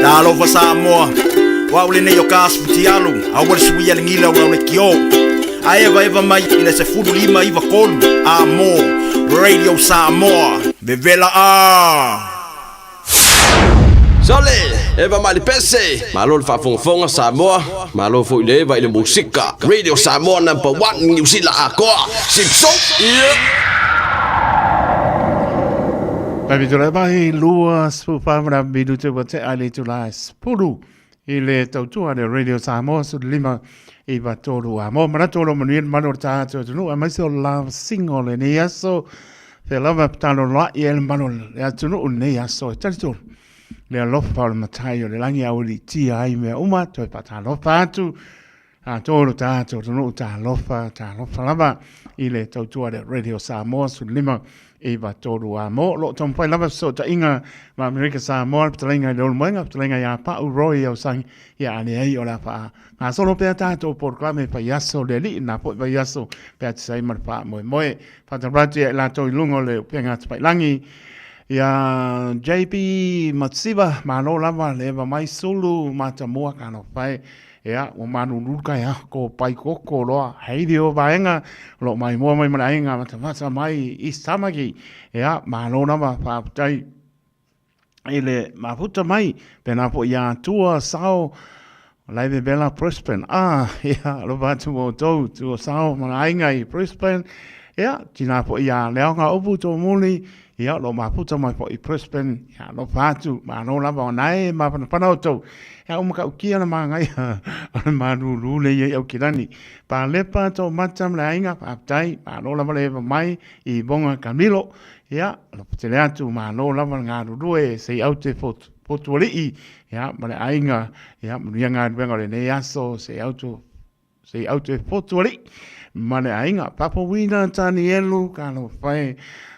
Talofa Samoa, o au lenei o Kas Futialu, aua le suia le gila o le kio. A evaeva mai i le 15 93 a mo Radio Samoa, vevela a! Sole, eva mai le pese, malo le faafogafoga Samoa, malo foi le eva i le musika. Radio Samoa number one Niu Sila atoa. Sipso, yeah. Mai tulai mai 24 ma minute ua tea i le itula e 10 i le tautua le Radio Samoa 15 93 a mo manatu o lo manuia le mamalu o le tatou atunuu aemaise o lava singo lenei aso fea lava tatalo loa i le mamalu o le atunuu lenei aso e talitonu le alofa o le matai o le lagi a ua liitia ai mea uma toe faatalofa atu. Tatou lo tatou atunuu talofa, talofa lava i le tautua le Radio Samoa 15 9 3 a mo. Lo o taumafai lava fesootaiga ma Amerika Samoa, le fetalaiga i le Olomoega, fetalaiga ia Pau Roy Ausangi, ia a leai o le a faagasolo pea tatou polokalame faiaso le alii, na foi vaiaso pe a tusa ai ma le faamoemoe. Faatalofa atu ia i latou i luga o le upega tafailagi, ia JB Matsiva, malo lava le eva mai Sulu Matamua talofa e. Ia, ua malulu le taeao, ko pai koko loa, hei leo vaega, o lo o maimoa mai ma le aiga matamata mai i Tamaki. Ia, malo lava, faafetai i le mafuta mai, pēnā foi ia Tua Sao, Laive Bella Brisbane. Ah, ia, alofa atu ma outou, Tua Sao ma le aiga i Brisbane. Ia, tina foi ia Leaoga Upu Tōmuli, Ia, o lo o mafuta mai foi i Brisbane, ia, alofa atu, malo lava ona e mafanafana outou. Ia, ua matautia le magaia o le malūlū le ia i Aukilani. Palepa Toomata ma le aiga, faafetai, malo lava le eva mai i Moga Kamilo. Ia, alofa tele atu, malo lava le galulue se i aute Fotualii, ia, ma le aiga, ia, manuia galuega o lenei aso se i auto Se i aute fotu alii ma le aiga. Papawina Tanielu talofa e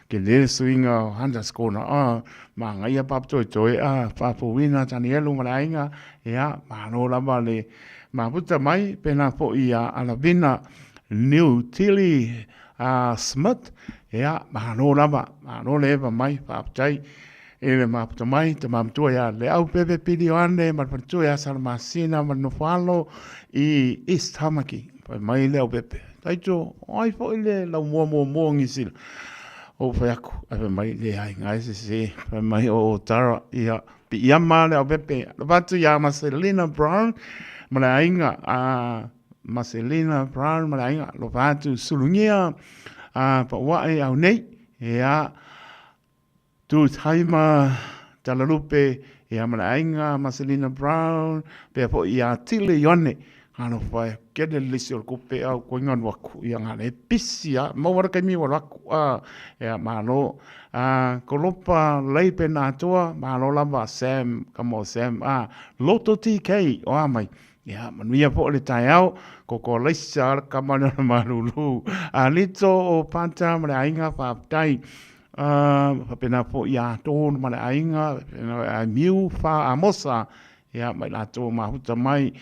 ke le suiga o underscore na a magaia papatoetoe a Papawina Tanielu ma le aiga ia malo lava le mafuta mai pena foi ia Alavina New Tili a Smith ia malo lava malo le eva mai faafetai I le mafuta mai, tama matua ia Leaupepe Pili Ioane ma le faletua ia Salamasina ma le nofoalo i East Tamaki. Fai mai Leaupepe, Taito, o ai foi le laumua muamua o Niu Sila? Ou fai atu, ae fai mai, leai, na e sese. Fai mai, o Tara, ia, piiama Leaupepe. Alofa atu ia Marcelina Brown ma le aiga a Marcelina Brown ma le aiga. Alofa atu Sulugia a Pauae au nei. Ia, Tutaima Talalupe, ia ma le aiga Marcelina Brown, pea foi ia Tile Ioane, alofa e kele le lisi o le kupe au koe nganu aku, ia ngā le pisi a, maua le kaimi walo aku, a, ia malo, a, kolopa lei pena atoa, malo lava Sam, come on Sam, a, Loto TK, o a mai, ia, manuia po le taeao, koko laisa ala kama le malulu, a lito o pata ma le aiga faafetai, Ā, faapena foi ia Tonu ma le aiga, faapena ia Miu Fa Amosa, ia ma i latou mafuta mai.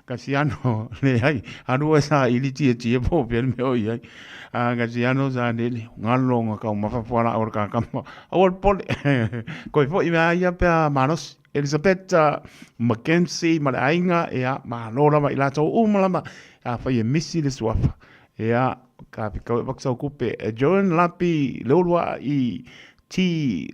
Kasiano, leai, alu oe saili tietie po o fea le mea o i ai. A Kasiano sa lele, galo nga taumafa fualaau a le kakama. Aua le popole, koe foi mea ia pe a malosi. Elisapeta McKenzie ma le aiga, ia, malo lava i latou uma lava, afai e misi le suafa. Ia, ka whikau e whakusau kupe. E Joan Lapi Leolua i T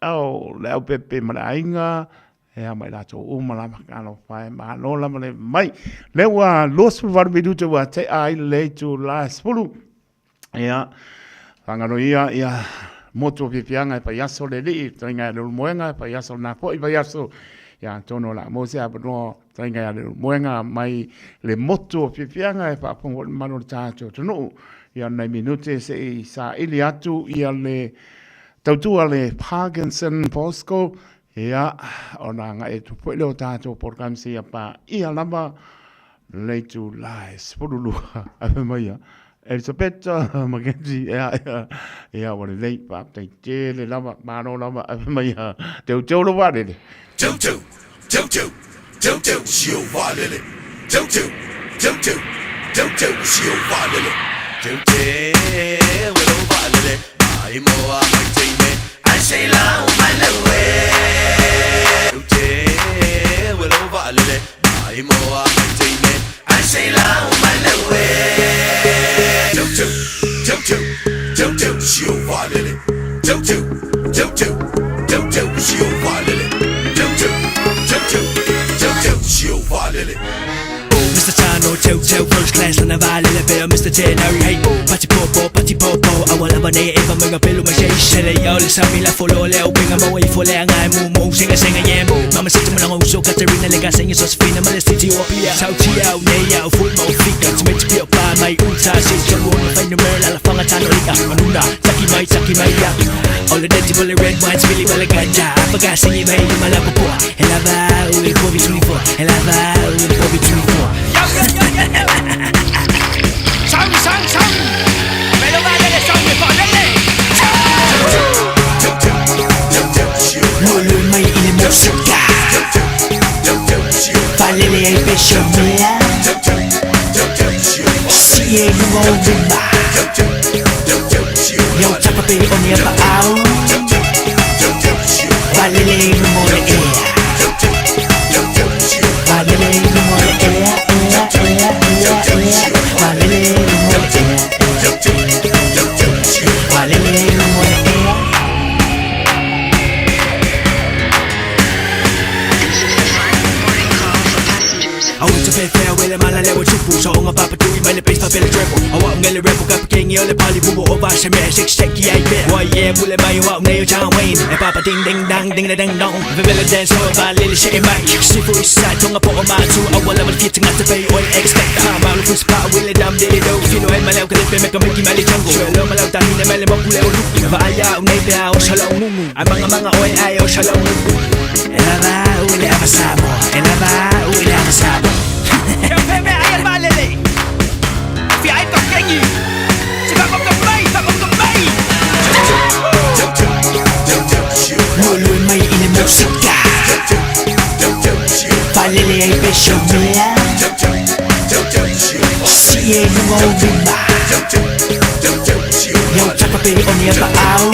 L le au pepe ma le aiga, ia mai latou uma lava ka alofa e malo lava le mai. Le ua 28 minute ua tea ai le itula e 10. Ia, whangaro ia, ia, motu o whiwhianga e whai aso le lii, tainga e le moenga e whai aso nā foi whai aso. Ia, tono la mo se apanoa Tainga ia le moenga mai le motu o Fiafiaga e faafofoga le mamalu o le tatou atunuu. Ia nai minute se i saili atu ia le tautua le Parkinson Bosco, ia ona agai atu foi lea o tatou polokalame seia paia lava le itula e 12. Ae fai mai ia Elisapeta Mackenzie, ia, ia, ia, ua lelei, faafetai tele lava, malo lava, ae fai mai ia, teuteu lou vaalele. Teuteu, teuteu, teuteu si ou vaalele. Teuteu, teuteu, teuteu si ou vaalele. Teuteu e lou vaalele, maimoa mai teine, ae se i lau mai le uē. Teuteu e lou vaalele, maimoa mai teine, ae se i lau mai le uē. Teuteu, teuteu, teuteu si ou vaalele. Teuteu, teuteu, teuteu si ou vaalele. Teuteu, teuteu, teuteu si ou vaalele. Mr. Tano, teu teu, first class lana vaalele pea Mr. Tenari, hey, pati popo, pati popo Awa lava nei eva menga pelu ma shei Sele yo le sami la folo le au penga maua i fole anga e mumu Senga senga yem, mama sita mana uso Katarina le ka senga Sosfina ma le city o pia Tau ti au nei au full mau fika Tumeti pio pa mai uta Se tolu ona whainu mere la la whanga tano ika Manuna, taki mai, taki mai ya All the dirty bullet red wine spilly bala ganja Apaga singi mai lima la popoa Elava u e Covid 24 Elava u e Covid 24. lima. Ia o tapa pe o ni apa au. Valele i luga o le ea. Valele i luga o le ea, ea, ea, ea, ea. Valele i luga o le ea. Valele i luga o le ea. Au te whewhea wele mala lewa tupu So onga papa tui mai le bass pa pele treble Au au ngele rebel ka pekengi o le pali bubo O va se mea six seki ai bea Wai yeah pule mai o au nei o John Wayne E papa ding ding dang ding da ding dong Vevele dance ho va lele she e mai Sifu isa tonga po o matu Au wala wala fia tangata pei oi expect Ha malu fusi pa wile dam dele do Fino e malau ka lepe meka miki mali jungle Shue lo malau tahine mele moku le o luku Va aia au nei pea o shala o ngungu Ai manga manga oe ai o shala o ngungu E lava ule ava Samoa E lava ule ava Samoa. Lulu mai i le musika. Falele ai pe mea. Si e luga o lima. Ia o tapa pe o ni apa au.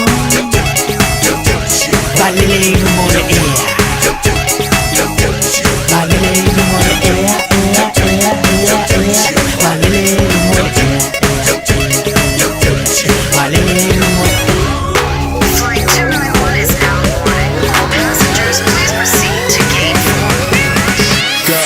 Valele i luga o le ea. Valele i luga o le ea, ea, ea, ea, ea. Valele i luga o le ea. Valele i luga o le ea. Flight 291 is now boarding. All passengers, please proceed to gate 4. Go.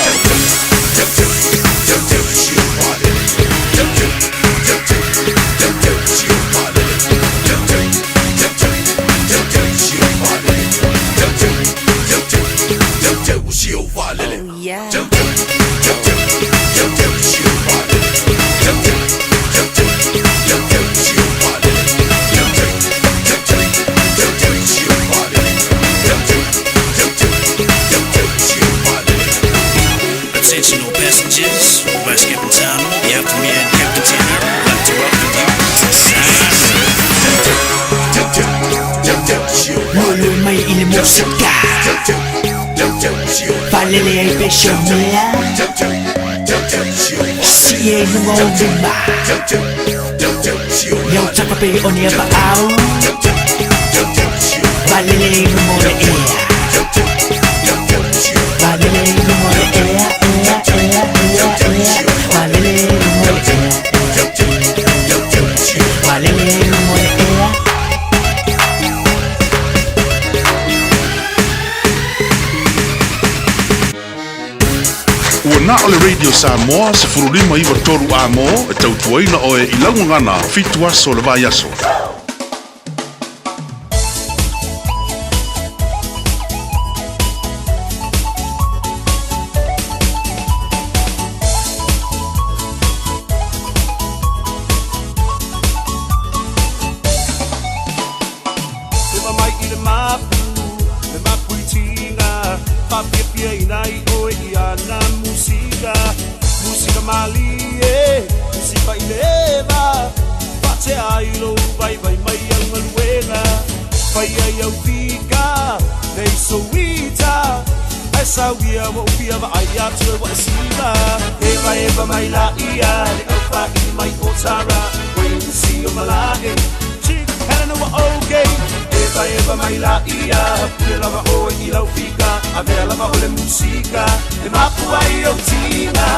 Oh, yeah. Attention all passengers, Vice Captain Tom, the afterman Captain Tanner would like to welcome you to Samoa. Lulu mai i le musika. Falele ai pe mea. Si e luga o lima. Ia o tapa pe o ni apa au. Valele i luga o le ea. Valele i luga o le ea, ea, ea, ea, ea. Valele i luga o le ea. Valele i luga o le ea. Ua na o le Radio Samoa se furulima iwa toru a mō e tautuaina oe i laugagana 7 aso o le vai aso. Te mamai i le mapu, le mapu i tinga, Whapiapia ina i oe i ana musika. Musika mali e, musika i le eva. Whatea ai lo vai vai mai au ngaluega. Whai ai au fika, nei souita. Ai sauia wa upia wa ai atu e wa e siva. Eva eva mai la ia, le au wha mai o tara. Wei si o malae, Chick Helena wa okay. Eva eva mai la ia, pule lava oe i lau fika. Avea lava o le musika, e mapu ai o tina.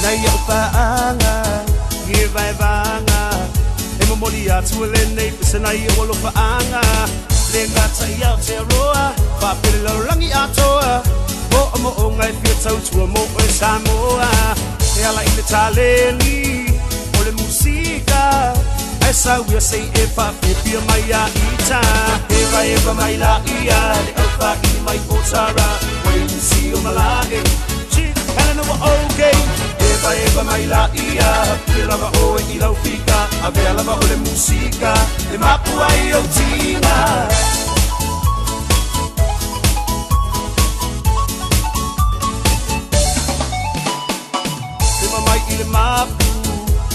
Nei au whaanga, ngi vai vanga. E momoli atu e le nei pese nei o alo whaanga. Le ngata i Aotearoa, whapele laurangi atoa. Mo o mo o ngai fia tautua mo o e Samoa. E ala i le taleni, o le musika. Ai sauia sei e whawhipia mai a ita. Eva eva mai la ia, le au whaini mai o tara. Wei si o malae, Chick Helena wa okay. Eva eva mai la ia, pule lava oe i lau fika. Avea lava o le musika, e mapu ai o tina. Te mamai i le mapu,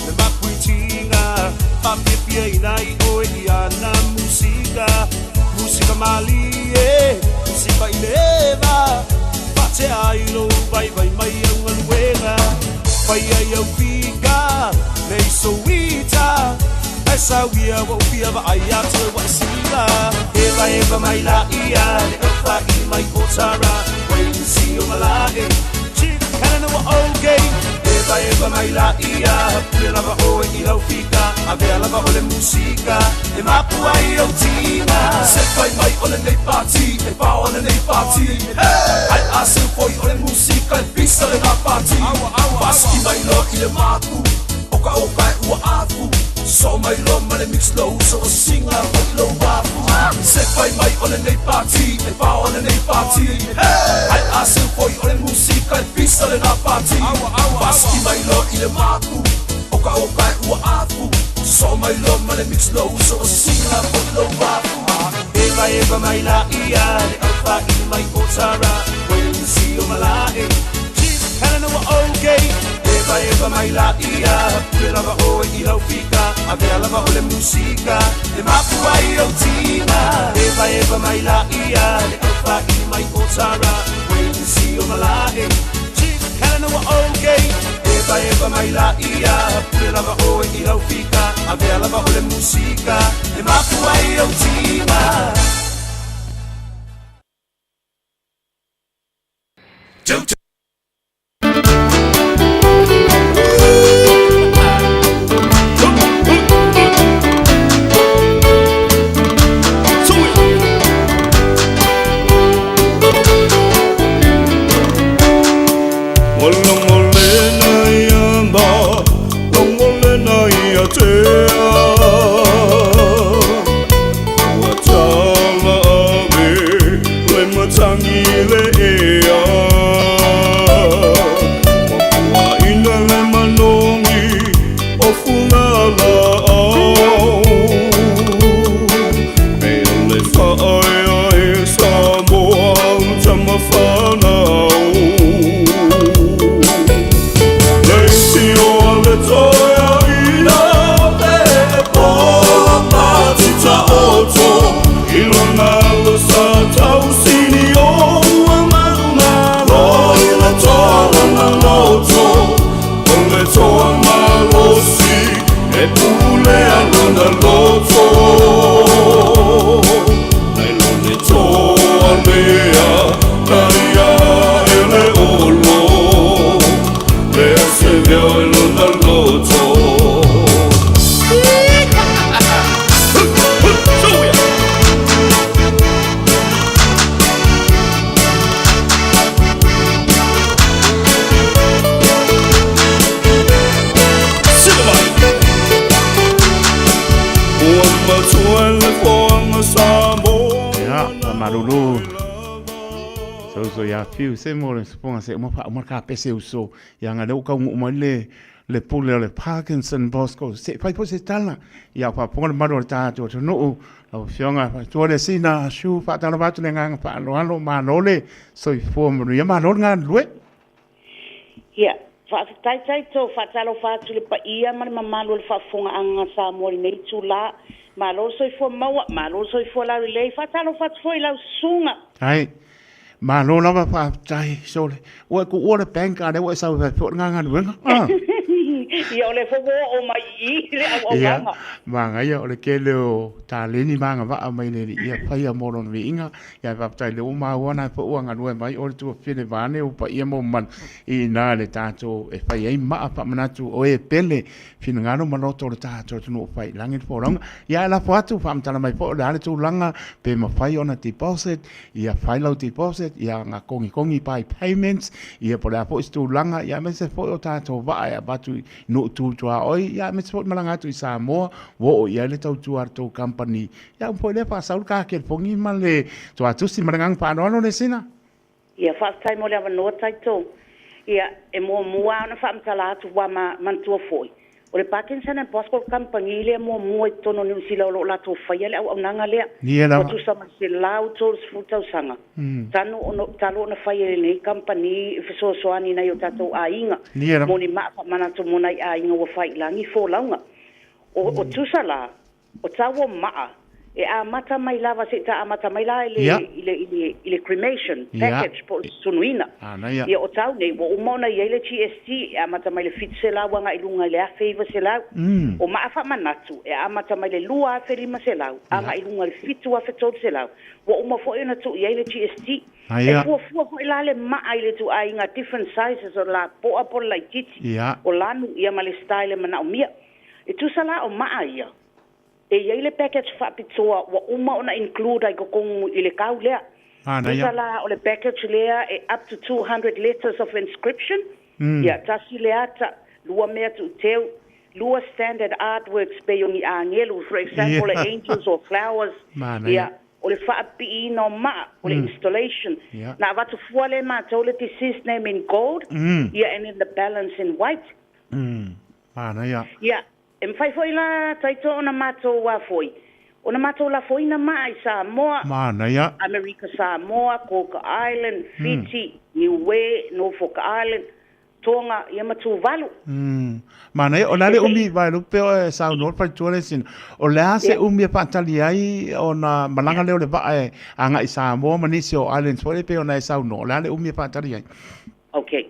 le mapu i tinga. Whapiapia ina i oe i ana musika. Musika mali e, musika mai le eva Faatea ai lou vaivai mai au galuega Fai ai au fika le isoita Ae sauia ua ou fia vaai atu e ua e siva Evaeva mai laia le aufaili mai Otara Wailusi o malae Chief Canada ua okay Evaeva mai laia Pule lava oe i lau fika Avea lava o le musika E mapu ai ou tiga Se fai mai o lenei pati E pao lenei pati Ai a seu foi o le musika E pisa lena pati Pasiki mai loa i le mapu Oka oka e ua afu Soo mai loa ma le mix lou uso o singa foi lou afu Se fai mai o lenei pati E pao lenei pati Ai a seu foi o le musika E pisa lena pati Pasiki mai loa i le mapu Oka oka e ua afu Soo mai loa ma le mix lou uso o singa foi lou afu Evaeva mai laia le aufaili mai Otara Wailusi o malae Chief Helena ua okay Evaeva mai laia Pule lava oe i lau fika Avea lava o le musika E mapu ai ou tiga Evaeva mai laia le aufaili mai Otara Wailusi o malae Chief Helena ua okay Evaeva mai laia Pule lava oe i lau fika Avea lava o le musika E mapu ai ou tiga. Malulu so ia fiu se mo le seponga se uma fa uma ka pese uso ia nga le uka uma le le pule o le Parkinson Bosco se fai po se tala ia fa ponga le malu o le tātou atunuu lau afioga faitoa le sina su faatalofa atu le agaga faaaloalo malo le soifua manuia malo le galulue. Ia, faafetai Taito, faatalofa atu i le paia ma le mamalu o le faafofogaaga a Samoa i lenei itula. Malo le soifua maua, malo le soifua laulelei, faatalofa atu foi i lau susuga. Ai, malo lava faafetai Sole. Ua e kuua le bank a lea ua e sau e fai foi le galuega. Ah. Ia o lea foi ua oo mai i i le auaunaga. Ia, manaia o le tele o taleni ma agavaa mai le alii ia faia mo lona viiga. Ia e faafetai lea ua maua na foi ua galue mai o le tuafafine vaeane ua paia ma ua mamalu i ina le tatou e fai ai maa faamanatu o e pele finagalo ma loto o le tatou atunuu fai i lagi le folauga. Ia e lafo atu faamatala mai foi o le a le tulaga pe mafai ona deposit ia fai lau deposit, ia nga kogikogi by payments, ia po o le a foi se tulaga, ia aemaise foi o tatou vaa e avatu i nuu tu tuaoi, ia aemaise foi malaga atu i Samoa, ua oo i ai le tautua a le tou company. Ia uma foi lea faasau le kakelefoni ma le tuatusi ma le agaga faaaloalo Lesina. Ia faafetai mo le avanoa Taito. Ia e muamua lava ona faamatala atu ua ma manatua foi, O le Parkinson and Bosco kamupani lea muamua i totonu o Niu Sila o lo o latou faia le auaunaga lea. Ua tusa ma le 130 tausaga talu ona fai e lenei kamupani fesoasoani i nai o tatou aiga mo ni maa faamanatu mo nai aiga ua fai i lagi folauga. O tusa la, O tau o maa, E amata mai lava seʻi ta amata mai la i le, i le, i le, i le cremation package po o le susunuina. Ia, o tau nei, ua uma ona i ai le GST, e amata mai le 700 agai i luga i le 1900. O maa faamanatu, e amata mai le 2500 agai i luga i le 7300. Ua uma foi ona tuu i ai le GST. E fuafua foi la le maa i le ituaiga different sizes o le lapoa po o le laitiiti, o lanu, ia ma le style e manaomia. E tusa la o maa ia, E i ai le package faapitoa ua uma ona include ai totonu i le kau lea. Tusa la o le package lea e up to 200 letters of inscription, ia, tasi le ata, lua mea tuuteu, lua standard artworks pei o ni agelu, for example angels or flowers, ia, o le faapiiina o maa, o le installation. Na avatu fua lea e matou le deceased name in gold, ia, and then the balance in white. Ia, E mafai foi la taito ona matou a foi, ona matou lafoina maa i Samoa, Manaia. Amerika Samoa, Cook Island, Fiti, Niue, Norfolk Island, Tonga, ia ma Tuvalu. Manaia, o le a le umi Vaelupe o e saunoa le faletua le sina. O le a se umi e faatali ai ona malaga lea o le vaa e agai i Samoa ma nisi o islands foi lea pei ona e saunoa. O le a le umi e faatali ai? Okay.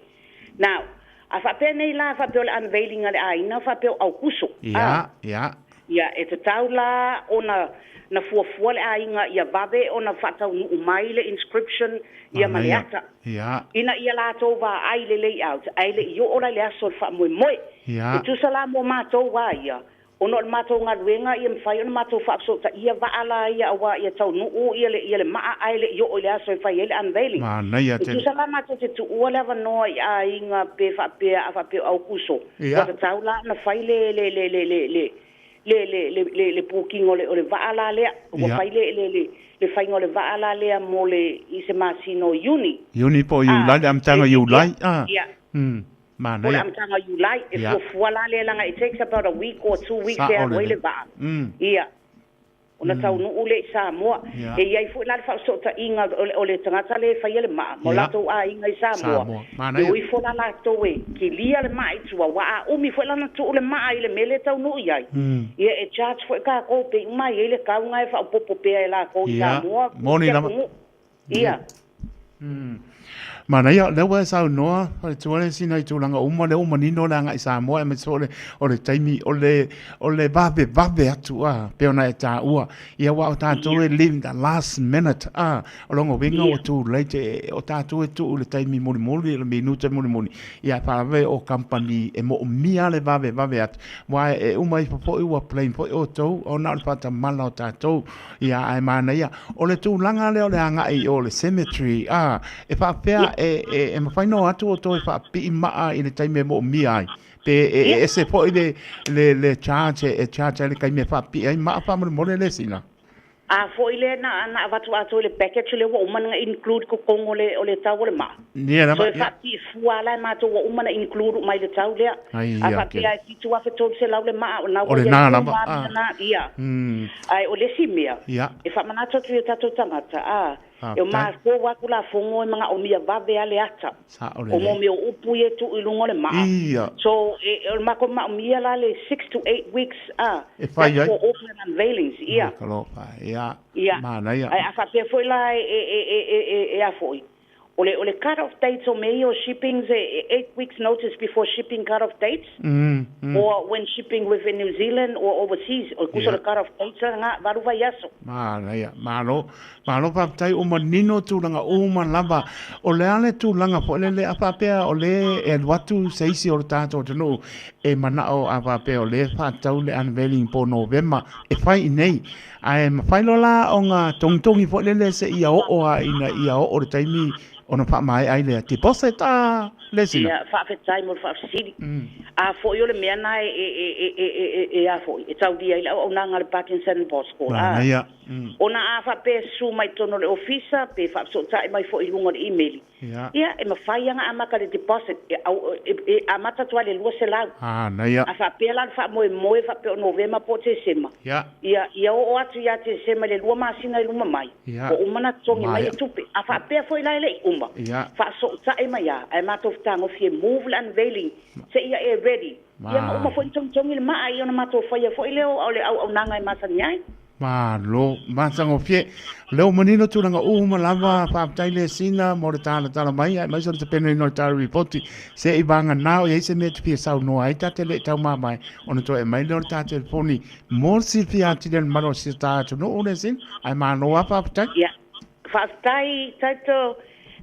Now, a faapea nei la, faapea o le unveiling a le aiga, faapea o Aukuso. Ia, ia. Ia, e tatau la ona na fuafua le aiga ia vave ona faataunuu mai le inscription ia ma le ata. Ia. Ina ia latou vaai le layout, ae le i oo la i le aso o le faamoemoe. Ia. E tusa la mo matou a ia, Ona o le matou galuega ia mafai ona matou faafesootaia vaa la ia aua ia taunuu ia le ia le maa ae le i oo i le aso e fai ai le unveiling. Manaia E tele. tusa la matou te tuua le avanoa i aiga pe faapea a faapea o Aukuso ua tatau la ona fai le le le le le le le le le le le booking o le o le vaa la lea. Ua fai le le le le faiga o le vaa la lea mo le i se masina o Iuni. Iuni po o Iulai, le amataga o Iulai. Ia. Po o le amataga o Iulai, e fuafua la lea leaga it takes about a week or 2 weeks e alu ai le vaa. Ia. Ona taunuu lea i Samoa. E i ai foi la le faafesootaiga o le tagata lea e faia le maa ma o latou aiga i Samoa. E o ifo la latou e kilia le maa i tua, aua a umi foi la ona tuu le maa i le mea lea e taunuu i ai, ia e charge foi tatou pe i uma ai ai le tau na e faaopoopo pea e latou i Samoa i se atunuu. Ia. Manaia, lea ua e saunoa, faletua le sina i tulaga uma, lea ua manino le agai Samoa, aemaise foi o le taimi, o le, o le vavevave atu, a, pei ona e taua. Ia, aua o tatou e live in the last minute, a, o lona uiga ua too late, o tatou e tuu i le taimi mulimuli, le minute mulimuli, ia, e faalave o kamupani e moomia le vavevave atu, aua e uma ifo foi ua blame foi outou, ona o le faatamala o tatou. Ia, ae manaia. O le tulaga lea o le agai i o le cemetery, a, e faapea e, e, e mafai ona o atu outou e faapipii maa i le taimi e moomia ai? Pe e, e ese foi le, le, le charge e charge ai le taimi e faapipii ai maa faamolemole le sina? A foi lea na, na avatu atoa i le package lea ua uma ona include totonu o le, o le tau o le maa. Ia lava, So e faapipii fua lava la e matou ua uma ona include uma i le tau lea. A faapea e 7300 le maa, o lena ua i ai uma lava mea na, ia. Ae o le isi mea, e faamanatu atu i o tatou tagata, a, e o matou lava Tulafono e manaomia vave lava le ata o mo mea o upu ia e tuu i luga o le maa. So, e, o le matou manaomia la le 6 to 8 weeks, a, that's for Auckland unveilings, ia. Ia. Ae a faapea foi la e, e, e, e, e, e a foi, O le, o le cut off dates o mea ia o shippings e, e 8 weeks notice before shipping cut off dates or when shipping within New Zealand or overseas. O le kusa o le cut off dates la na, valu vaiaso. Manaia, malo, malo faafetai ua manino tulaga uma lava. O le a le tulaga foi lele a faapea o le e alu atu se isi o le tatou atunuu e manao a faapea o le faatau le unveiling po Novema e fai i nei. Ae mafai loa la ona togitogi foi lele seia oo lava ina ia oo le taimi ona faamaea ai lea deposit a le sina. Ia, faafetai mo le faafesili. A foi o le mea na e, e, e, e, e, e, a foi, e taulia ai le auaunaga a le Parkinson and Bosco, a. Manaia. Ona a faapea e susu mai totonu o le ofisa, pe faafesootai mai foi i luga o le imeli, Ia, e mafai ona amata le deposit, e, e, e amata atu lava i le 200. Manaia. A faapea la le faamoemoe faapea o Novema po o Tesema, ia, ia oo atu ia Tesema i le lua masina i luma mai, ua uma ona totogi mai le tupe. A faapea foi la e le i uma, faasootai mai lava, ae matou fetagofi e move le unveiling seia e ready. Ia ma uma foi ona togitogi le maa, ia ona matou faia foi lea o le auaunaga e masani ai. Malo, matagofie. O lea ua manino tulaga uma lava, faafetai le Sina mo le talatala mai, aemaise o le tapenaina o le tala lipoti. Se i vagana o i ai se mea e te fia saunoa ai, ta te le i taumamae, ona toe aumai lea o le ta telefoni mo le silafia atili e le mamalu o si o ta atunuu le Sina. Ae malo lava faafetai. Ia, Faafetai Taito.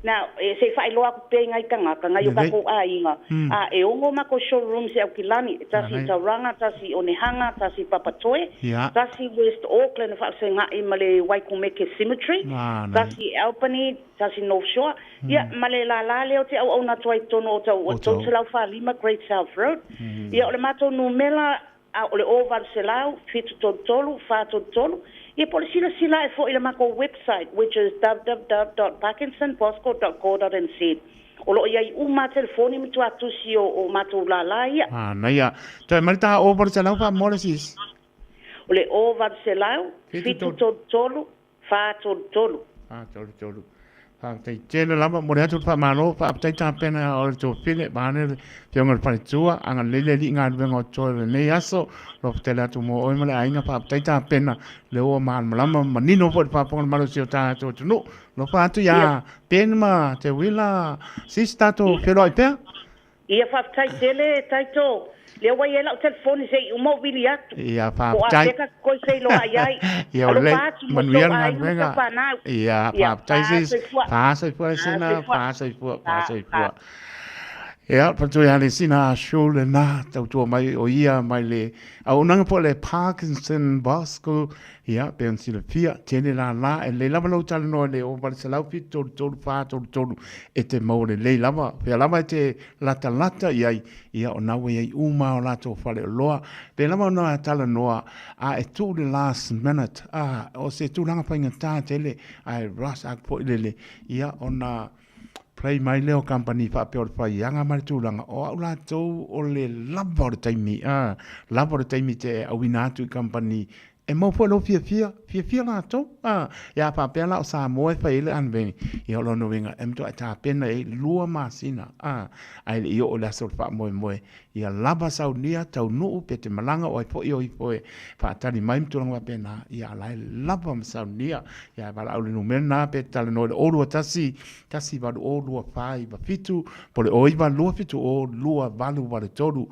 Now, e, se i faailoa atu pea i nai tagata, nai o tatou aiga, a, e ono matou showrooms i Aukilani, e tasi i Tauranga, tasi i Onehanga, tasi i Papatoe, tasi i West Auckland e faafesagai ma le Waikumete Cemetery, tasi i Albany, tasi i North Shore, ia, ma le lala lea o te auauna atu ai i totonu o Otahuhu, 345 Great South Road. Ia, o le matou numera a o le 0800 733 433, ia po o le silasila ae foi i le matou website which is www.parkinsonbosco.co.nz. O lo o i ai uma lava telefoni ma tuatusi o matou lala ia. Manaia. Toe mai le taha 0800 faamoa le sis. O le 0800 733 433. 433. Faafetai tele lava, momoli atu le faamalo, faafetai tapena o le tofile, vaeane le afioga i le faletua, agalelei le Alii galuega o totoe o lenei aso, alofa tele atu mo oe ma le aiga, faafetai tapena, lea ua malamalama ma manino foi le faafofoga a le malosi o tatou atunuu. Alofa atu ia Ben ma Teuila, sis tatou feiloai pea. Ia faafetai tele Taito. Lea ua i ai lau telefoni se i uma ou vili atu. Ia Po o faafetai. afea ta toe feiloai ai. Ia o lelei. Alofa atu mo Manuia tou le aiga ma galuega. taufanau. Ia Ia faafetai sis. Fā soifua. Fā soifua Fā Lesina, soifua. fā soifua, fā Fā, fā. soifua. Ia, patu ia Lesina Shaw lena, tautua mai o ia mai le auaunaga po o le Parkinson Bosco Ia, pei ona silafia, tele lala, e lelei lava lou talanoa i le 0873 433 e te maua lelei lava. Pea lava e te latalata i ai, ia o na ua i ai uma o latou faleoloa. Pei lava ona talanoa, a e tuu le last minute, a, o se tulaga faigata tele, ae rush atu foi lele, ia ona play mai lea o kamupani faapea o le faiaga ma le tulaga, o au latou o le lava o le taimi, a, lava o le taimi te auina atu i kamupani E mau foi lou fiafia, fiafia latou, a, ia faapea la o Samoa e fai ai le unveiling, ia o lona uiga e matuai tapena i ai 2 masina, a, ae le i oo i le aso o le faamoemoe, ia lava saunia, taunuu, pe te malaga o ai foi o ifo e faatali mai ma tulaga faapena, ia a la e lava ma saunia. Ia e valaau i le numera lena pe te talanoa i le 021 180 2497 po o le 09 270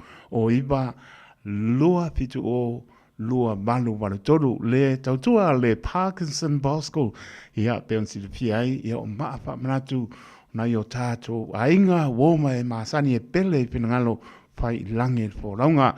2883, 09 270 2883 le tautua le Parkinson Bosco, ia pei ona silafia ai, ia o maa faamanatu nai o tatou aiga uo ma e masani e pele i finagalo fai i lagi le folauga.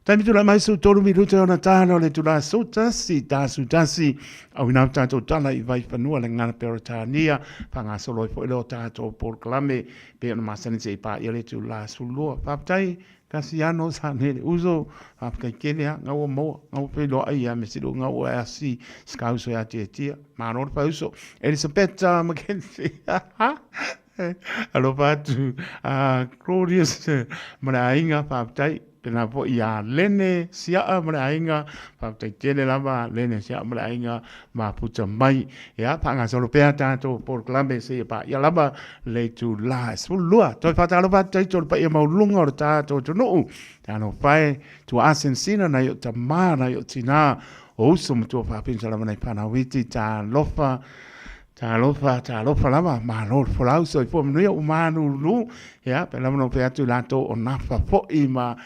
Taimi tulai mai su tolu minute ona tala o le itula su tasi, ta su tasi, auina atu tatou tala i Vaifanua le gagana Peretania, faagasolo ai foi lea o tatou polokalame pei ona masani se i paia le itula 12. Faafetai Kasiano sa nei le uso, faafetai tele a, ngau ua maua, ngau ua feiloai ia me silu ngau ua asi ska uso ia tia tia, malo le fai uso. Elisabeta McKenzie, alofa atu, Claudius ma le aiga, faafetai. Pena foi ia Lene Siaa ma le aiga, faafetai tele lava Lene Siaa ma le aiga mafuta mai. Ia, faagasolo pea tatou polokalame seia paia lava le itula e 12. Toe faatalofa atu taito le paia maualuluga o le tatou atunuu. Talofa e, tuaa sinasina nai o tama, nai o tina, o uso ma tuafafine lava nai fanau iti, talofa, talofa, talofa lava, malo le folau, soifua manuia ua malulu. Ia, pe lava no pe atu i latou o nafa foi ma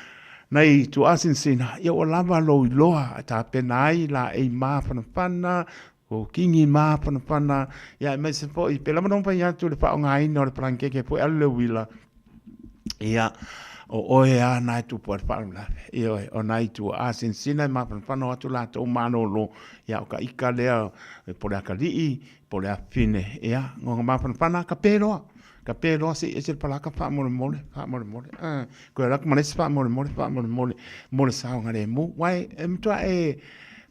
nai tuaa sinasina, ia ua lava lou iloa e tapena ai laei mafanafana, O Kingi māwhanawhana, ia aemaise foi, pēlā ma fai atu le faaaogaina o le palangekeke foi alu le uila, ia, o oe a na e tupu ai le faalavelave. Ioe, o nai tuaa sinasina e mafanafana o atu latou malolo, ia o ka ika lea po o le akalii, po o le afafine, ia, goga mafanafana, ka pe loa. Ka pe loa se i ese le palaka faamolemole, faamolemole, a, koe alu atu ma le isi faamolemole, faamolemole, mo le saogalemu. Uae, e matua e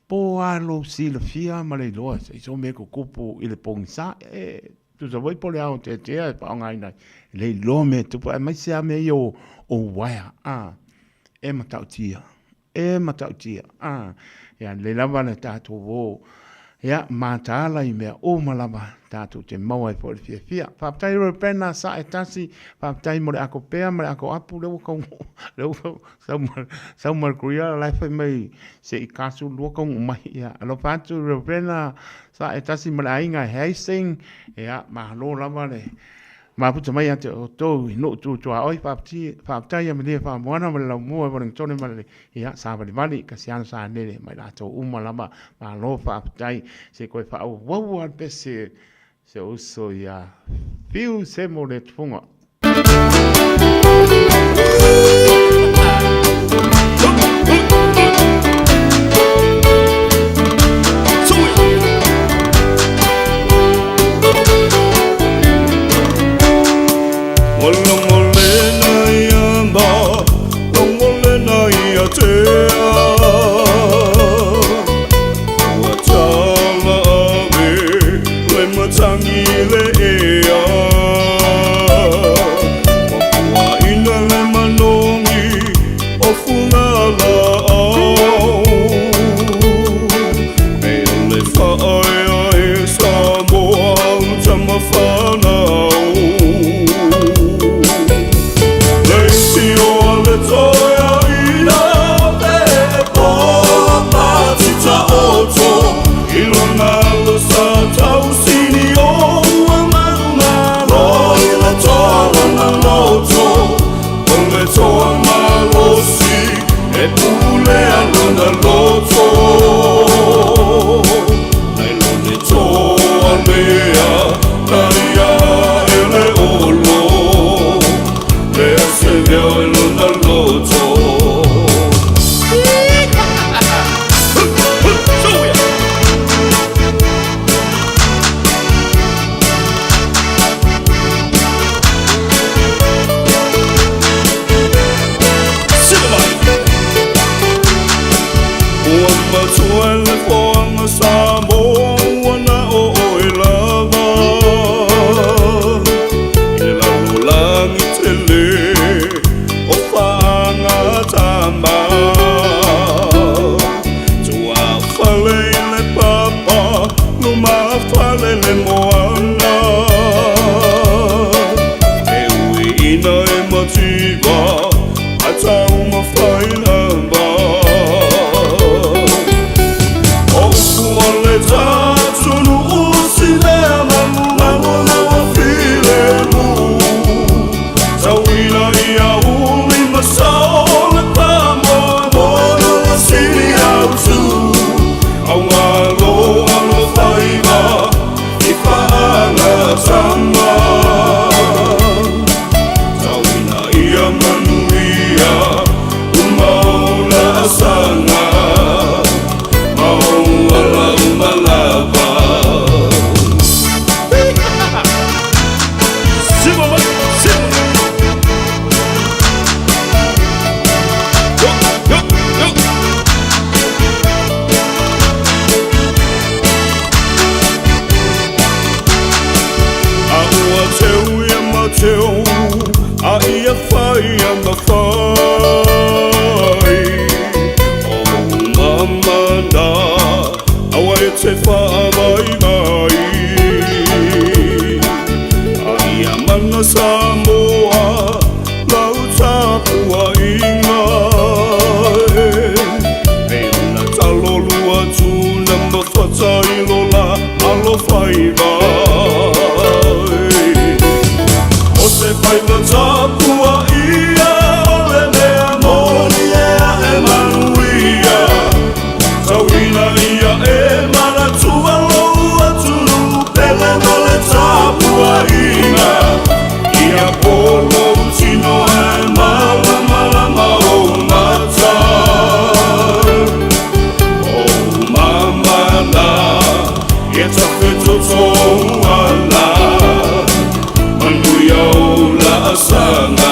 Po a lou silafia ma le iloa i so mea tutupu i le pogisa, e tusa foi po o le aoteatea e faaaogaina ai, e le iloa mea e tupu, aemaise lava mea ia o uaea, a, e matautia, e matautia, a, ia lelei lava le tatou o. Ia, mataala i mea uma lava tatou te maua ai foi le fiafia. Faafetai Roberna Sae Tasi, faafetai mo le ako pea ma le ako apu, lea ua kau, lea ua sau ma, sau ma le Korea la e fai mai se i kasu lua kaunuu mai. Ia, alofa atu Roberna Sae Tasi ma le aiga e Hastings, ia, malo lava le Mafuta mai ia te outou i nuu tu tuaoi, faafetai ia Malie Faamoana ma le Laumua i Wellingtone ma le ia Savalivali, Kasiano Sanele ma i latou uma lava, malo faafetai. Se i toe faaauau lava le pese se uso ia Fiu Semo Letofoga. Manuia o la asanga.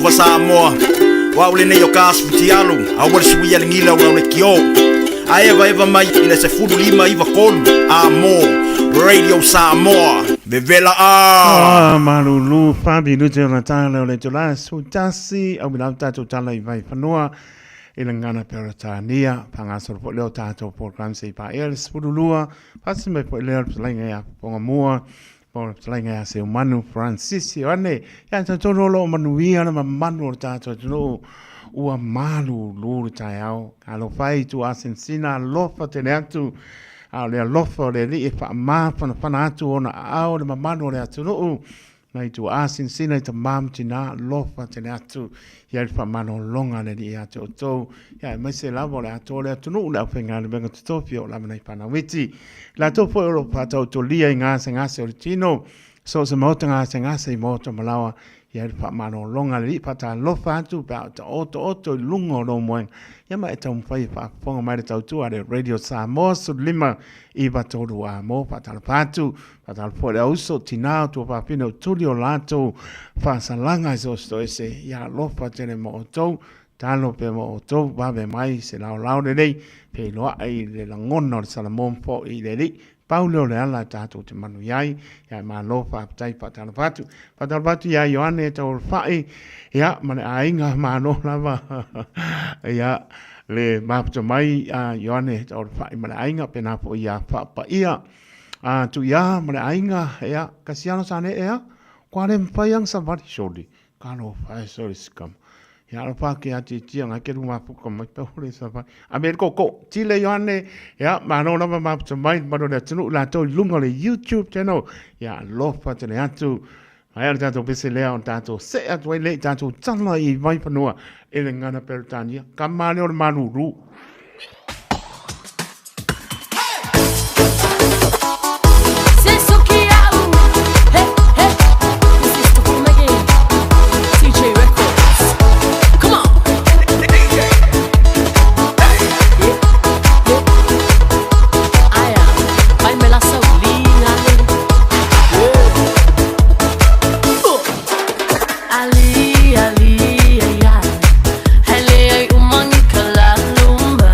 Talofa Samoa. O au lenei o ka Futialu, aua le suia le gila o lau leitio. A evaeva mai i le 15 93 a mo Radio Samoa. Vevela a! Ah, malulu, 4 minute ona tala o le itula 11, au milau tatou tala i Vaifanua i le gagana Peretania. Faagasolo foi lea o tatou program seia paia le 12, faatasi mai foi lea o le fetalaiga ia Fofogamua po o le fetalaiga ia Seumanu Francis Ioane. Ia talitonu o lo o manuia le mamalu o le tatou atunuu ua malulu le taeao. Talofa e i tuasinasina, alofa tele atu, a o le alofa o le Alii e faamafanafana atu ona aao le mamalu o le atunuu nai tuasinasina i tamā ma tinā, alofa tele atu i ai le faamalologa a le Alii ia te outou, ia aemaise lava o le atoa o le atunuu le aufaigaluega totofi o lava nai fanau iti. Latou foi o lo o faataotolia i gasegase o le tino, so o se maota gasegase i maota malaoa, i ai le faamalologa a le Alii. Faatalofa atu pe a o taotooto i luga o lou moega, ia ma e taumafai e faafofoga mai le tautua a le Radio Samoa 15 93 a mo. Faatalofa atu, faatalofa foi le auso, tinā o tuafafine o tuli o latou faasalaga i so o se toese, ia alofa tele mo outou, talo pea mo outou, vave mai se laolao lelei, feiloai i le lagona o le Salamo ma foi i le Alii. Pau lea o le ala e tatou te manuia ai, ia e malo faafetai. Faatalofa atu. Faatalofa atu ia Ioane Taualafai, ia ma le aiga, malo lava ia le mafuta mai a Ioane Taualafai ma le aiga, pena foi ia Faapaia a Tuia ma le aiga, ia Kasiano sa ne ea, kua le mafai ana savali soli, talofa e soli sikama. Ia alofa ke ati tia ngai ke ruma puka mai pe hore savali. A me koko, tile Ioane, ia malo lava mafuta mai mano le atunuu latou i luga o le YouTube channel, ia alofa tele atu. Ai le tatou pese lea o tatou see atu ai le i tatou tala i Vaifanua i le gagana Peretania. Kama lea o le malulu. Ali, ali, ai, ai. Hele ai umangi ka lalumba.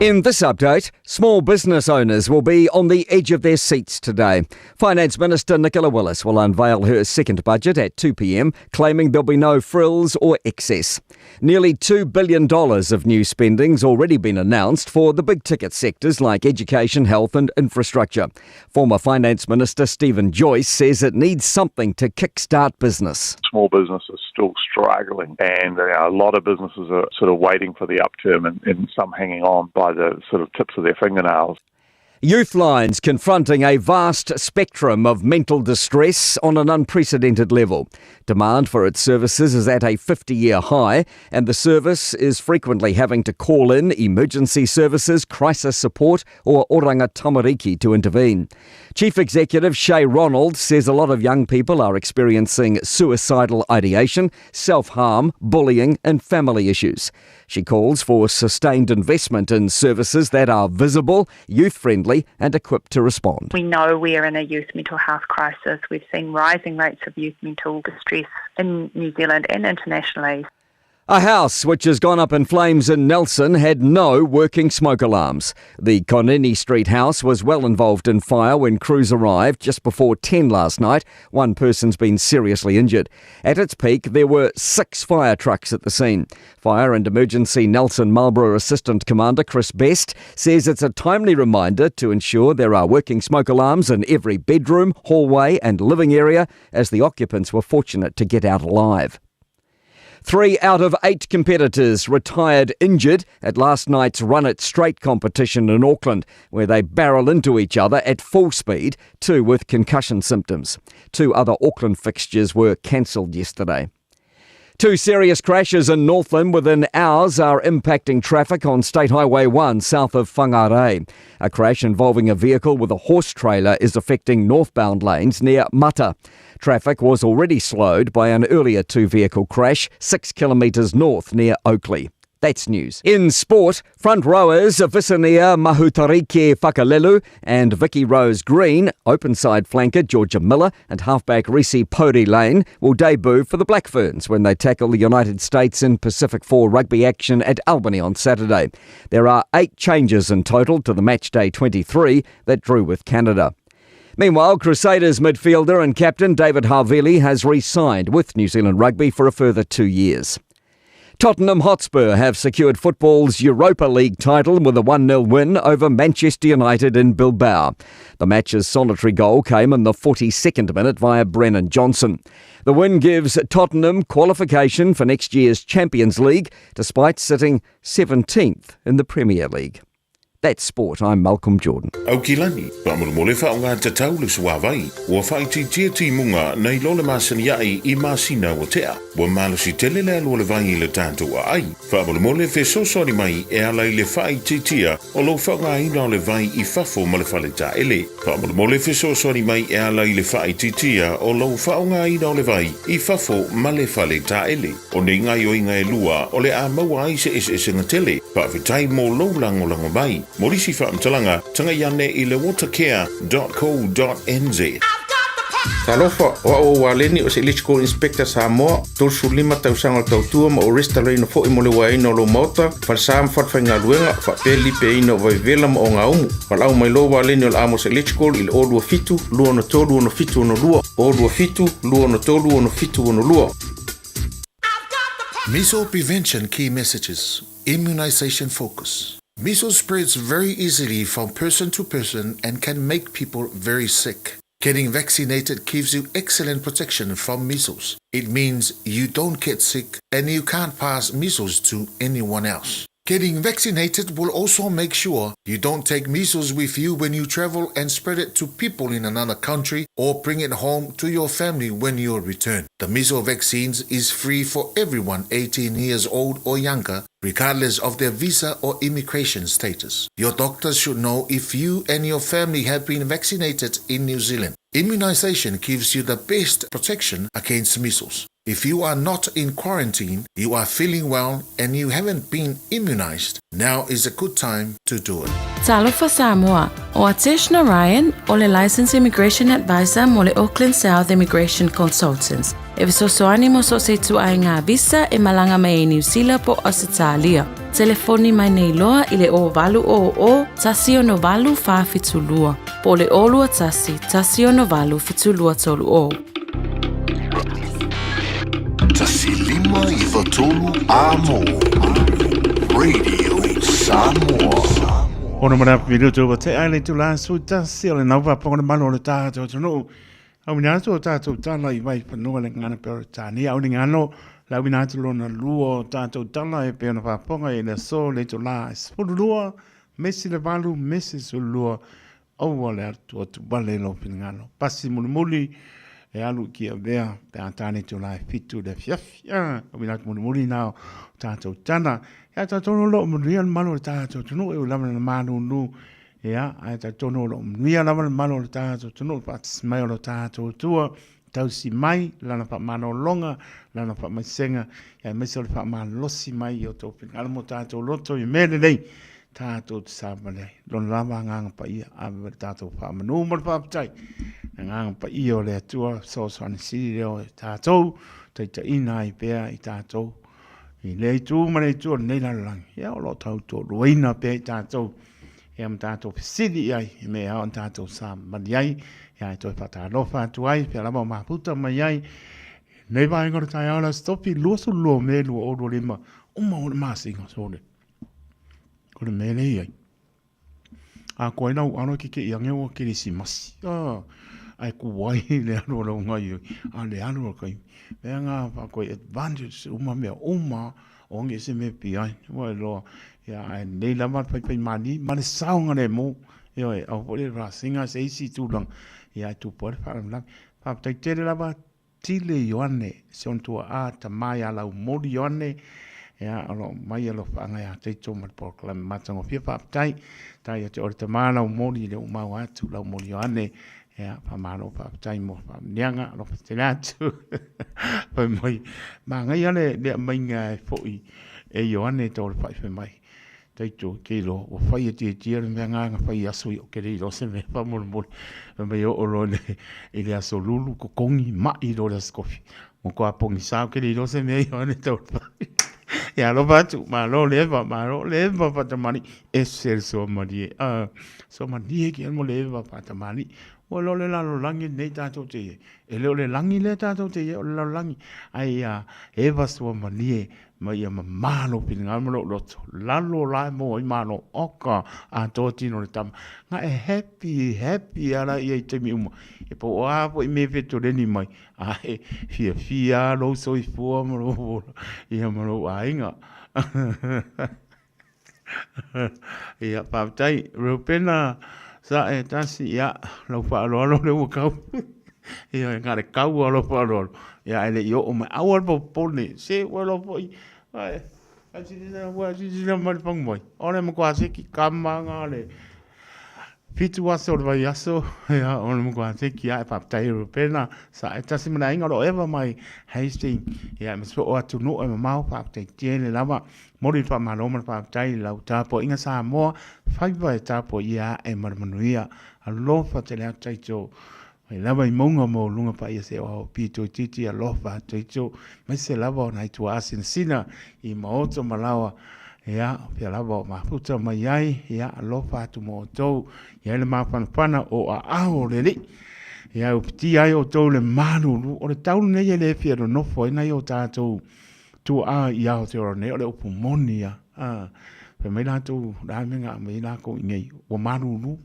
In this update, small business owners will be on the edge of their seats today. Finance Minister Nicola Willis will unveil her second budget at 2 pm, claiming there'll be no frills or excess. Nearly $2 billion of new spending's already been announced for the big ticket sectors like education, health, and infrastructure. Former Finance Minister Steven Joyce says it needs something to kickstart business. Small business is still struggling, and a lot of businesses are sort of waiting for the upturn and, and some hanging on by the sort of tips of their fingernails. Youthlines confronting a vast spectrum of mental distress on an unprecedented level. Demand for its services is at a 50 year high, and the service is frequently having to call in emergency services, crisis support, or Oranga Tamariki to intervene. Chief Executive Shay Ronald says a lot of young people are experiencing suicidal ideation, self harm, bullying, and family issues. She calls for sustained investment in services that are visible, youth friendly, and equipped to respond. We know we are in a youth mental health crisis. We've seen rising rates of youth mental distress in New Zealand and internationally. A house which has gone up in flames in Nelson had no working smoke alarms. The Konini Street house was well involved in fire when crews arrived just before 10 last night. One person's been seriously injured. At its peak, there were six fire trucks at the scene. Fire and Emergency Nelson Marlborough Assistant Commander Chris Best says it's a timely reminder to ensure there are working smoke alarms in every bedroom, hallway, and living area, as the occupants were fortunate to get out alive. Three out of eight competitors retired injured at last night's Run It Straight competition in Auckland, where they barrel into each other at full speed, two with concussion symptoms. Two other Auckland fixtures were cancelled yesterday. Two serious crashes in Northland within hours are impacting traffic on State Highway 1 south of Whangarei. A crash involving a vehicle with a horse trailer is affecting northbound lanes near Mata. Traffic was already slowed by an earlier two vehicle crash six kilometres north near Oakley. That's news. In sport, front rowers Visinia Mahutariki Fakalelu and Vicky Rose Green, open side flanker Georgia Miller and halfback Reese Pody Lane will debut for the Black Ferns when they tackle the United States in Pacific 4 rugby action at Albany on Saturday. There are eight changes in total to the match day 23 that drew with Canada. Meanwhile, Crusaders midfielder and captain David Havili has re signed with New Zealand Rugby for a further two years. Tottenham Hotspur have secured football's Europa League title with a 1 0 win over Manchester United in Bilbao. The match's solitary goal came in the 42nd minute via Brennan Johnson. The win gives Tottenham qualification for next year's Champions League, despite sitting 17th in the Premier League. That's sport. I'm Malcolm Jordan. Aukilani, faamolemole faaaoga tatau le suāvai, ua faaitiitia timuga nai lo le masani aʻe i masina ua tea. Ua malosi tele le alu o le vai i le tatou aai. Faamolemole fesoasoani mai e ala i le faaitiitia o lou faaaogaina o le vai i fafo ma le fale taele. Faamolemole fesoasoani mai e ala i le faaitiitia o lou faaaogaina o le vai i fafo ma le fale taele. O nei gaoioiga e lua o le a maua ai se eseesega tele. Faafetai mo lou lagolago mai. Mo nisi faamatalaga, tagai ane i le watercare.co.nz. Talofa, o au o Waleni o se Electrical Inspector Samoa, 35 tausaga o le tautua ma o resitalaina foi mo le uaeina o lou maota, falesa ma falefaigaluega, faapea le lipeaina o vaivevela ma ogaumu. Valaau mai loa Waleni o le Amos Electrical i le 027 263 6762, 027 263 6762. Measles prevention key messages, immunization focus. Measles spreads very easily from person to person and can make people very sick. Getting vaccinated gives you excellent protection from measles. It means you don't get sick and you can't pass measles to anyone else. Getting vaccinated will also make sure you don't take measles with you when you travel and spread it to people in another country or bring it home to your family when you return. The measles vaccines is free for everyone 18 years old or younger, regardless of their visa or immigration status. Your doctor should know if you and your family have been vaccinated in New Zealand. Immunization gives you the best protection against measles. If you are not in quarantine, you are feeling well, and you haven't been immunized, now is a good time to do it. Talofa Samoa, o Atesh Narayan o le Licensed Immigration Advisor mo le Auckland South Immigration Consultants. E fesoasoani mo so o se ituaiga visa e malaga mai ai Niu Sila po o Ausetalia. Telefoni mai nei loa i le 0800 168 472 po o le 021 168 7230. 1593 Amo Radio Samoa. Ona mana whiro tō te aile tū la su tasi o le nau whaponga le malo o le tātou tunu. Au mina atu o tātou tala i vai whanua le ngana pe o tāni. Au ni ngano la au mina atu lona lua o tātou tala e pe ona whaponga i le so le tū la 12 mesi le valu mesi sulua Aua le atu atu wale lou finagalo. Pasi mulimuli e alu i Kiavea pe a tāne te ola e fitu le afiafi. Ah, o atu mulimuli nā o tātou tana. Ia tātou no loo manuia le malo o le tātou atunuu e ui lava lana malūlū. Ia, ae tātou no loo manuia lava le malo o le tātou atunuu, le faatasi mai o lo tātou Atua, tausi mai lana faamanologa, lana faamaisega, ia aemaise o le faamalosi mai i o tou finagalo mo tātou loto i mea lelei tātou te savali ai. Lona lava agaga paia, ave le tātou faamanu ma le faafetai. Le agaga paia o le Atua, fesoasoani sili lea o tātou, taitaiina ai pea i tātou i lea itu ma le itu o lenei lalolagi. Ia, o lo o tautoaluaina pea i tātou, ia ma tātou fesili i ai, i mea ao tātou savali ai, ia e toe whakatalofa atu ai, pea lava o maputa mai ai, nei vaenga o le taeao la stopi 22 me 25, uma o le masina sole. Ko le mea lea i ai. A ko ai lau alo ke ke iange ua Kerisimasi. Ah, ai ku ai le alo lau ngai oi. A le alo kai. Mea ngā whakoi advantage uma mea uma o nge se me pi ai. Ua e loa. Ia ai nei lava pai pai mani ma le saonga le mo. Ia e au po le rasinga se isi tūlanga. Ia ai tūpo le whaalamalama. Whaptai tere lava Tile Ioane, si ona tua'a tama ia Laumoli Ioane, ia, o lo o mai alofaaga ia Teito ma le polokalame matagofie. Faafetai, tai ia te oe le tama Laumoli i le umau atu Laumoli Ioane, ia, faamalo faafetai mo faamanuiaga, alofa tele atu. Fai mai, manaia le, le aumaiga e fo'i e Ioane tau le fa'i fai mai. Taito, ke iloa, ua fai e tietie le mea nga na fai i aso i o ke le iloa se mea faamolemole. Fai mai oo loa i le, i le aso lulu, kokogi, ma'i loa le aso kofi. Matua pogisa ke le iloa se mea Ioane tau le fai. Ia alofa atu, malo le eva, malo le eva faatamali'i. Ese le soamalie, ah, soamalie ke mo le eva faatamali'i. Ua iloa le lalolagi lenei tatou te i ai. E le o le lagi lea tatou te i ai, o le lalolagi. Ae ia eva soamalie Ma ia mamā lou finagalo ma lou loto, lalo la e maua ai malo oka atoa tino le tama. Nga e happy, happy ala ia i taimi uma. E po o a foi me fetoleni mai, a e fiafia lou soifua ma lou ola, ia ma lou aiga. Ia, faafetai. Reupena, sa e tasi, ia, lau faaaloalo lea ua kau. Ia, e na o le kau lava lau faaaloalo. Ia, ae le i oo mai. Aua le popole, se ua iloa foi, ae, a silasila, ua silasila mai le fagu mai. O le matua seki kama nga le fitu aso o le vaiaso, ia, o le matua seki lava. Faafetai Reupena, sa e tasi ma le aiga o lo o eva mai Hastings. Ia, ma soo atunuu e mamao, faafetai tele lava. Momoli le faamalo ma le faafetai i lau tapuaiga Samoa, faiva e tapuaia ae ma le manuia. Alofa tele atu Taito, mai lava i mauga maualuga paia seia o pito itiiti alofa Taito, aemaise lava o nai tuaa sinasina i maota ma laoa, ia, pea lava o mafuta mai ai, ia, alofa atu mo outou, i ai le mafanafana o aao o le Alii. Ia, e upitia ai outou le malulu, o le tau lenei e le fia nonofo ai nai o tatou Tuaa i Aotearoa nei, o le upu moni ia. A, fai mai latou, o le a le mea na aumai ai lakou i inei, ua malulu.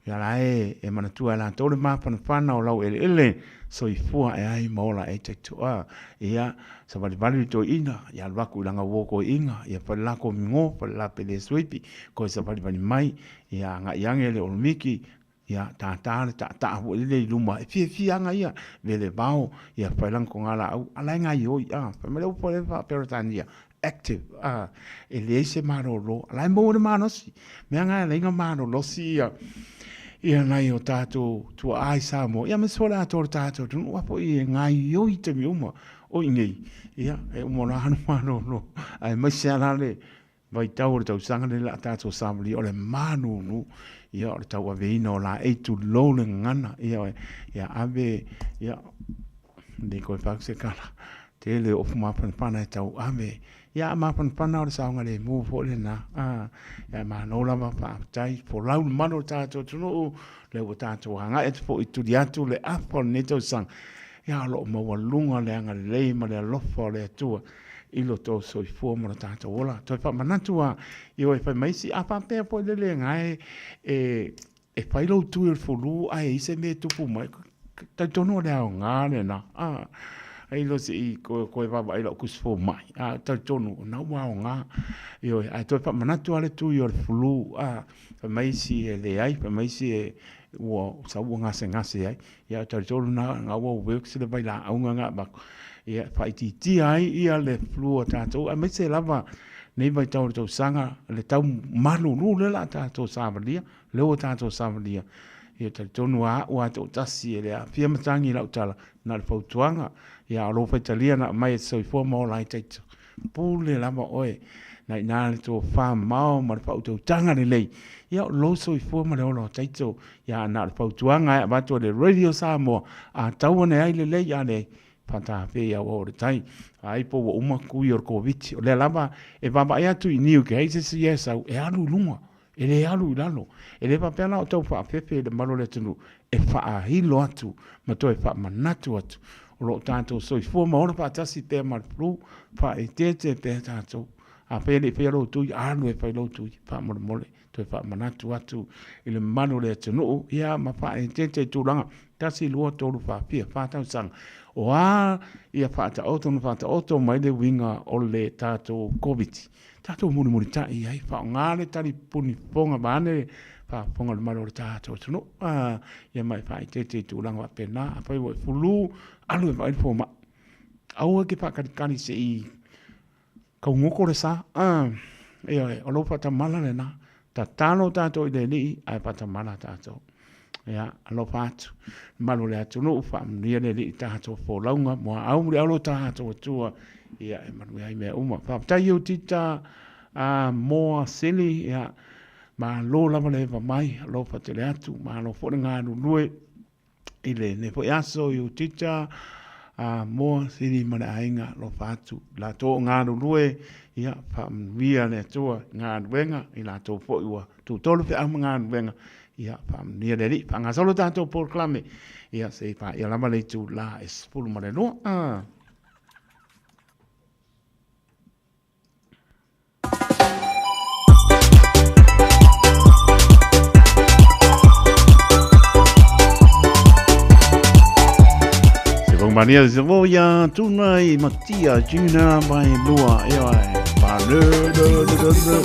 Ia la e, e manatua e latou le mafanafana o laueleele, soifua ae ai ma ola ae ai taitoa. Ia, savalivali le toeaina, ia alu atu i lana uo toeaina, ia fai le lako migo, fai le la pele suipi, toe savalivali mai, ia agai ane le olomiki, Ia, tātā le taataa foi lele i luma, e fiafia ana ia, vele vao, ia fai lana togalaau, a la e gaioi, a, fai mai le upu a le faa-Peretania, active, a, e leai se malolo, a la e maua le malosi. Mea na e alai ona malolosi ia, ia nai o tatou tuaa i Samoa, ia aemaise foi le atoa o le tatou atunuu, aua foi e gaioi i taimi uma o i inei, ia, e uma loa lava malolo, aemaise lava la le Vaitau o le tausaga lenei la a tatou savalia o le malulu, ia o le tauaveina o laei tulou le gagana, ia ia ave, ia le koe fau se kala, tele o ofu mafanafana e tauave, Ia a mafanafana o le saogalemu foi lena. A, ia malo lava faafetai, folau le mamalu o le tatou atunuu, lea ua tatou agai atu foi e tuli atu le afa o lenei tausaga. Ia o lo o maualuga le agalelei ma le alofa o le Atua i lo outou soifua ma lo tatou ola. Toe faamanatu lava i o e fai mai isi, a faapea foi le le gae e e fai lou tui o le fulu ae i ai se mea e tupu mai, talitonu o le aoga lena. A, ai lo se i koe vaavaai i lau tusi fomai, a talitonu o na ua aoga. Ioe, ae toe faamanatu lava le tui o le flu, a, fai mai isi e leai, fai mai isi e ua sau ua gasegase ai. Ia e talitonu na, na ua works le vailaauga na avatu, ia e faaitiitia ai ia le flu a tatou, aemaise lava nei vaitau o le tausaga, le tau malulu lea o le a tatou savalia, lea ua tatou savalia. Ia e talitonu lava au lava e toatasi e le aafia matagi i lau tala, na o le fautuaga, ia a o lou faitalia na aumai e te soifua ma ola ai taito. Pule lava oe, na ina le tofa mamao ma le faautautaga lelei, ia o lou soifua ma le ola o taito, ia na o le fautuaga e avatu e le Radio Samoa, a tau ane ai lelei, a leai, faatafea i auau o le tai. Ai po ua uma kui o le Koviti. O lea lava e vaavaai atu i new cases ia e sau, e alu i luga. E le alu i lalo. E le faapea la o tau faafefe i le mamalu o le atunuu, e faailo atu ma toe faamanatu atu. O lo o tatou soifua ma ola faatasi pea ma le flu, faaeteete pea tatou. Afai e le i faia lou tui, alu e fai lou tui, faamolemole. Toe faamanatu atu i le mamalu o le atunuu, ia ma faaeteete i tulaga 1, 2, 3, 4, fia, 4 tausaga. O a ia faataoto na faataoto mai le uiga o le tatou Koviti, tatou mulimulitai i ai, faaaoga le tali puni fofoga vaeane le faafofoga a le mamalu o le tatou atunuu, ia ma e faaeteete i tulaga faapena. Afai ua e fulu, alu e vaai le fomai. Aua e te faatalitali se i taugoto le sa. Ioe, o lou faatamala lena. Tatalo tatou i le Alii ae faatamala tatou. Ia, alofa atu, malu o le atunuu, faamanuia le Alii i tatou folauga, muaau muliau lo tatou Atua, ia e manuia ai mea uma. Faafetai Iutita a Moa Sili, ia, malo lava le eva mai, alofa tele atu, malo foi le galulue i lenei foi aso Iutita a Moa Sili ma le aiga, alofa atu, latou o galulue, ia, faamanuia le Atua i galuega, i latou foi ua tutolu feau ma galuega, Ia, faamanuia le Alii. Faagasolo tatou polokalame, ia, se i paia lava le itula e 12. Ah. Se vong mania se vo ia tuna i matia juna mai lua e ai pa le le le le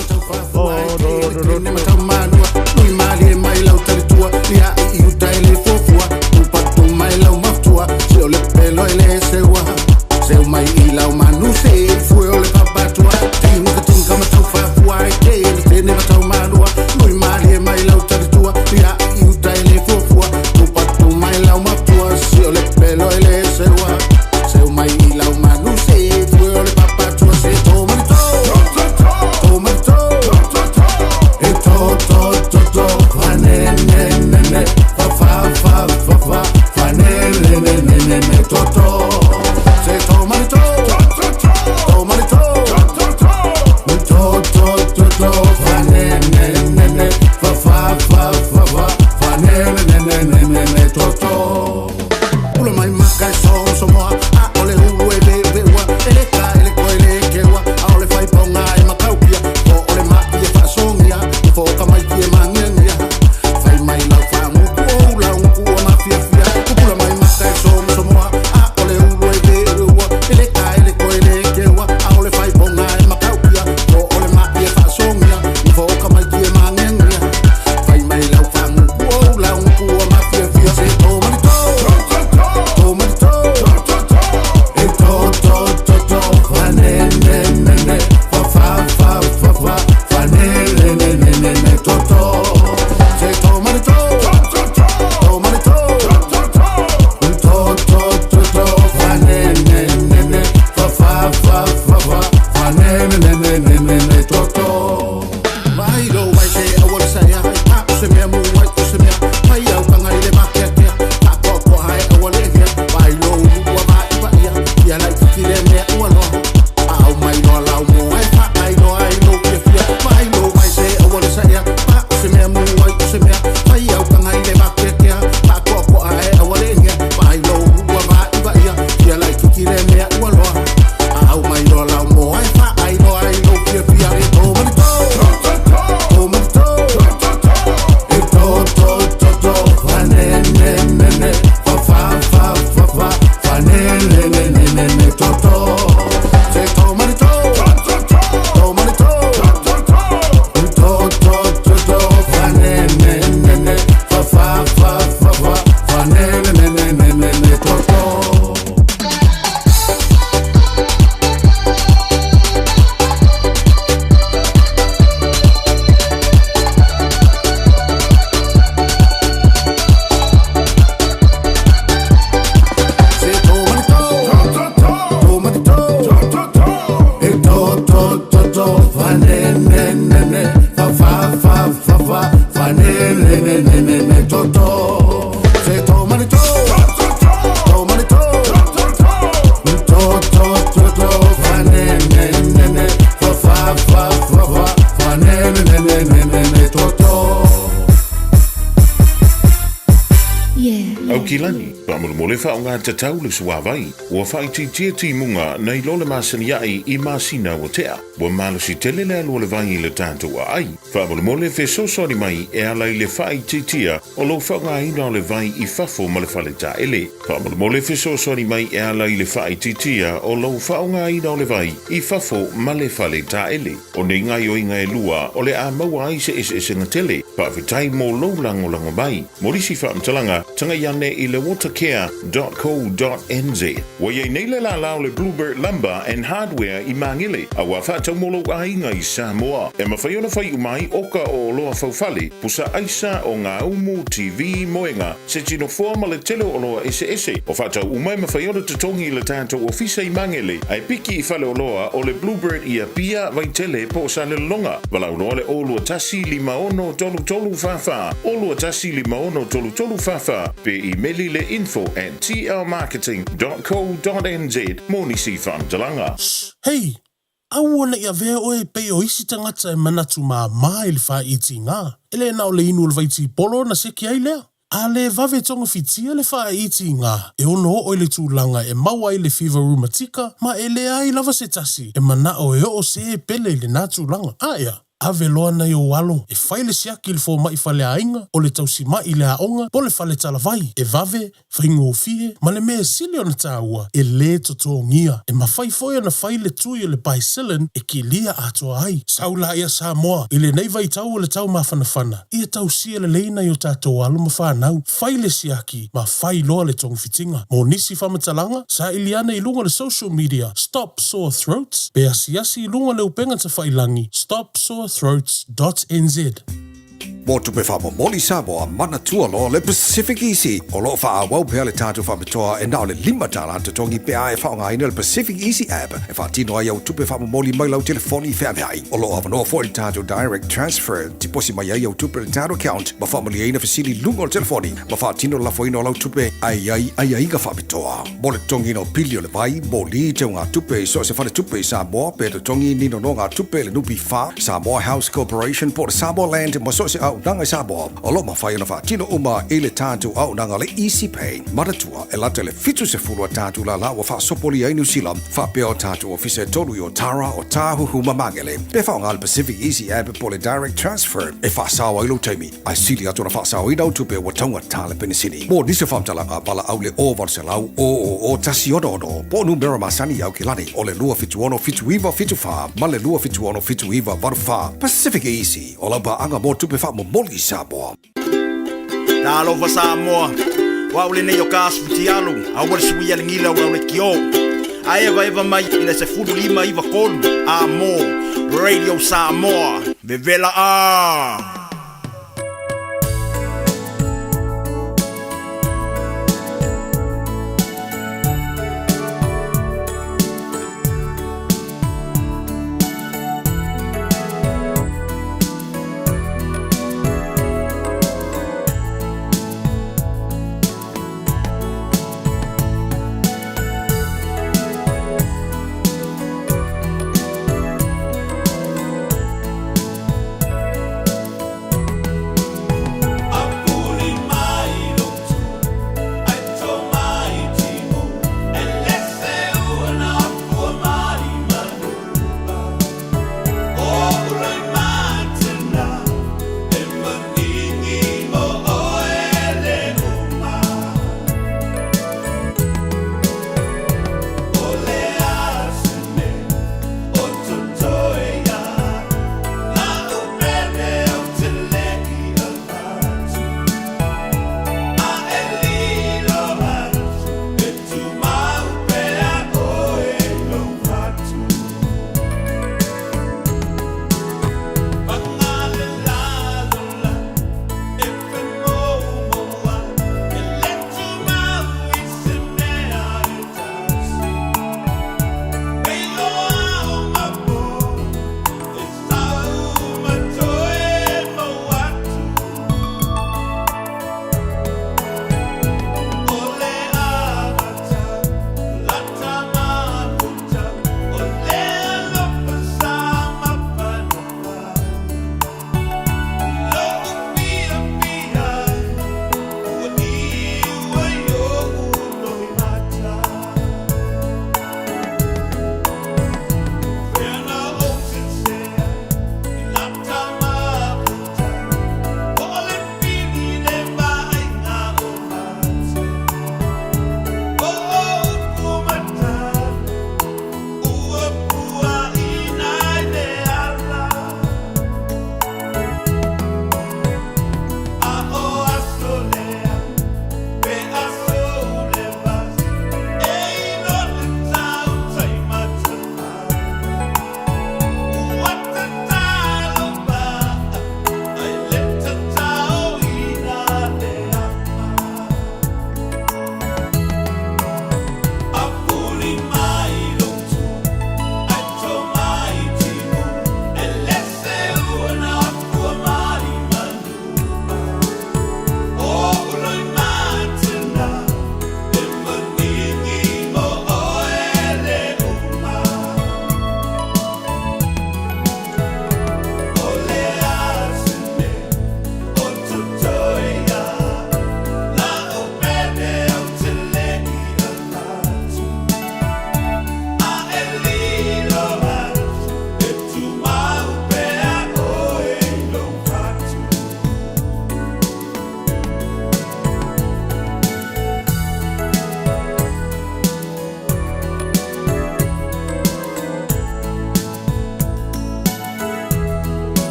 to fa ne ne ne ne fa fa fa fa fa fa ne ne ne ne ne ne to to Se to mani to to mani to to to to to fa ne ne ne ne fa fa fa fa fa fa ne ne ne ne ne ne to to Aukilani, faamolemole faaaoga tatau le suāvai, ua faaitiitia timuga nai lo le masani aʻe i masina ua tea. Ua malosi tele le alu o le vai i le tatou aai. Faamolemole fesoasoani mai e ala i le faaitiitia o lou faaaogaina o le vai i fafo ma le faletaele. Faamolemole fesoasoani mai e ala i le faaitiitia o lou faaaogaina o le vai i fafo ma le faletaele. O nei gaoioiga e lua o le a maua ai se eseesega tele. Faafetai mo lou lagolago mai. Mo nisi faamatalaga, tagai ane i le watercare.co.nz. Ua i ai nei le lālā o le Bluebird Lumber and Hardware i Magele, a ua faatau mo lou aiga i Samoa. E mafai ona fai uma ai oka o oloa faufale, pusa aisa, ogaumu, TV, moega, seti nofoa ma le tele o oloa eseese. O faatau uma e mafai ona totogi i le tatou ofisa i Magele, ae piki i faleoloa o le Bluebird i Apia, Vaitele po o Salelologa. Valaau loa le 021 56 33 44, 021 56 33 44, pe imeli le info at tlmarketing.co.nz mo nisi faamatalaga. Hei! Aua ne i avea oe e pei o isi tagata e manatu māmā i le faaitiga. E le na o le inu o le vaitipolo ona seki ai lea. A le vave togafitia le faaitiga, e ono oo i le tulaga e maua ai le fiva rumatika ma e leai lava se tasi e manao e oo se pele i lena tulaga. A ea, ave loa nai ou alo e fai le siaki i le fomai faleaiga, o le tausimai i le aoga po o le fale talavai, e vave, faigofie, ma le mea e sili ona taua, e lē totogia. E mafai foi ona fai le tui o le Bicillin e kilia atoa ai. Sau laia Samoa, i lenei vaitau o le tau mafanafana, ia tausia lelei nai o tatou alo ma fanau, fai le siaki ma fai loa le togafitiga. Mo nisi faamatalaga, saili ane i luga o le social media Stop Sore Throats pe asiasi i luga o le upega tafailangi stopsorethroats dot nz. Mo tupe faamomoli Samoa, manatua loa le Pacific Easy. O lo o faaauau pea le tatou faapitoa e na o le $5 totogi pe a e faaaogaina le Pacific Easy app e faatino ai au tupe faamomoli mai lau telefoni feaveai. O lo o avanoa foi le tatou Direct Transfer, tiposi mai ai au tupe i le tatou account ma faamalieina fesili i luga o le telefoni ma faatino le lafoina o lau tupe ae i ai aiaiga faapitoa. Mo le totogiina o pili o le vai, moli, teugatupe i so o se faletupe i Samoa pe totogi ni nonogatupe i le NPF, Samoa House Corporation po o le Samoa Land ma so o se auaunaga i Samoa, o lo o mafai ona faatino uma i le tatou auaunaga le Easy Pay. Manatua, e lata i le 70 a tatou lālā ua faasopolia ai Niu Sila, faapea o tatou ofisa e tolu i Otara, Otāhuhu ma Magele. Pe faaaoga le Pacific Easy App po o le Direct Transfer e faasao ai lou taimi, ae sili atu ona faasaoina au tupe ua taugata le penisini. Mo nisi o faamatalaga, valaau le 0800 000 166 po o numera masani i Aukilani o le 276 7974 ma le 276 7984. Pacific Easy, o lau paaga mo tupe faamomoli i Samoa. Talofa Samoa, o au lenei o Kasu Fitialu, aua le suia le gila o lau lekiō. A evaeva mai i le 15 93 a mo Radio Samoa, vevela a!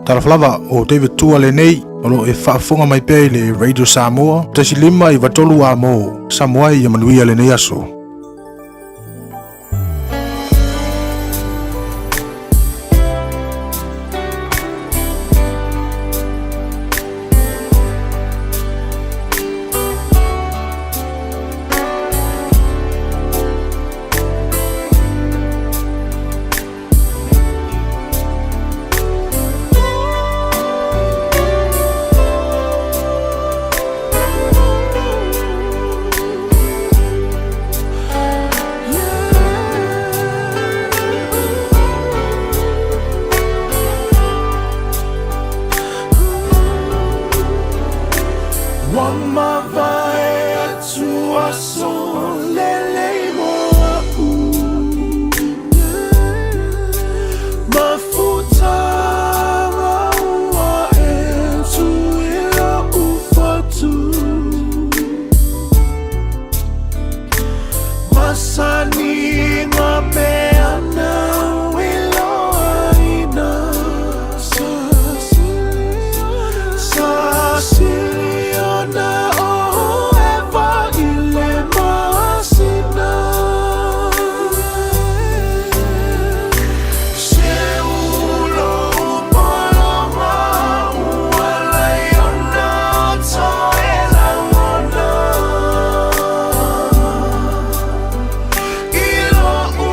Talofa lava, o David Tua lenei, o lo o e faafofoga mai pea i le Radio Samoa, 1.5 93 A mo Samoa ia manuia lenei aso. Ua mavae atu aso lelei mo a'u Mafutaga ua e tu i lo'u fatu Masani peana iloaina Sa siliona o Eva i le masina Se ulo upoloma ua laiona toe lagona I lo'u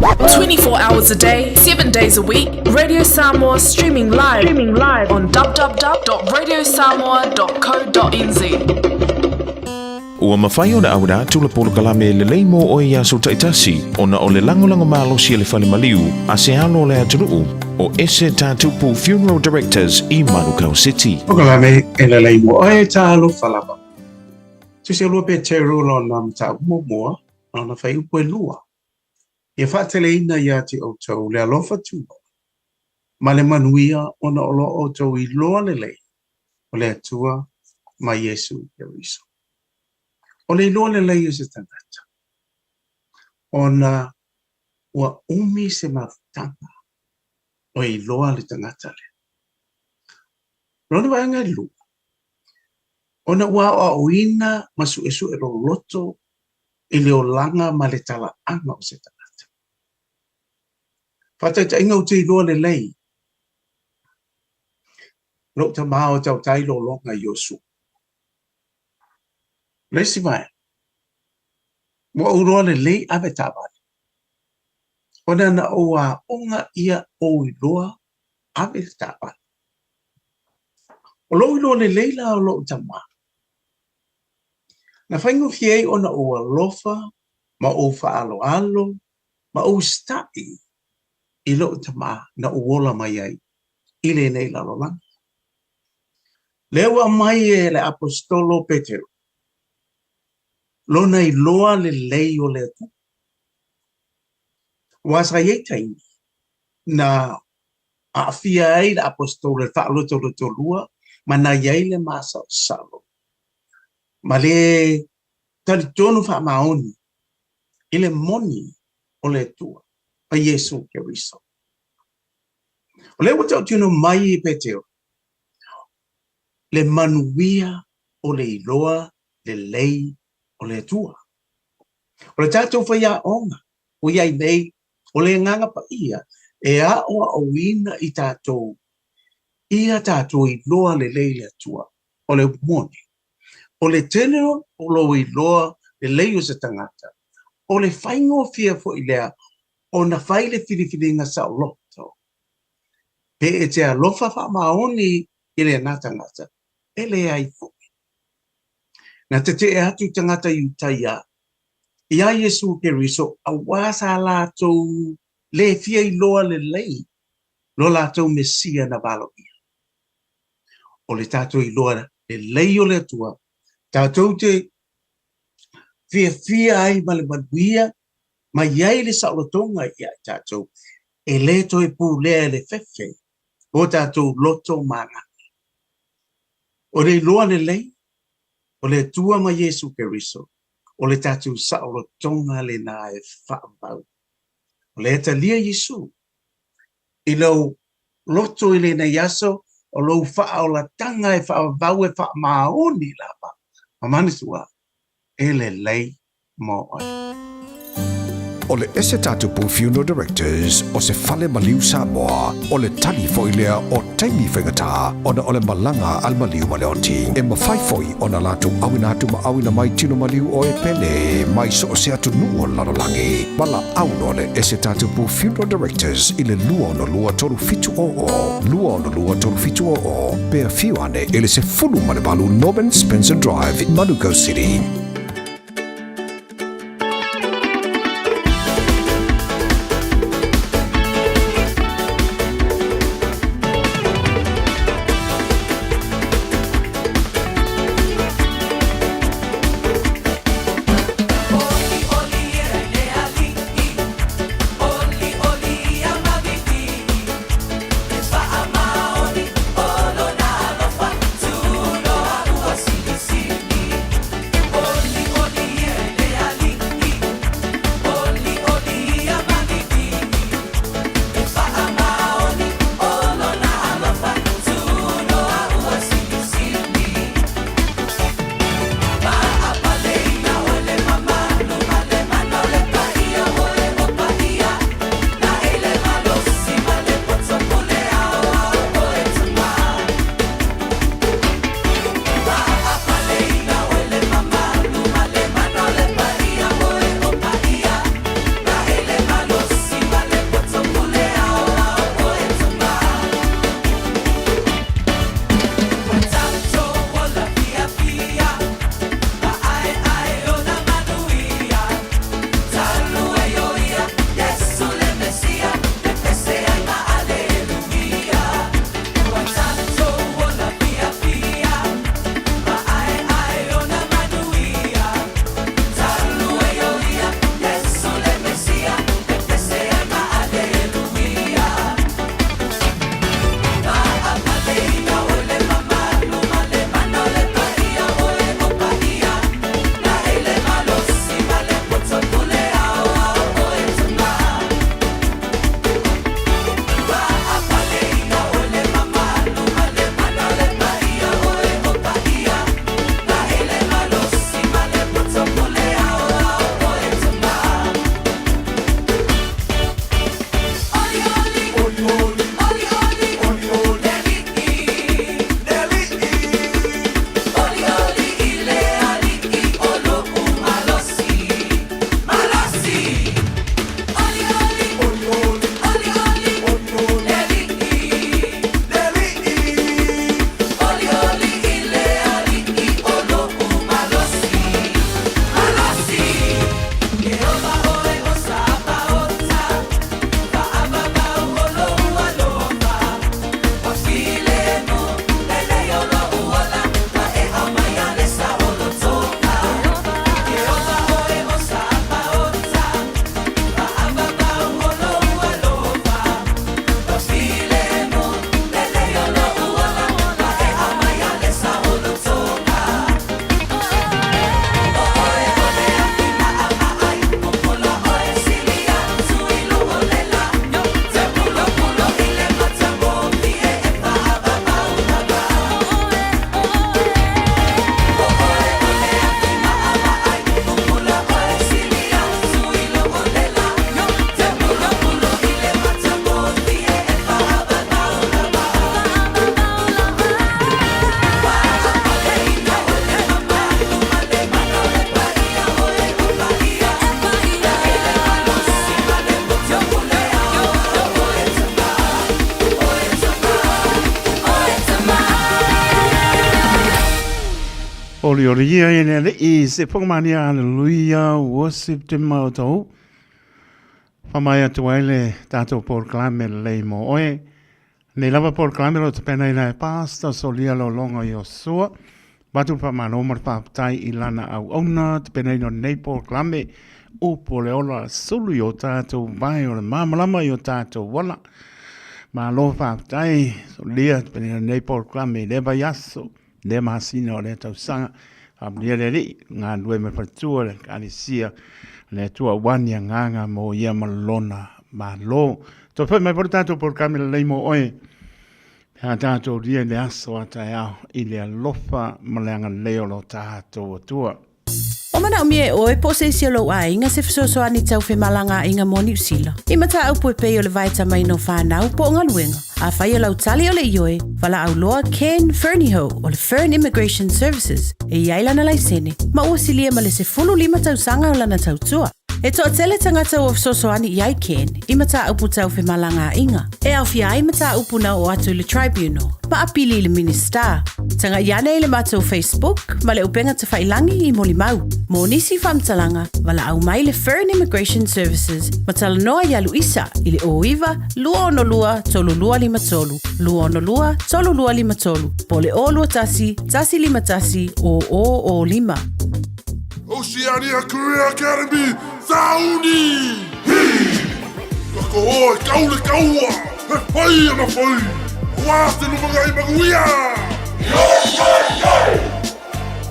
24 hours a day, 7 days a week, Radio Samoa streaming live, streaming live on www.radiosamoa.co.nz. Ua mafai ona auina atu le polokalame lelei mo oe i aso taitasi ona o le lagolago malosi a le Fale Maliu a se alo o le atunuu o Ese Tatupu Funeral Directors i Manukau City. Polokalame e lelei mo oe talofa lava. Tusi o lua Peteru lona mataupu muamua, lona fuaiupu e lua. Ia faateleina ia te outou le alofa tunoa ma le manuia ona o lo outou iloa lelei o le Atua ma Iesu Keriso. O le iloa lelei o se tagata, ona ua umi se mafutaga o iloa le tagata lea. Lona vaega e lua, ona ua aoaoina ma suesue loloto i le olaga ma le talaaga o se tagata. Faataitaiga ou te iloa lelei lou tamā o tautai lologa i Iosua. Le isi vaega, ua ou iloa lelei ave taavale, ona na ou aoga ia ou iloa ave le taavale. O lou iloa lelei la o lou tamā, na faigofie ai ona ou alofa ma ou faaaloalo ma ou usitai i lou tamā na ou ola mai ai i lenei lalolagi. Lea ua aumai e le Aposetolo Petero lona iloa lelei o le Atua. Aua sa i ai taimi na aafia ai le Aposetolo i le faalotolotolua ma na i ai le masalosalo ma le talitonu faamaoni i le moni o le Atua ma Iesu Keriso. O lea ua tautino mai e Petero le manuia o le iloa lelei o le Atua. O le tatou faiaoga ua i ai nei, o le Agaga Paia e aoaoina i tatou ia tatou iloa lelei le Atua. O le upu moni, o le tele o lou iloa lelei o se tagata, o le faigofie foi lea ona fai le filifiliga saoloto. Pe e te alofa faamaoni i lena tagata, e leai foi. Na tetee atu tagata Iutaia iā Iesu Keriso auā sa latou le fia iloa lelei lo latou Mesia na valoia. O le tatou iloa lelei o le Atua, tatou te fiafia ai ma le manuia ma i ai le saolotoga ia i tatou, e le toe pulea e le fefe o tatou loto ma agaga. O le iloa lelei o le Atua ma Iesu Keriso, o le tatou saolotoga lena e faavavau. O lea e talia Iesu i lou loto i lenei aso, o lou faaolataga e faavavau e faamaoni lava, ma manatua e lelei mo oe. O le Ese Tatupu Funeral Directors o se fale maliu Samoa, o le tali foi lea o taimi faigata ona o le malaga a le maliu ma le oti. E mafai foi ona latou auina atu ma auina mai tino maliu o e pele mai so o se atunuu o le lalolagi. Valaau loa le Ese Tatupu Funeral Directors i le 262 3700, 262 3700, pe afio ane i le 18 Norman Spencer Drive, Manukau City. Olioli ia i le Alii, se whakamania, hallelujah, worship te maotau. Whamai atu ai le tātou polokalame lelei mō oe. Nei lava polokalame lo te pena i lai pastor Solia Lolonga Iosua. Watu le whamano ma le whaapatai i lana au auna te pena ino nei polokalame upu o le ola sulu i o tātou vai o le māmalama i o tātou wala. Malo whaapatai Solia te pena ino nei polokalame i le vai aso. Lea masina o lea tausaga, faamanuia le Alii, galulue ma le faletua le Ekalesia, le Atua aua ni agaga mo ia ma lona Malo. Toe foi mai foi le tatou polokalame lelei mo oe, pe a tatou lia i le aso a taeao i le alofa ma le agalelei o lo tatou Atua. O manaomia e oe po o se isi o lou aiga se fesoasoani tau femalagaaiga mo Niu Sila. I mataupu e pei o le vaetamaina o fanau po o galuega. Afai o lau tali o le ioe, valaau loa Ken Fernihough o le Fern Immigration Services e i ai lana laisene ma ua silia ma le 15 tausaga o lana tautua. E toatele tagata ua fesoasoani i ai Ken i mataupu tau femalagaaiga, e aofia ai mataupu na oo atu i le Tribunal, ma apili i le Minisita. Tagai ane i le matou Facebook ma le upega tafailangi i molimau. Mo nisi faamatalaga, valaau mai le Fern Immigration Services ma talanoa iā Luisa i le 09 262 3253, 262 3253, po o le 021 151 0005. Oceania Career Academy, Sauni! Hi! Ka koho e kau le kaua, he whai ana whai, wā te lumangai manuia! Yo, yo, yo!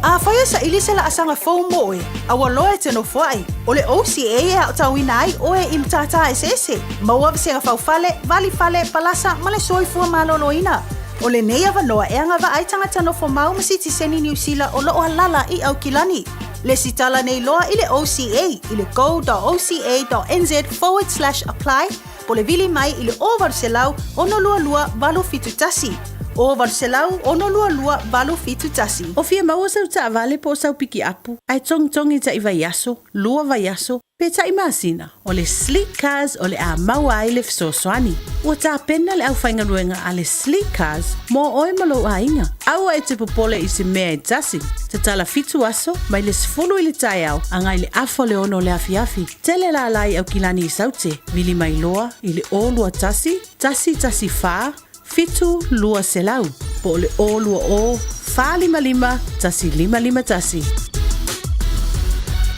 Afai e saili se laasaga fou mo oe, a ua loa e te nofoai, o le OCA e aotauina ai oe i matata eseese, maua vasega faufale, valifale, palasa ma le soifua maloloina. O lenei avanoa e agavaa ai tagata nofo mau ma sitiseni Niu Sila o loo alala i Aukilani. Lesitala nei loa i le OCA i le go.oca.nz forward slash apply po le vili mai i le 0800 622 871. 0800 622 871. O fia maua sau taavale po o sau pikiapu, ae togitogi taʻi vaiaso, lua vaiaso, pe taʻi masina, o le Sleek Cars o le a maua ai le fesoasoani. Ua tapena le aufaigaluega a le Sleek Cars mo oe ma lou aiga. Aua e te popole i se mea e tasi. Tatala fitu aso, mai le 10 i le taeao agai le afa o le ono o le afiafi. Tele lala i Aukilani i Saute, vili mai loa i le 021 114 7200 po o le 020 455 1551.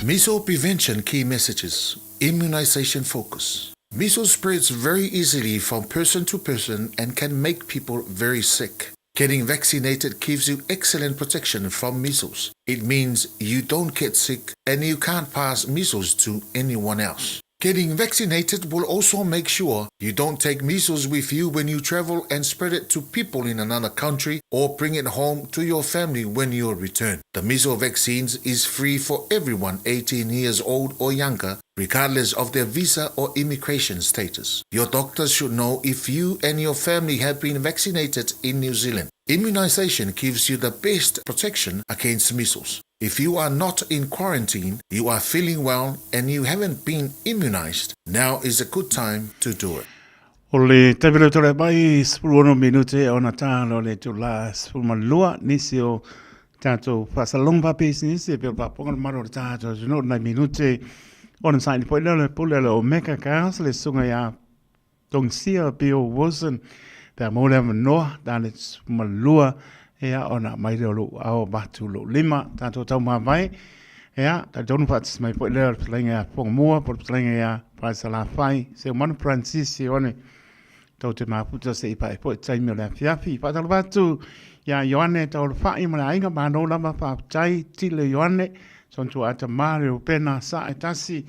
Measles prevention key messages, immunization focus. Measles spreads very easily from person to person and can make people very sick. Getting vaccinated gives you excellent protection from measles. It means you don't get sick and you can't pass measles to anyone else. Getting vaccinated will also make sure you don't take measles with you when you travel and spread it to people in another country or bring it home to your family when you return. The measles vaccines is free for everyone 18 years old or younger, regardless of their visa or immigration status. Your doctor should know if you and your family have been vaccinated in New Zealand. Immunization gives you the best protection against measles. If you are not in quarantine, you are feeling well and you haven't been immunized, now is a good time to do it. O le taimi leo tole mai 16 minute ona tālo le tula 12 nisi o tātou whasalonga whapisinisi e peo whaponga le maro o le tātou juno nai minute ona saini po leo le pule le o Mecca Cars le sunga ia Tongisia Bill Wilson pe a maua le avanoa tane 12 ia ona mai lea o lou ao avatu lou lima tatou taumavae ia talitonu faatasi mai foi lea o le fetalaiga ia Fogamua po o le fetalaiga ia Falesalafai Seumanu Francis Ioane tou te mafuta se i pae foi taimi o le afiafi. Faatalofa atu ia Ioane Taulafai ma le aiga malo lava faafetai Tile Ioane Sontua Atamā Reupena Sae Tasi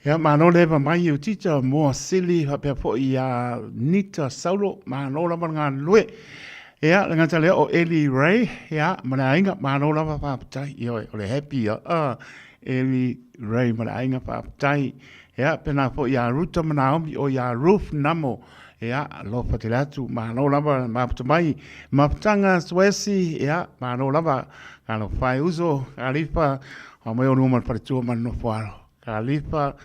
Ia, malo le eva mai i Utita, Moa Sili, faapea foi ia Nita Saulo, malo lava le galulue. Ia, le gata lea o Eli Ray, ia, ma le aiga, malo lava faafetai. Ioe, o le happy ia, Eli Ray ma le aiga faafetai. Ia, pena foi ia Ruta ma Naomi, o ia Ruth Namo, ia, alofa tele atu, malo lava le mafuta mai. Mafutaga Suesi, ia, malo lava, talofa e uso, Kalifa, aumai olua ma le faletua ma le nofoalo. Kalifa,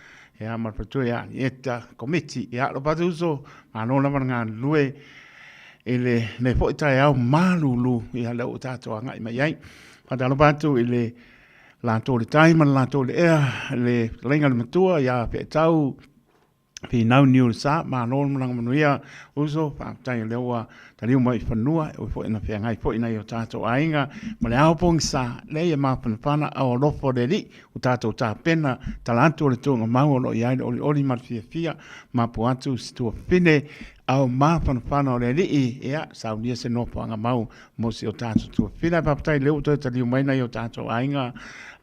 ia ma le faletua ia Anieta, Komiti, ia alofa atu uso, malo lava le galulue i lenei foi taeao malulu, ia lea ua tatou agai mai ai. Faatalofa atu i le latou le tai ma le latou le ea, le fetalaiga i le matua ia Feetau Finau Niulesa, malo le malaga manuia uso, faafetai o lea ua taliu mai i fanua, e ui foi ina feagai foi nai o tatou aiga ma le ao pogisa, leai e mafanafana ao alofa o le Alii ua tatou tapena tala atu o le tuugamau o lo o i ai le olioli ma le fiafia, mapu atu si tuafafine ao mafanafana o le Alii, ia saunia se nofoaga mau mo si o tatou tuafafine. Ae faafetai o lea ua toe taliu mai nai o tatou aiga,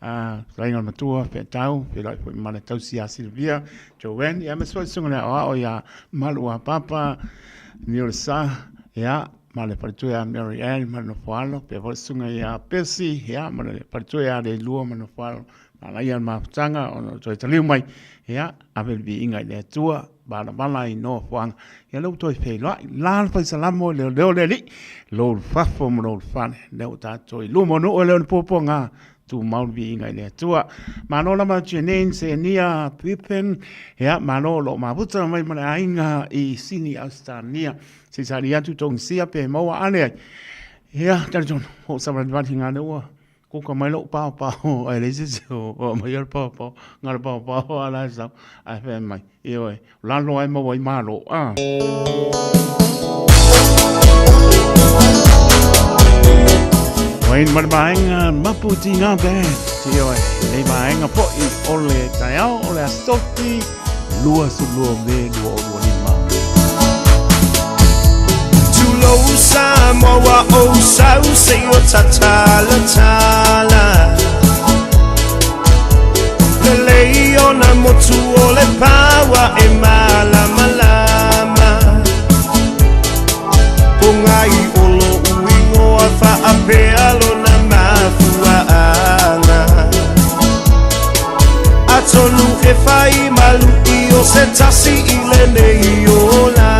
fetalaiga i le matua Feetau, feiloai foi ma le tausi ia Silvia, Joanne, ia aemaise foi le susuga i le aoao ia Maluapapa Niolesa, ia, ma le faletua ia Mary Ann ma le nofoalo, faapea foi le susuga ia Percy, ia, ma le faletua ia Leilua ma le nofoalo. Manaia le mafutaga ona o toe taliu mai, ia, ave le viiga i le Atua, valavala ai nofoaga, ia lea ua toe feiloai. La le fai salamo i leoleo le alii, lou fafo ma lou fale, lea ua tatou i luma o nuu e le o ni puapuaga, tumau le viiga i le Atua. Malo lava Janine Senia Pippen, ia malo o lo o mafuta mai ma le aiga i Sini Ausetalia. Se i saili atu togisia pe maua ale ai. Ia, talitonu, o savalivali ngā lea ua kuka mai lou paopao, ae leai se isi o aumaia le paopao, na o le paopao lava la e sau, ae fai mai, ioe, o lalo lava e maua ai malo, a. Wayne ma le vaega Mapu Tiga Band, ioe, nei vaega foi o le taeao o le Aso Tofi 22 Me 2025. Tulou Samoa ua ou sau se i o tatalatala Lelei ona motu o le paua e malamalama Ponga i o lo'u ingoa faapea lona mafuaaga Atonu e fai malu i o se tasi i lenei olaga.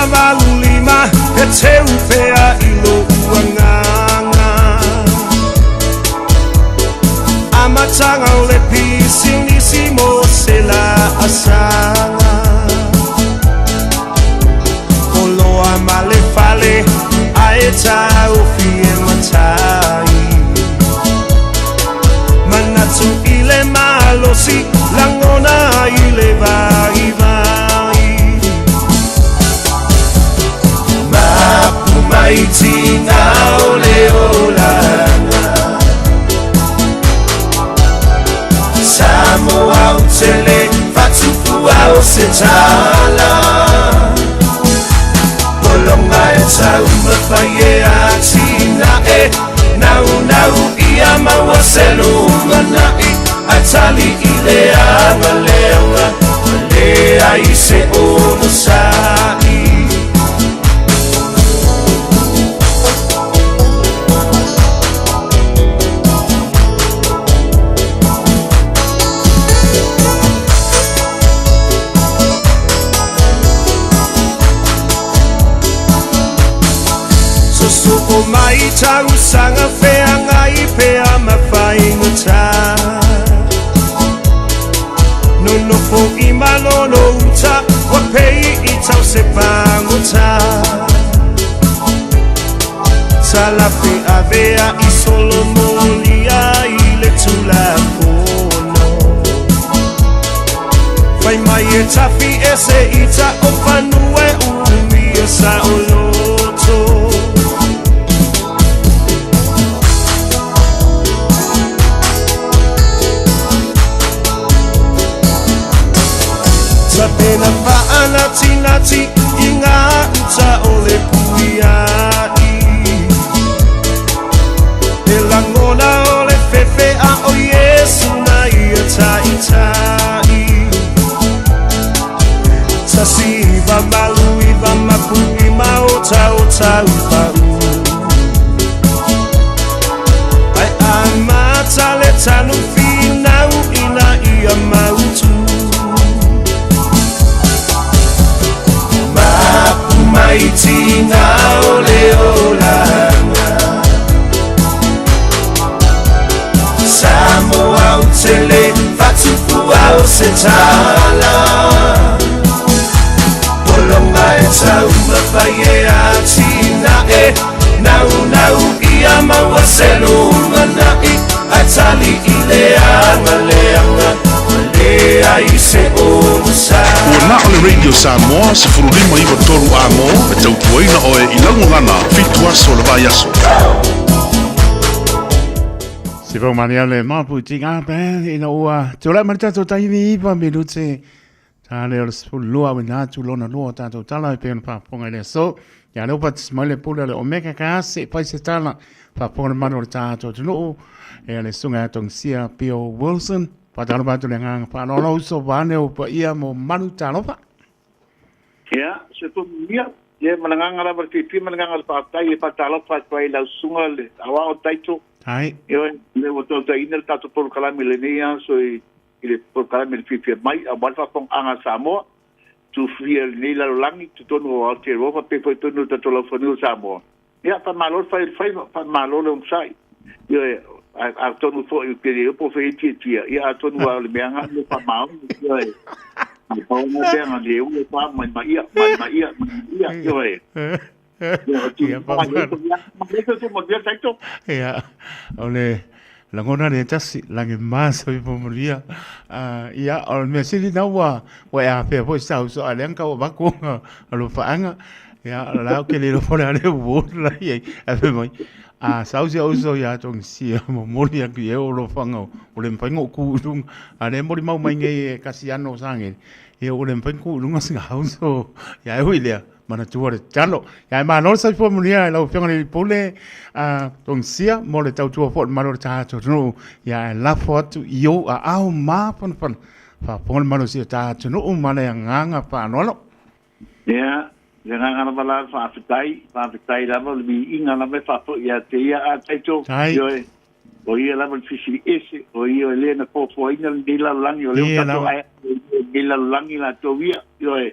1985 he teu pea i lo'u agaga. Amataga o le pisinisi mo se laasaga. Oloa ma le fale ae taofi e matai. Manatu i le malosi lagona i le vaivai. Mapu mai tiga o le olaga. Samoa ou te le fatufua o se tala. Polonga e taumafai e atinae Naunau ia maua se lumanai Ae tali i le agaleaga Ma leai se onosai. Soso'o mai tausaga feagai pea ma faigata Nonofo i malolo uta ua pei i tau se pagota Talafe avea i solomolia i le Tulafono Fai mai e tafi ese ita o fanua e umia saoloto. Tapena faanatinati i ngā uta o le puia'i. E lagona o le fefe a o Iesu na ia taitai. 1989 mapu i maotaota upa'u. Ae amata le tanu finau ina ia mautu. Mapu mai tina. tatala Polonga e taumafai e atinae Naunau ia maua se lumanai Ae tali i le aga leaga Ua leai se onosai Ua na o le Radio Samoa 1593 amo e tautuaina oe i lau gagana fitu aso o le vaiaso. Se pau mani ale mapu ti ngā band ina ua tulai mai le tatou taimi ipa minute ta le o le 12 auina atu lona lua o tatou tala e pei ona faafofoga i le aso. Ia lea ua patisi mai le pule o le Omega ka se fai se tala faafofoga le mamalu o le tatou atunuu e le susuga ia Togisia Bill Wilson. Faatalofa atu le agaga faaaloalo uso vaeane ou paia mo malu talofa. Ia, se tonuia, ia ma le agaga lava le fiafia ma le agaga o le faafetai e faatalofa atu ai i lau susuga le aoao Taito. Hai. Ioe, lea ua tautaiina le tatou polokalame i lenei aso i i le polokalame i le fiafia mai aua le faafofogaaga a Samoa, tufia i lenei lalolagi, totonu o Aotearoa faapea foi totonu o le tatou laufanua o Samoa. Ia, faamalo le fai o le faiva, faamalo le onosai. Ioe, atonu foi ou te le iloa po o fea e tiatia, ia atonu lava o le mea lena e faamaoni, ioe. Ae pau lena mea na le ua fa mai ma ia, mai ma ia, mai ma ia, ioe. Ia, o le lagona lea tasi, lagi ma soifua manuia. Ia, o le mea sili na ua ua e afea foi sa uso a lea na tau avatu alofaaga. Ia, o la ou te le iloa po o le a le ward la i ai. Ae fai mai, a sau si au uso ia Togisia, momoli atu i ai ou alofaga ua le mafai ona ou tu i luga. A lea e molimau mai nei e Kasiano o Sagele, ia ua le mafai ona tu i luga sina uso. Ia e ui i lea, Manatua le tatalo. Ia e malo le soifua manuia i lau Afioga i le Alii Pule a Togisia mo le tautua foi i le mamalu o le tatou atunuu. Ia e lafo atu i ou aao mafanafana faafofoga le mamalu o si o ta atunuu ma le agaga faaaloalo. Ia, le agaga lava la o le faafetai, faafetai lava, o le viiga lava e faafoi ia te ia a Taito. Ioe, o ia lava le fesili ese, o ia o le na foafoaina lenei lalolagi, o lea ua tatou aeae i lenei lalolagi latou ia. Ioe,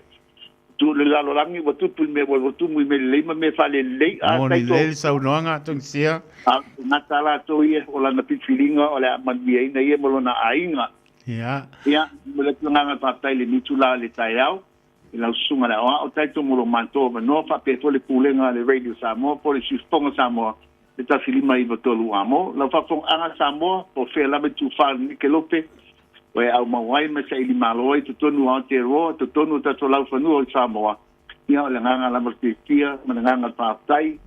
Tu le lalolagi ua tupu i mea ua tumu i mea lelei ma mea faalelelei. A Moni lelei le saunoaga a Togisia. A o le tagata latou ia, o lana filifiliga o le a manuiaina ia ma lona aiga. Ia. Ia, momoli atu le agaga faafetai i lenei itula o le taeao, i lau susuga i le aoao taito mo lo matou avanoa, faapea foi le Pulega a le Radio Samoa po o le Siufofoga Samoa, le 1593 Amo. Lau faafofogaaga Samoa, po o fea lava i tufa o lenei kelope, Ua e aumau ai ma saili malo ai totonu o Aotearoa, totonu o tatou laufanua o Samoa. Ia, o le agaga lava o le fiafia ma le agaga o le faafetai,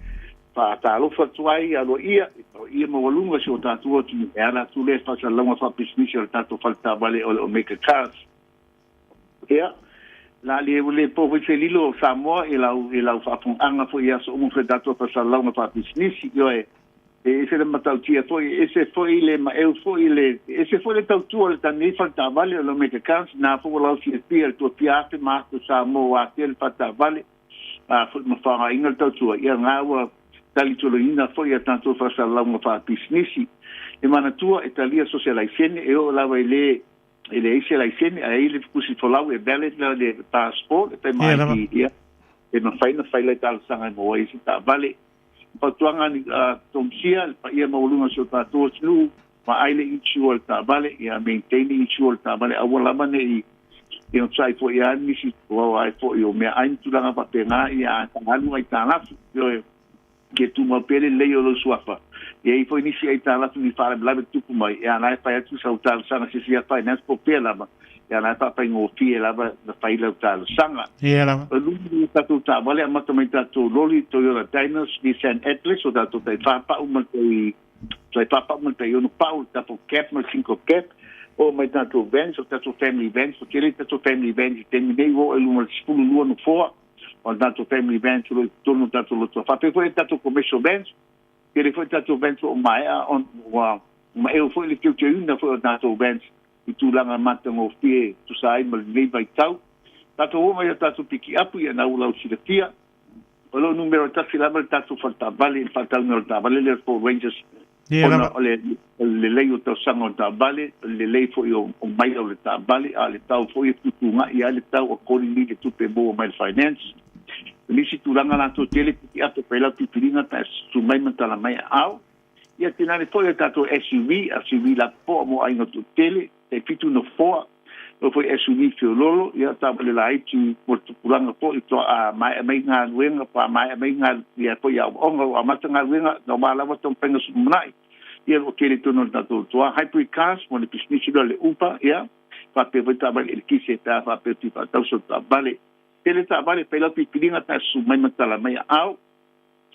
faatalofa atu ai aloaia i paia maualuga o si o tatou atunuu e ala atu lea i faasalalauga faapisinisi o le tatou faletaavale o le Omega Cars. Ia, la le ua le po foi se lilo o Samoa i lau i lau faafofogaaga foi i aso uma foi tatou faasalalauga faapisinisi. Ioe, E ese le matautia foi, e ese foi le maeu foi le, e ese foi le tautua o le tanei faletaavale o le Omega Cars, na foi ua lau fiafia le tua fia afe ma afe o Samoa ua atea le faletaavale, a foi ma faaaogaina le tautua, ia na ua talitoloina foi a tatou faasalalauga faapisinisi. E manatua e talia so se laisene, e oo lava i le e leai se laisene, ae ai le tusi folau e valid la le passport, e fai ma ID, ia, e mafai na fai lai talosaga e maua ai se taavale. Fautuaga a Togisia, le paia maualuga o si o tatou atunuu, vaai le insure o le taavale, ia maintain le insure o le taavale, aua lava ne i onosai foi lava nisi ai foi o meaai ma tulaga faapena, ia a alu aitalafu, ioe, ia tumau pea le lelei o lou suafa. E i ai foi nisi aitalafu ni faalavelave tupu mai, ia la e fai atu sau talosaga se isi finance po o fea lava, Ia la e faafaigofie lava na fai lau talosaga. Ia lava. O luma o tatou taavale amata mai tatou loli Toyota Dynos, Nissan Atlas, o tatou tai fa pau ma le tai fa pau ma le tai ono pau, le double cab ma le single cab, oo mai tatou vans, o tatou family vans, ua tele tatou family vans i taimi nei, ua oo i luma o le 12 nofoa o tatou family vans o lo o i totonu o tatou lotoa. Faapea foi tatou commercial vans, tele foi tatou vans ua maea ua maeu foi le teuteuina foi o tatou vans i tulaga matagofie e tusa ai ma lenei vaitau. Tatou oo mai i a tatou pikiapu, ia na ua lau silafia, o lo o numera tasi lava le tatou faletaavale i le faatauina o le taavale lea o le Ford Rangers, ona o le lelei o tausaga o le taavale, o le lelei foi o maila o le taavale, a o le tau foi e tutuugai lava le tau accordingly i le tupe e maua mai le finance. O nisi tulaga latou tele pikiapu e fai lau filifiliga pe a susu mai ma tala mai aao. Ia tinane foi o tatou SUV, SUV lapopoa mo aiga toatele, tai fitu nofoa. O foi SUV feololo, ia taavale laiti mo le tupulaga foi faatoa maea mai galuega, faatoa maea mai ia foi aoaoga o amata galuega, aua lava taumafaiga sulumanai. Ia o lo o tele i totonu o le tatou lotoa. Hybrid cars mo le pisinisi lea o le Uber, ia, faapea foi taavale elekise pe a faapea e fia faatau sau taavale. Tele taavale e fai lau filifiliga pe a susu mai ma tala mai aao.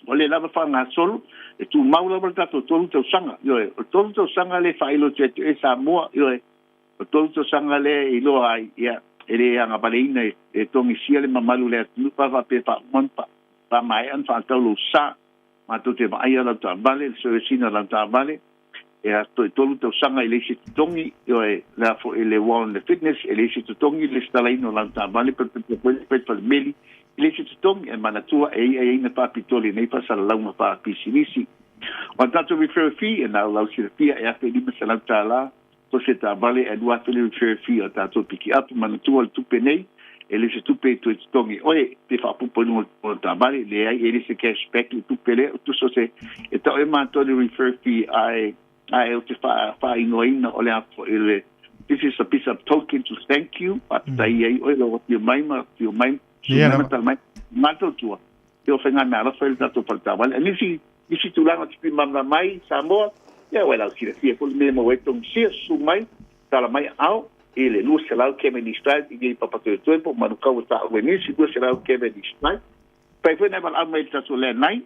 O lea lava faagasolo, e tumau lava le tatou 3 tausaga. Ioe, o le 3 tausaga lea e faailoa atu e Samoa, ioe, o le 3 tausaga lea e iloa ai, ia, e le agavaleina e togisia le mamalu o le atunuu pe a faapea e faauma ona faamaea ona faatau lou sa. Matou te vaaia lau taavale, le service ina o lau taavale, e toe 3 tausaga e leai se totogi, ioe, le a foi le warrant of fitness, e leai se totogi le lesitalaina o lau taavale, pe le falemeli, e leai se totogi, ae manatua e i aiaiga faapitoa i lenei faasalalauga faapisinisi. O le tatou referral fee, e na o lau silafia e $1,500 so se taavale ae 2,000 le referral fee o tatou pikiapu. Manatua le tupe nei, e le se tupe e toe totogi e oe pe faaopoopo i luga o le taavale, leai e le se cash back le tupe lea, tusa o se e tau e matou le referral fee ae ae ou te faaigoaina o le a foi le this is a piece of token to thank you, faafetai ai oe lou afio mai ma afio mai susu mai ma tala mai matou tua e o faigameaalofa i le tatou faletaavale. A nisi nisi tulaga o te fia malamalama ai Samoa, ia ua e lau silafia foi le mea e maua ai togisia, susu mai, tala mai aao i le 200 Cavendish Drive i nei Papatoetoe po o Manukau e taua e nisi 200 Cavendish Drive. Fai foi nai valaau mai i le tatou landline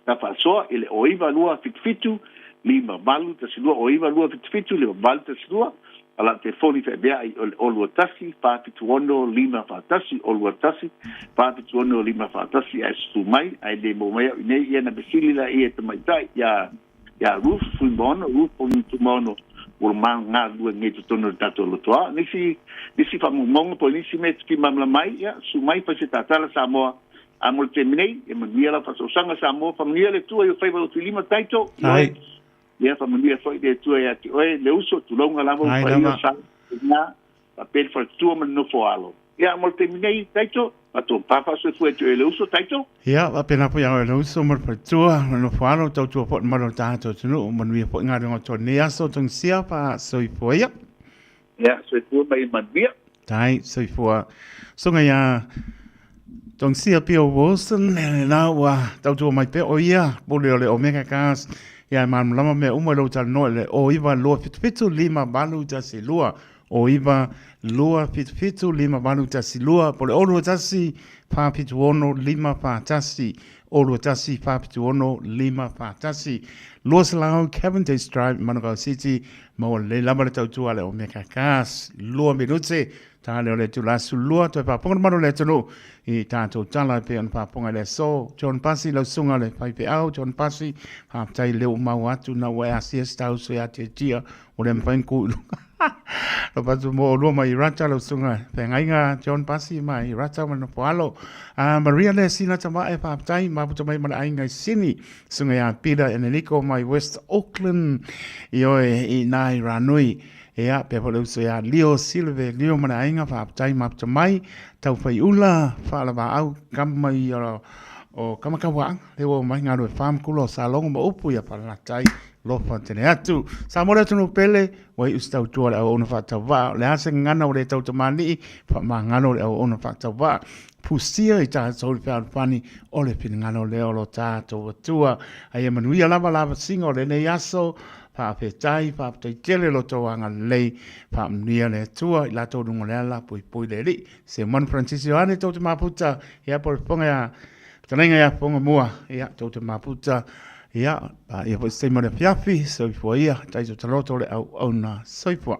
ta faasoa i le 09277 5812 09277 5812 a lau telefoni feaveai o le 021 476 541 021 476 541 ae susu mai ae le maua mai au i nei ia na fesili laia e tamaitai ia ia Ruth Fuimaono Ruth Fuimaono ua ma galulue nei totonu o le tatou lotoa nisi nisi faamaumauga po o nisi mea e te fia malamalama ai ia susu mai fai se tatala Samoa A mo le taimi nei, e manuia lau faasaosaga Samoa, faamanuia le Atua i ou faiva lotulima, Taito, Ai. Ia faamanuia foi le Atua ia te oe, le uso, tulouna lava ua Ai paia lava. sa, ina, faapea le faletua ma le nofo alo. Ia, mo le taimi nei, Taito, matou pa faasoifua ia te oe le uso, Taito. Ia, faapena foi ia oe le uso ma le faletua ma le nofo alo, tautua foi le mamalu o le tatou atunuu, manuia foi galuega o toi lenei aso, togisia faasoifua ia. Ia, soifua ma ia manuia. Tai, soifua. Susuga ia Togisia Bill Wilson, lena ua tautua mai pea o ia, pule o le Omega Cars, ia e malamalama mea uma i lou talanoa i le 09277 5812, 09277 5812, po o le 021 476 541, 021 476 541. 200 Cavendish Drive, Manukau City, Maua lelei lava le tautua a le Omega Cars. 2 minute, ta lea o le itula 12, toe faafofoga le mamalu o le atunuu i tatou tala e pei ona faafofoga i le aso. John Pasi, lau susuga le faifeau, John Pasi, faafetai lea ua maua atu na ua e asia si ta uso ia Tiatia, ua le mafai ona ku i luga. Alofa atu mo olua mai Rata, lau susuga feagaiga John Pasi mai Rata ma le nofo alo. Maria le sina tamae, faafetai, mafuta mai ma le aiga i Sini. Susuga ia Peter Enenico mai West Auckland i oe i nā i Rānui. Ia, pea foi le uso ia Leo Silve, Leo ma le aiga, faafetai mafuta mai, tau whai ula, whaalavaau, kama mai o, o Kamakauaaga, le ua mai ngā rue whamkula o Salongo ma upu ia Palalatai, lofa tene atu. Sa mo le atunuu pele, ua iu se tautua le auauna faatauvaa, o le a se gagana ua le tau tamalii, faamagalo le auauna faatauvaa. Pusia i tatou le fealofani o le finagalo lea o lo tatou Atua. A ia manuia lava lavasiga o lenei aso, faafetai, faafetai tele lo tou agalelei, faamanuia le Atua i latou luga o le ala, puipui le Alii. Se manu Francisi Ioane tou te mafuta, ia po o le fofoga ia fetalaiga ia Fofoga Mua, ia tou te mafuta, ia paia foi se taimi o le afiafi, soifua ia, taito taloto le auauna, soifua.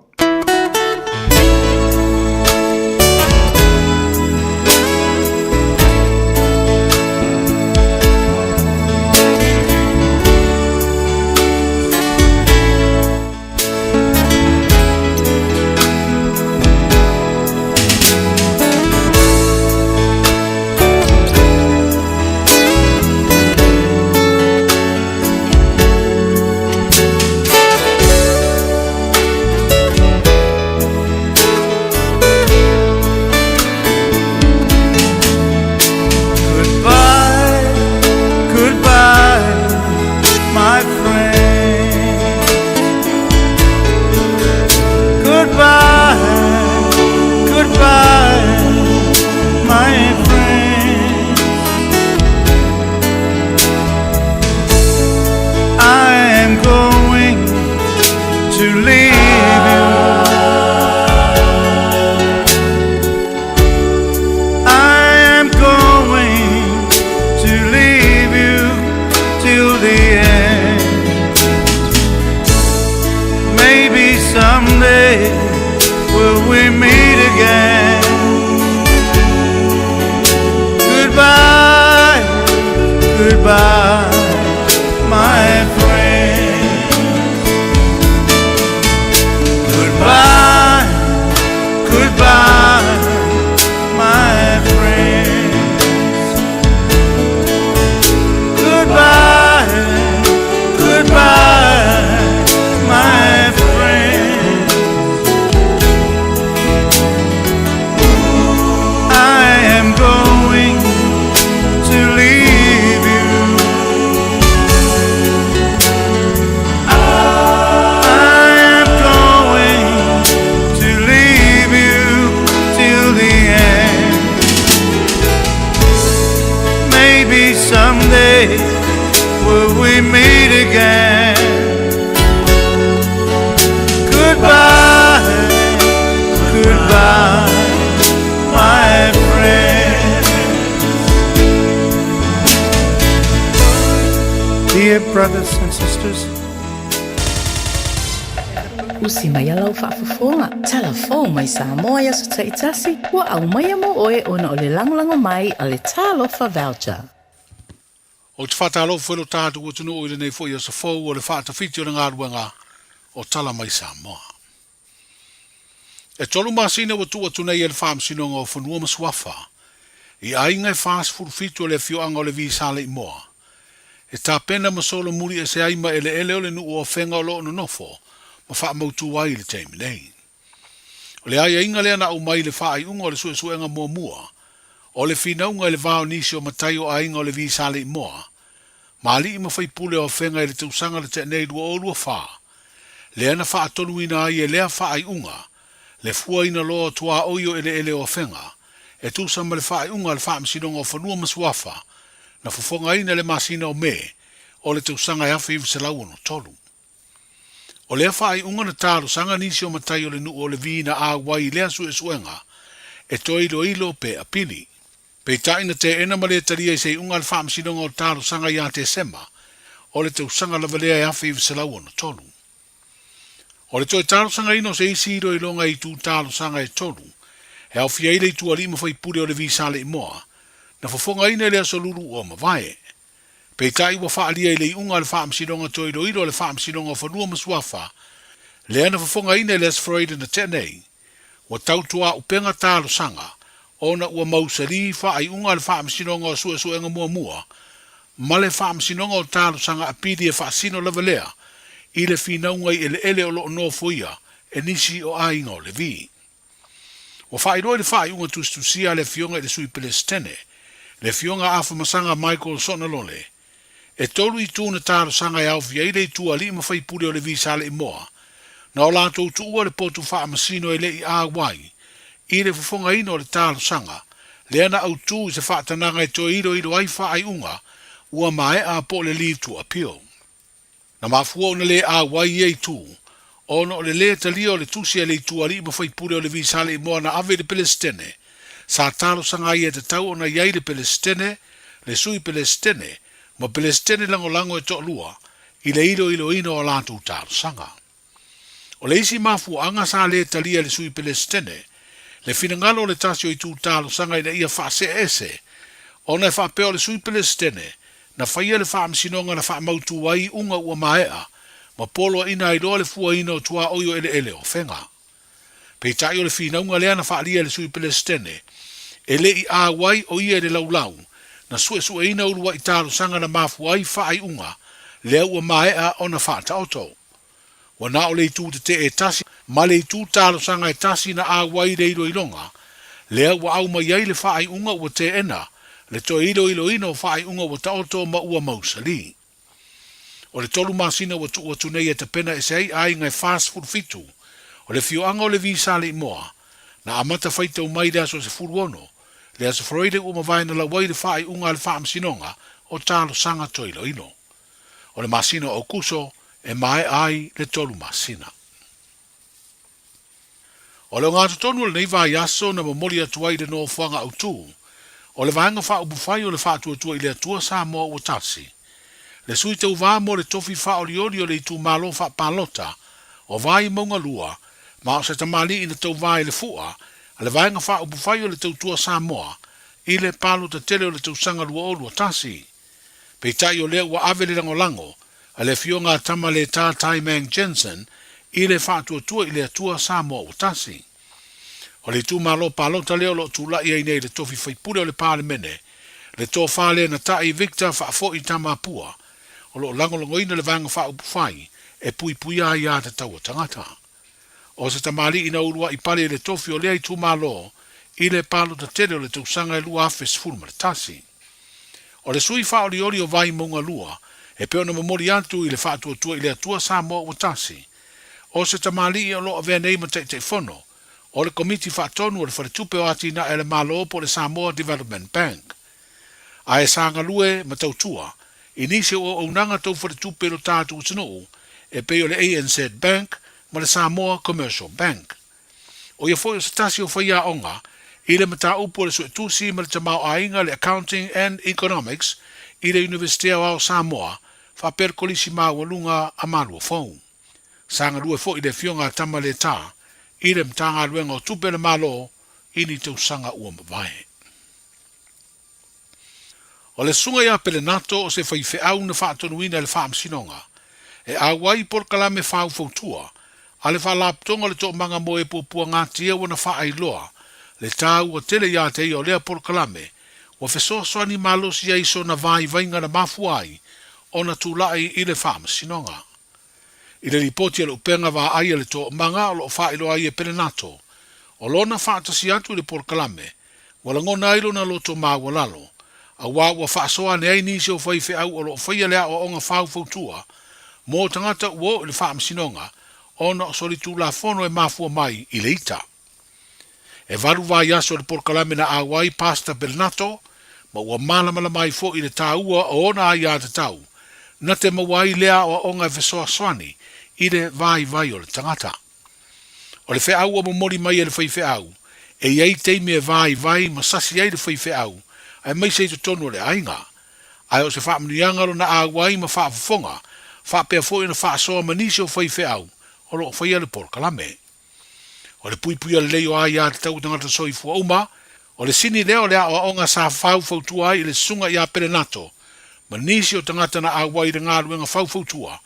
again. Goodbye, goodbye, my friend. Goodbye, goodbye, my friend. Goodbye, goodbye, my friend. I am going to leave you. I am going to leave you till the end. Maybe someday will we meet again. Goodbye, goodbye, my friend. Dear brothers and sisters, Usi mai a lau faafofoga, talafou mai Samoa i aso taitasi, ua aumaia mo oe ona o le lagolago mai a le Talofa Voucher. Ou te faatalofa foi i lo tatou atunuu i lenei foi aso fou o le faatafiti o le galuega o Tala Mai Samoa. E tolu masina ua tuu atu nei e le Faamasinoga o Fanua ma Suafa i aiga e 47 o le afioaga o Levi Saleimoa e tapena ma solomuli ese ai ma eleele o le nuu o Afega o lo o nonofo ma faamautu ai i le taimi nei. O le aiaiga lea na aumai i le faaiuga o le suesuega muamua o le finauga i le va o nisi o matai o aiga o Levi Saleimoa ma alii ma faipule o Afega i le tausaga na tea nei 2024, lea na faatonuina ai e lea faaiuga le fuaina loa o tuaoi o eleele o Afega e tusa ma le faaiuga a le Faamasinoga o Fanua ma Suafa na fofogaina i le masina o Me o le tausaga e 1963. O lea faaiuga na talosaga nisi o matai o le nuu o Levi na auai i lea suesuega e toe iloilo pe apili. Peitai na teena ma le talia i se iuga a le Faamasinoga o Talosaga ia Tesema o le tausaga lava lea e 1963. O le toe talosagaina o se isi iloiloga i itu talosaga e tolu, e aofia ai le itu alii ma faipule o Levi Saleimoa, na fofogaina i le Aso Lulu ua mavae. Peitai ua faaalia i le iuga a le Faamasinoga Toe Iloilo a le Faamasinoga o Fanua ma Suafa, lea na fofogaina i le Aso Faraile na tea nei, ua tautuaupega talosaga ona ua mausali faaiuga a le Faamasinoga o Suesuega Muamua ma le Faamasinoga o Talosaga Apili e faasino lava lea i le finauga i eleele o lo o nofoia e nisi o aiga o Levi. Ua faailoa i le faaiuga tusitusia a le Afioga i le Sui Pelesitene, le Afioga Afamasaga Michael Sonalole, e tolu itu na talosaga e aofia ai le itu alii ma faipule o Levi Saleimoa, na o latou tuua le potu faamasino e le i auai i le fofogaina o le talosaga lea na autu i se faatanaga e toe iloilo ai faaiuga ua maea po o le leave to appeal. Na mafua ona le auai ia itu ona o le lē talia o le tusi a le itu alii ma faipule o Levi Saleimoa na ave i le Pelesitene. Sa talosaga ai e tatau ona i ai le Pelesitene, le Sui Pelesitene, ma Pelesitene lagolago e toalua i le iloiloina o a latou talosaga. O le isi mafuaaga sa lē talia e le Sui Pelesitene le finagalo o le tasi o itu talosaga ina ia faasee ese ona e faapea o le Sui Pelesitene na faia le faamasinoga na faamautu ai iuga ua maea ma poloaiina ai loa le fuaina o tuaoi o eleele o Afega. Peitai o le finauga lea na faaalia e le Sui Pelesitene e le i auai o ia i le laulau na suesueina uluai talosaga na mafua ai faaiuga lea ua maea ona faataoto. Ua na o le itu tetee e tasi ma le itu talosaga e tasi na auai i le iloiloga lea ua aumai ai le faaiuga ua teena le toe iloiloina o faaiuga ua taoto ma ua mausali. O le tolu masina ua tuu atu nei e tapena ese ai aiga e 47 o le afioaga o Levi Saleimoa na amata faitau mai i le aso 16 le Aso Faraile ua mavae na lau ai le faaiuga a le Faamasinoga o Talosaga Toe Iloilo. O le masina o Aokuso e maea ai le tolu masina. O le ogatotonu o lenei vaiaso na momoli atu ai i le nofoaga autu o le Vaega Faaupufai o le Faatuatua i le Atua Samoa Ua Tasi, le sui tauva mo le tofi faaolioli o le itumalo faapalota o Vaimauga 2 ma o se tamalii na tauva i le fua a le Vaega Faaupufai o le Tautua Samoa i le palota tele o le tausaga 2021. Peitai o lea ua ave le lagolago a le Afioga a Tamaletā Taimang Jensen i le Faatuatua i le Atua Samoa ua Tasi. O le itumalo palota lea o lo o tulai ai nei i le tofi faipule o le Palemene, le tofa lea na ta'i Victor Faafoi Tamapua, o lo o lagolagoina le Vaega Faaupufai e puipuia ai aiatatau a tagata. O se tamalii na ulua'i pale i le tofi o lea itumalo i le palota tele o le tausaga e 2011. O le sui faaolioli o Vaimauga 2 e pei ona momoli atu i le Faatuatua i le Atua Samoa ua Tasi, o se tamalii o lo o avea nei ma Taitaifono o le Komiti Faatonu o le Faletupe o Atinae a le Malo po o le Samoa Development Bank. Ae sa galue ma tautua i nisi o auaunaga tau faletupe i lo tatou atunuu e pei o le ANZ Bank ma le Samoa Commercial Bank. ʻO ia foi o se tasi o faiaoga i le mataupu o le suetusi ma le tamaoaiga le Accounting and Economics i le Iunivesite Aoao Samoa faapea le Kolisi Maualuga a Maluafou. Sa galue foi le Afioga a Tamaletā i le Matagaluega o Tupe a le Malo i ni tausaga ua mavae. O le Susuga ia Pelenato o se faifeau na faatonuina e le Faamasinoga e auai i polokalame faufautua a le Faalapotopotoga o le Toomaga mo e Puapuagatia ua na faailoa le taua tele ia te ia o lea polokalame ua fesoasoani malosi ai sona vaivaiga na mafua ai ona tulai i le Faamasinoga. I le lipoti a le upega vaai a le Toomaga o lo o faailoa ai e Pelenato, o lona faatasi atu i le polokalame Ua lagona ai lona loto maualalo, auā ua faasoa ane ai nisi o faifeau o lo o faia le aoaoga faufautua mō tagata ua oo i le faamasinoga ona o solitulafono e mafua mai i le ita. E valu vaiaso le polokalame na auai Pastor Belnato ma ua malamalama ai foi i le taua o ona aiatatau na te maua ai lea aoaoga e fesoasoani i le vaivai o le tagata. O le feau ua momoli mai e le faifeau, e i ai taimi e vaivai ma sasi ai le faifeau, aemaise i totonu o le aiga. Ae o se faamanuiaga lona auai ma faafofoga, faapea foi ona faasoa ma nisi o faifeau o lo o faia le polokalame. O le puipuia lelei o aiatatau a tagata soifua uma, o le sini lea o le aoaoga sa faufautua ai i le Susuga ia Pelenato ma nisi o tagata na auai i le galuega faufautua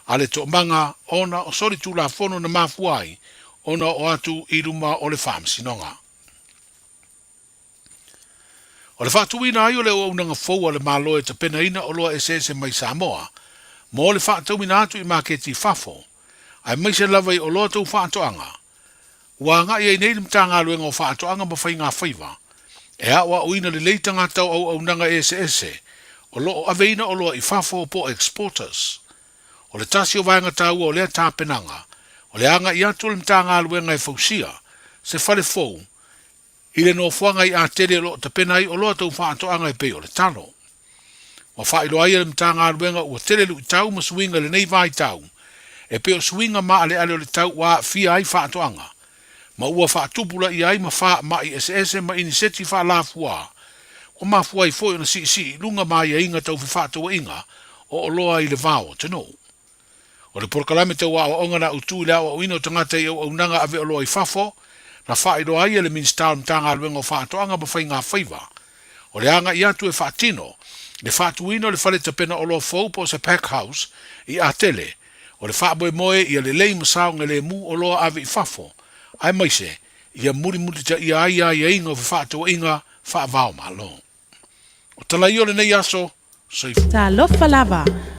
a le toomaga ona o solitulafono na mafua ai ona oo atu i luma o le Faamasinoga. O le faatuina ai o le auaunaga fou a le Malo e tapenaina oloa eseese mai Samoa mo le faatauina atu i maketi i fafo, aemaise lava i oloa tau faatoaga, ua agai ai nei le Matagaluega o Faatoaga ma Faiga Faiva e aoaoina lelei tagata o auaunaga eseese o lo o aveina oloa i fafo po o exporters. O le tasi o vaega taua o lea tapenaga, o le agai atu o le Matagaluega e fausia se fale fou i le nofoaga i Atele o lo o tapena ai oloa tau faatoaga e pei o le talo. Ua faailoa ai e le Matagaluega ua tele luitau ma suiga i lenei vaitau, e pei o suiga maaleale o le tau ua aafia ai faatoaga, ma ua faatupulaia ai ma faamai eseese ma iniseti faalafuā, ua mafua ai foi ona siisii i luga ma aiaiga tau fefaatauaiga o oloa i le va o atunuu. O le polokalame tau aoaoga na autu i le aoaoina o tagata i auaunaga aveoloa i fafo, na faailoa ai e le Minisita o le Matagaluega o Faatoaga ma Faiga Faiva, o le agai atu e faatino le faatuina o le fale tapena oloa fou po o se pack house i Atele, o le faamoemoe ia lelei ma saogalemu oloa ave i fafo, aemaise ia mulimulitaia ai aiaiga o fefaatauaiga faava-o-Malo. O tala ia o lenei aso, soifua. Talofa lava!